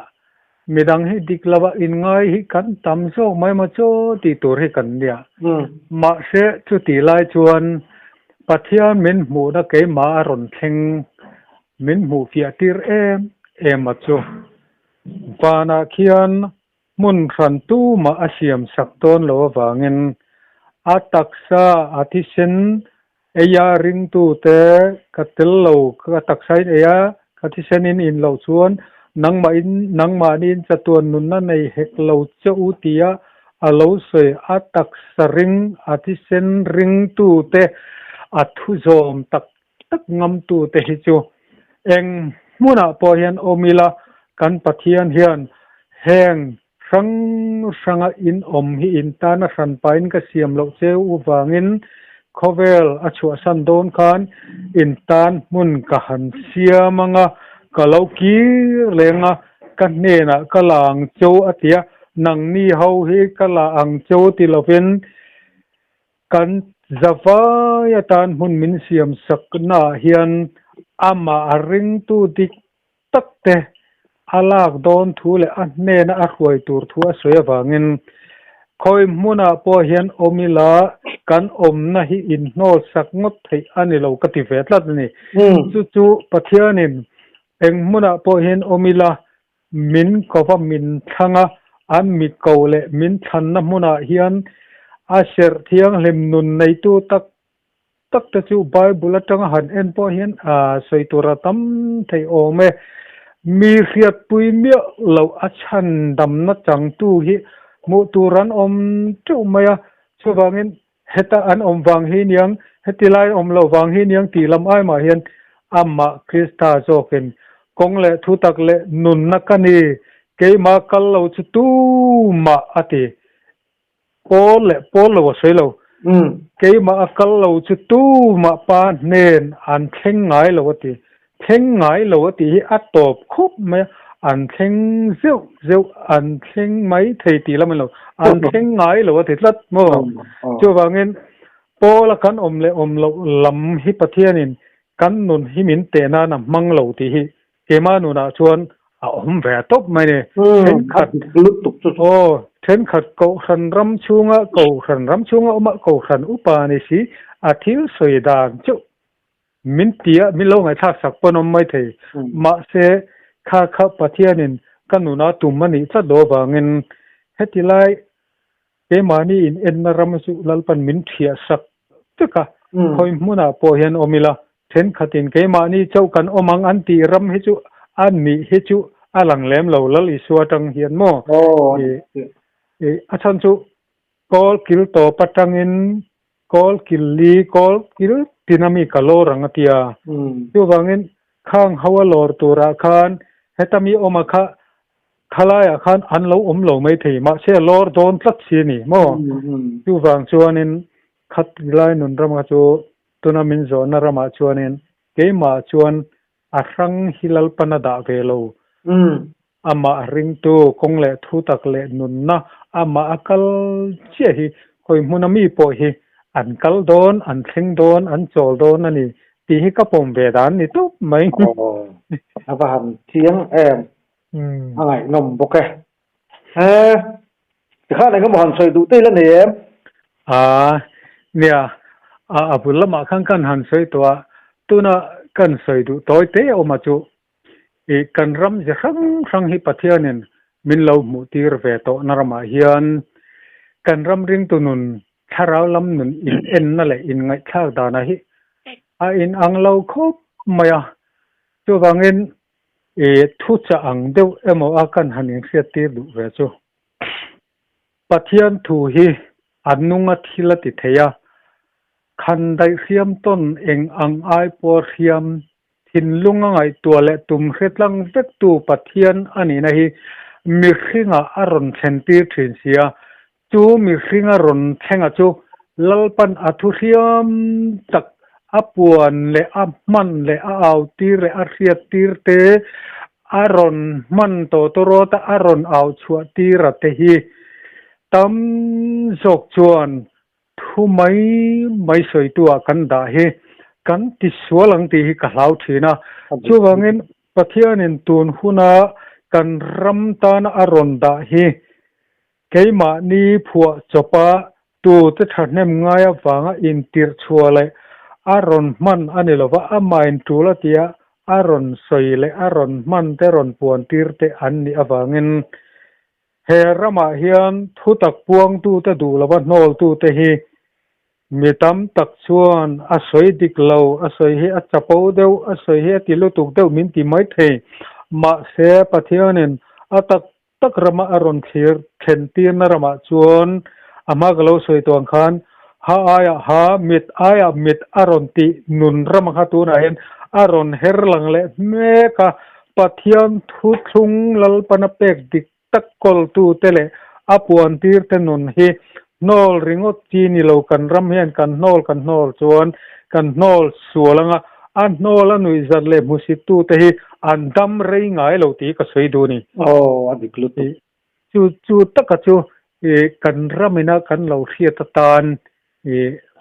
midang hi dik lovah inngai hi kan tam zawk mai maw chaw tih tur hi kan nia. Mahse chutih lai chuan Pathian min hmuhna keimah a rawn thleng min hmuhfiah tir em em a chu. Vanah khian Hmun hran tumah a siam sak dawn lo avangin a taksa a thisen Eia ringtute ka tel lo, ka taksain eia ka thisenin in loh chuan nangmahin nangmahniin chatuan nunna nei hek lo che u tia a lo sawi. A taksa ring, a thisen ringtute a thu zawm tak tak ngamtute hi chu eng hmunah pawh hian awm ila kan Pathian hian heng hrang hranga in awm hi in tana hran pahin ka siam loh che u vangin khawvel a chhuahsan dawn khan in tan hmun ka han siam anga ka lo kir leng a, ka hnenah ka la ang cheu a ti a, nangni ho hi ka la ang cheu ti lovin Kan zavai atan hmun min siam saknaah hian amah a ringtu dik tak te a lak dawn thu leh a hnena a hruai tur thu a sawi avangin khawi hmunah pawh hian awm ila kan awmna hi inhnawl sak ngawt theih a ni lo ka ti ve tlat a ni. Chu chu Pathianin eng hmunah pawh hian awm ila Min kova min thlang a, an mi ko leh min thlanna hmunah hian a serh thianghlim nun neitu tak tak te chu Bible atanga han en pawh hian a sawi tur a tam thei awm e. Mi hriatpui miah loh a chhan damna changtu hi hmuh tur an awm teuh mai a, chuvangin Heta an awm vang hi niang, heti lai awm loh vang hi niang tih lam ai mah hian amah Krista zawkin kawng leh thutak leh nunna ka ni, keimah kal lo chu tumah a ti. Pawl leh pawl lo a sawi lo. Keimah a kal lo chu tumah pa hnen an thleng ngai lo a ti. Thleng ngai lo a tih hi a tawp khawp mai a, an thleng zeuh zeuh, an thleng mai thei tih lam a ni lo, an thleng ngai lo a ti tlat maw? Chuvangin Paula kan awm leh awm loh lam hi Pathianin kan nun hi min teh nan a hmang lo tih hi keimah nunah chuan a awm ve tawp mai ni. Thenkhat aw, thenkhat Kohhran ram chhunga Kohhran ram chhunga awma Kohhran upa ni si a thil sawi dan chauh Min ti a, min lo ngaihthlak sak pawn awm mai thei. Mahse, kha kha Pathianin ka nuna tum a nih tlat lo avangin heti lai keimahni in enna ram chu Lalpan min thiah sak vek a, khawi hmunah pawh hian awm ila, thenkhatin keimahni chauh kan awm ang an tih ram hi chu a nih hi chu a lang lem lo Lal Isua atang hian maw? A chhan chu Kawl kil tawp atangin kawl kil li, kawl kil tina mi ka lawr ang a ti a. Chuvangin khang ho a lawr turah khan heta mi awma kha khalaiah khan an lo awm lo mai thei, mahse a lawr dawn tlat si a ni maw? Chuvang chuanin khat lai nun rama chu tuna min zawhna ramah chuanin keimah chuan A hrang hi Lalpan a dah ve lo. Amah ringtu kawng leh thu tak leh nunna amah a kal chiah hi khawi hmuna mi pawh hi an kal dawn, an thleng dawn, an chawl dawn a ni tih hi ka pawm ve dan ni tawp mai. Aw, a va han chiang em, a ngaihnawm bawk e. He, tikhan engemaw han sawi duh te ila nei em? A, nia, a bul lamah khan kan han sawi tawh a, tuna kan sawi duh tawi te awm a chu i kan ram ze hrang hrang hi Pathianin min lo hmuh tir ve tawh na ramah hian kan ram ringtu nun thlarau lam nun in enna leh in ngaihthlak dana hi a in ang lo khawp mai a, chuvangin I thu chah ang deuh emaw a kan han inhriat tir duh ve chu. Pathian thu hi a nunga thil a ti thei a, khan daih hriam tawn eng ang ai pawh hriam, thinlung a ngaihtuah leh tum hre tlang vektu Pathian a nihna hi mihringah a rawn thlen tir thin si a, Chu mihringa rawn thlenga chu Lalpan a thu hriam tak a puan leh a hman leh a autir leh a hriattir te a rawn hman tawtawrawta a rawn au chhuah tira te hi tam zawk chuan thu mai mai sawitu ah kan dah hi kan tisual ang tih hi ka hlau thin a. Chuvangin Pathianin tun huna kan ram tana a rawn dah hi Keimahni phuah chawpa tute thahnem ngai avanga intirh chhuah leh a rawn hman a ni lova, amahin tul a tia a rawn sawi leh a rawn hman te rawn puan tir te an nih avangin he ramah hian thutak puangtute duh lova hnawltute hi. Mi tam tak chuan a sawi dik lo, a sawi hi a chapo deuh, a sawi hi a ti lutuk deuh min ti mai thei. Mahse, Pathianin a tak tak rama a rawn thlir thlen tirna ramah chuan a hma ka lo sawi tawh ang khan ha aiah ha, mit aiah mit a rawn tih nun ram kha tunah hian a rawn her lang leh hmek a, Pathian thuthlung Lalpana pek dik tak kawltute leh a puantirte nun hi hnawl ringawt chi ni lo kan ram hian kan hnawl kan hnawl chuan kan hnawl sual anga a hnawl a nuihzat leh hmusittute hi an dam rei ngai lo tih ka sawi duh a ni. Aw, a dik lutuk. Chu chu taka chu kan ramina kan lo hriat atan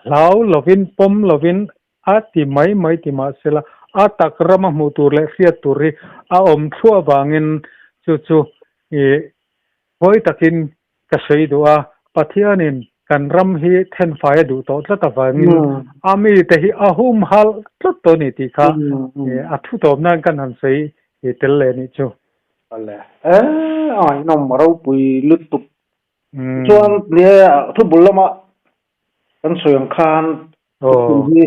hlau lovin pawm lovin A ti mai mai ti mah sela, a tak rama hmuh tur leh hriat tur hi a awm thluah vangin chu chu i hawi takin ka sawi duh a, Pathianin kan ram hi thenfai a duh tawh tlat avangin a mite hi a humhalh tlat tawh a ni tih kha a thu tawp nan kan han sawi tel leh anih chu. Awle, e a ngaihnawm a ropui lutuk. Chuan nia thubul lama kan sawi ang khan thuthlung hi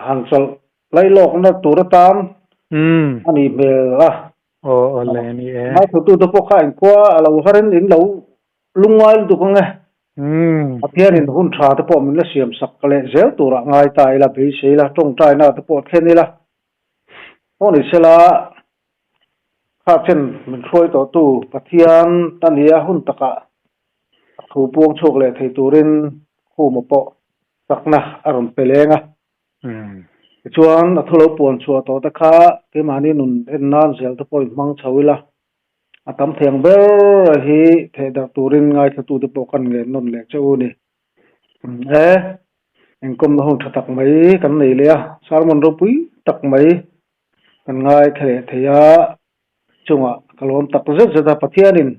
han chawlh lailawkna tur atan a nih hmel a. Ngaithlatute pawh kha engkhua a lo harin in lo lungngai lutuk ang e. Pathianin hun tha te pawh min la siam sak leh zel turah ngai ta ila, beisei ila, tawngtaina te pawh thlen ila. Pawh ni sela kha chen min hruai tawhtu Pathian a nia hun takah A thu puang chhuak leh thei turin Khuma pawh chakna a rawn pe leng a. Tichuan, a thu lo puan chhuah tawh te kha keimahni nun en nan zel te pawh inhmang chho ila, a tam thei ang ber hi theh darh turin ngaithlatute pawh kan ngen nawn leh che u ni. E, inkawmna hun tha tak mai kan nei leh a, sermon ropui tak mai kan ngaithla leh thei a, chungah ka lawm tak zet zet a, Pathianin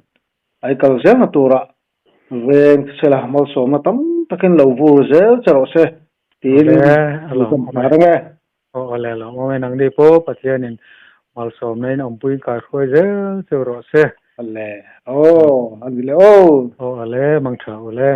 Ai kal zelna turah veng sela malsawmna tam takin lo vur zel che rawh se tiin mi ka hmu reng e. Aw awle lo awm e nangni pawh Pathianin malsawmna in awmpui kai hruai zel che rawh se. Awle aw ani le aw. Aw awle mangtha awle.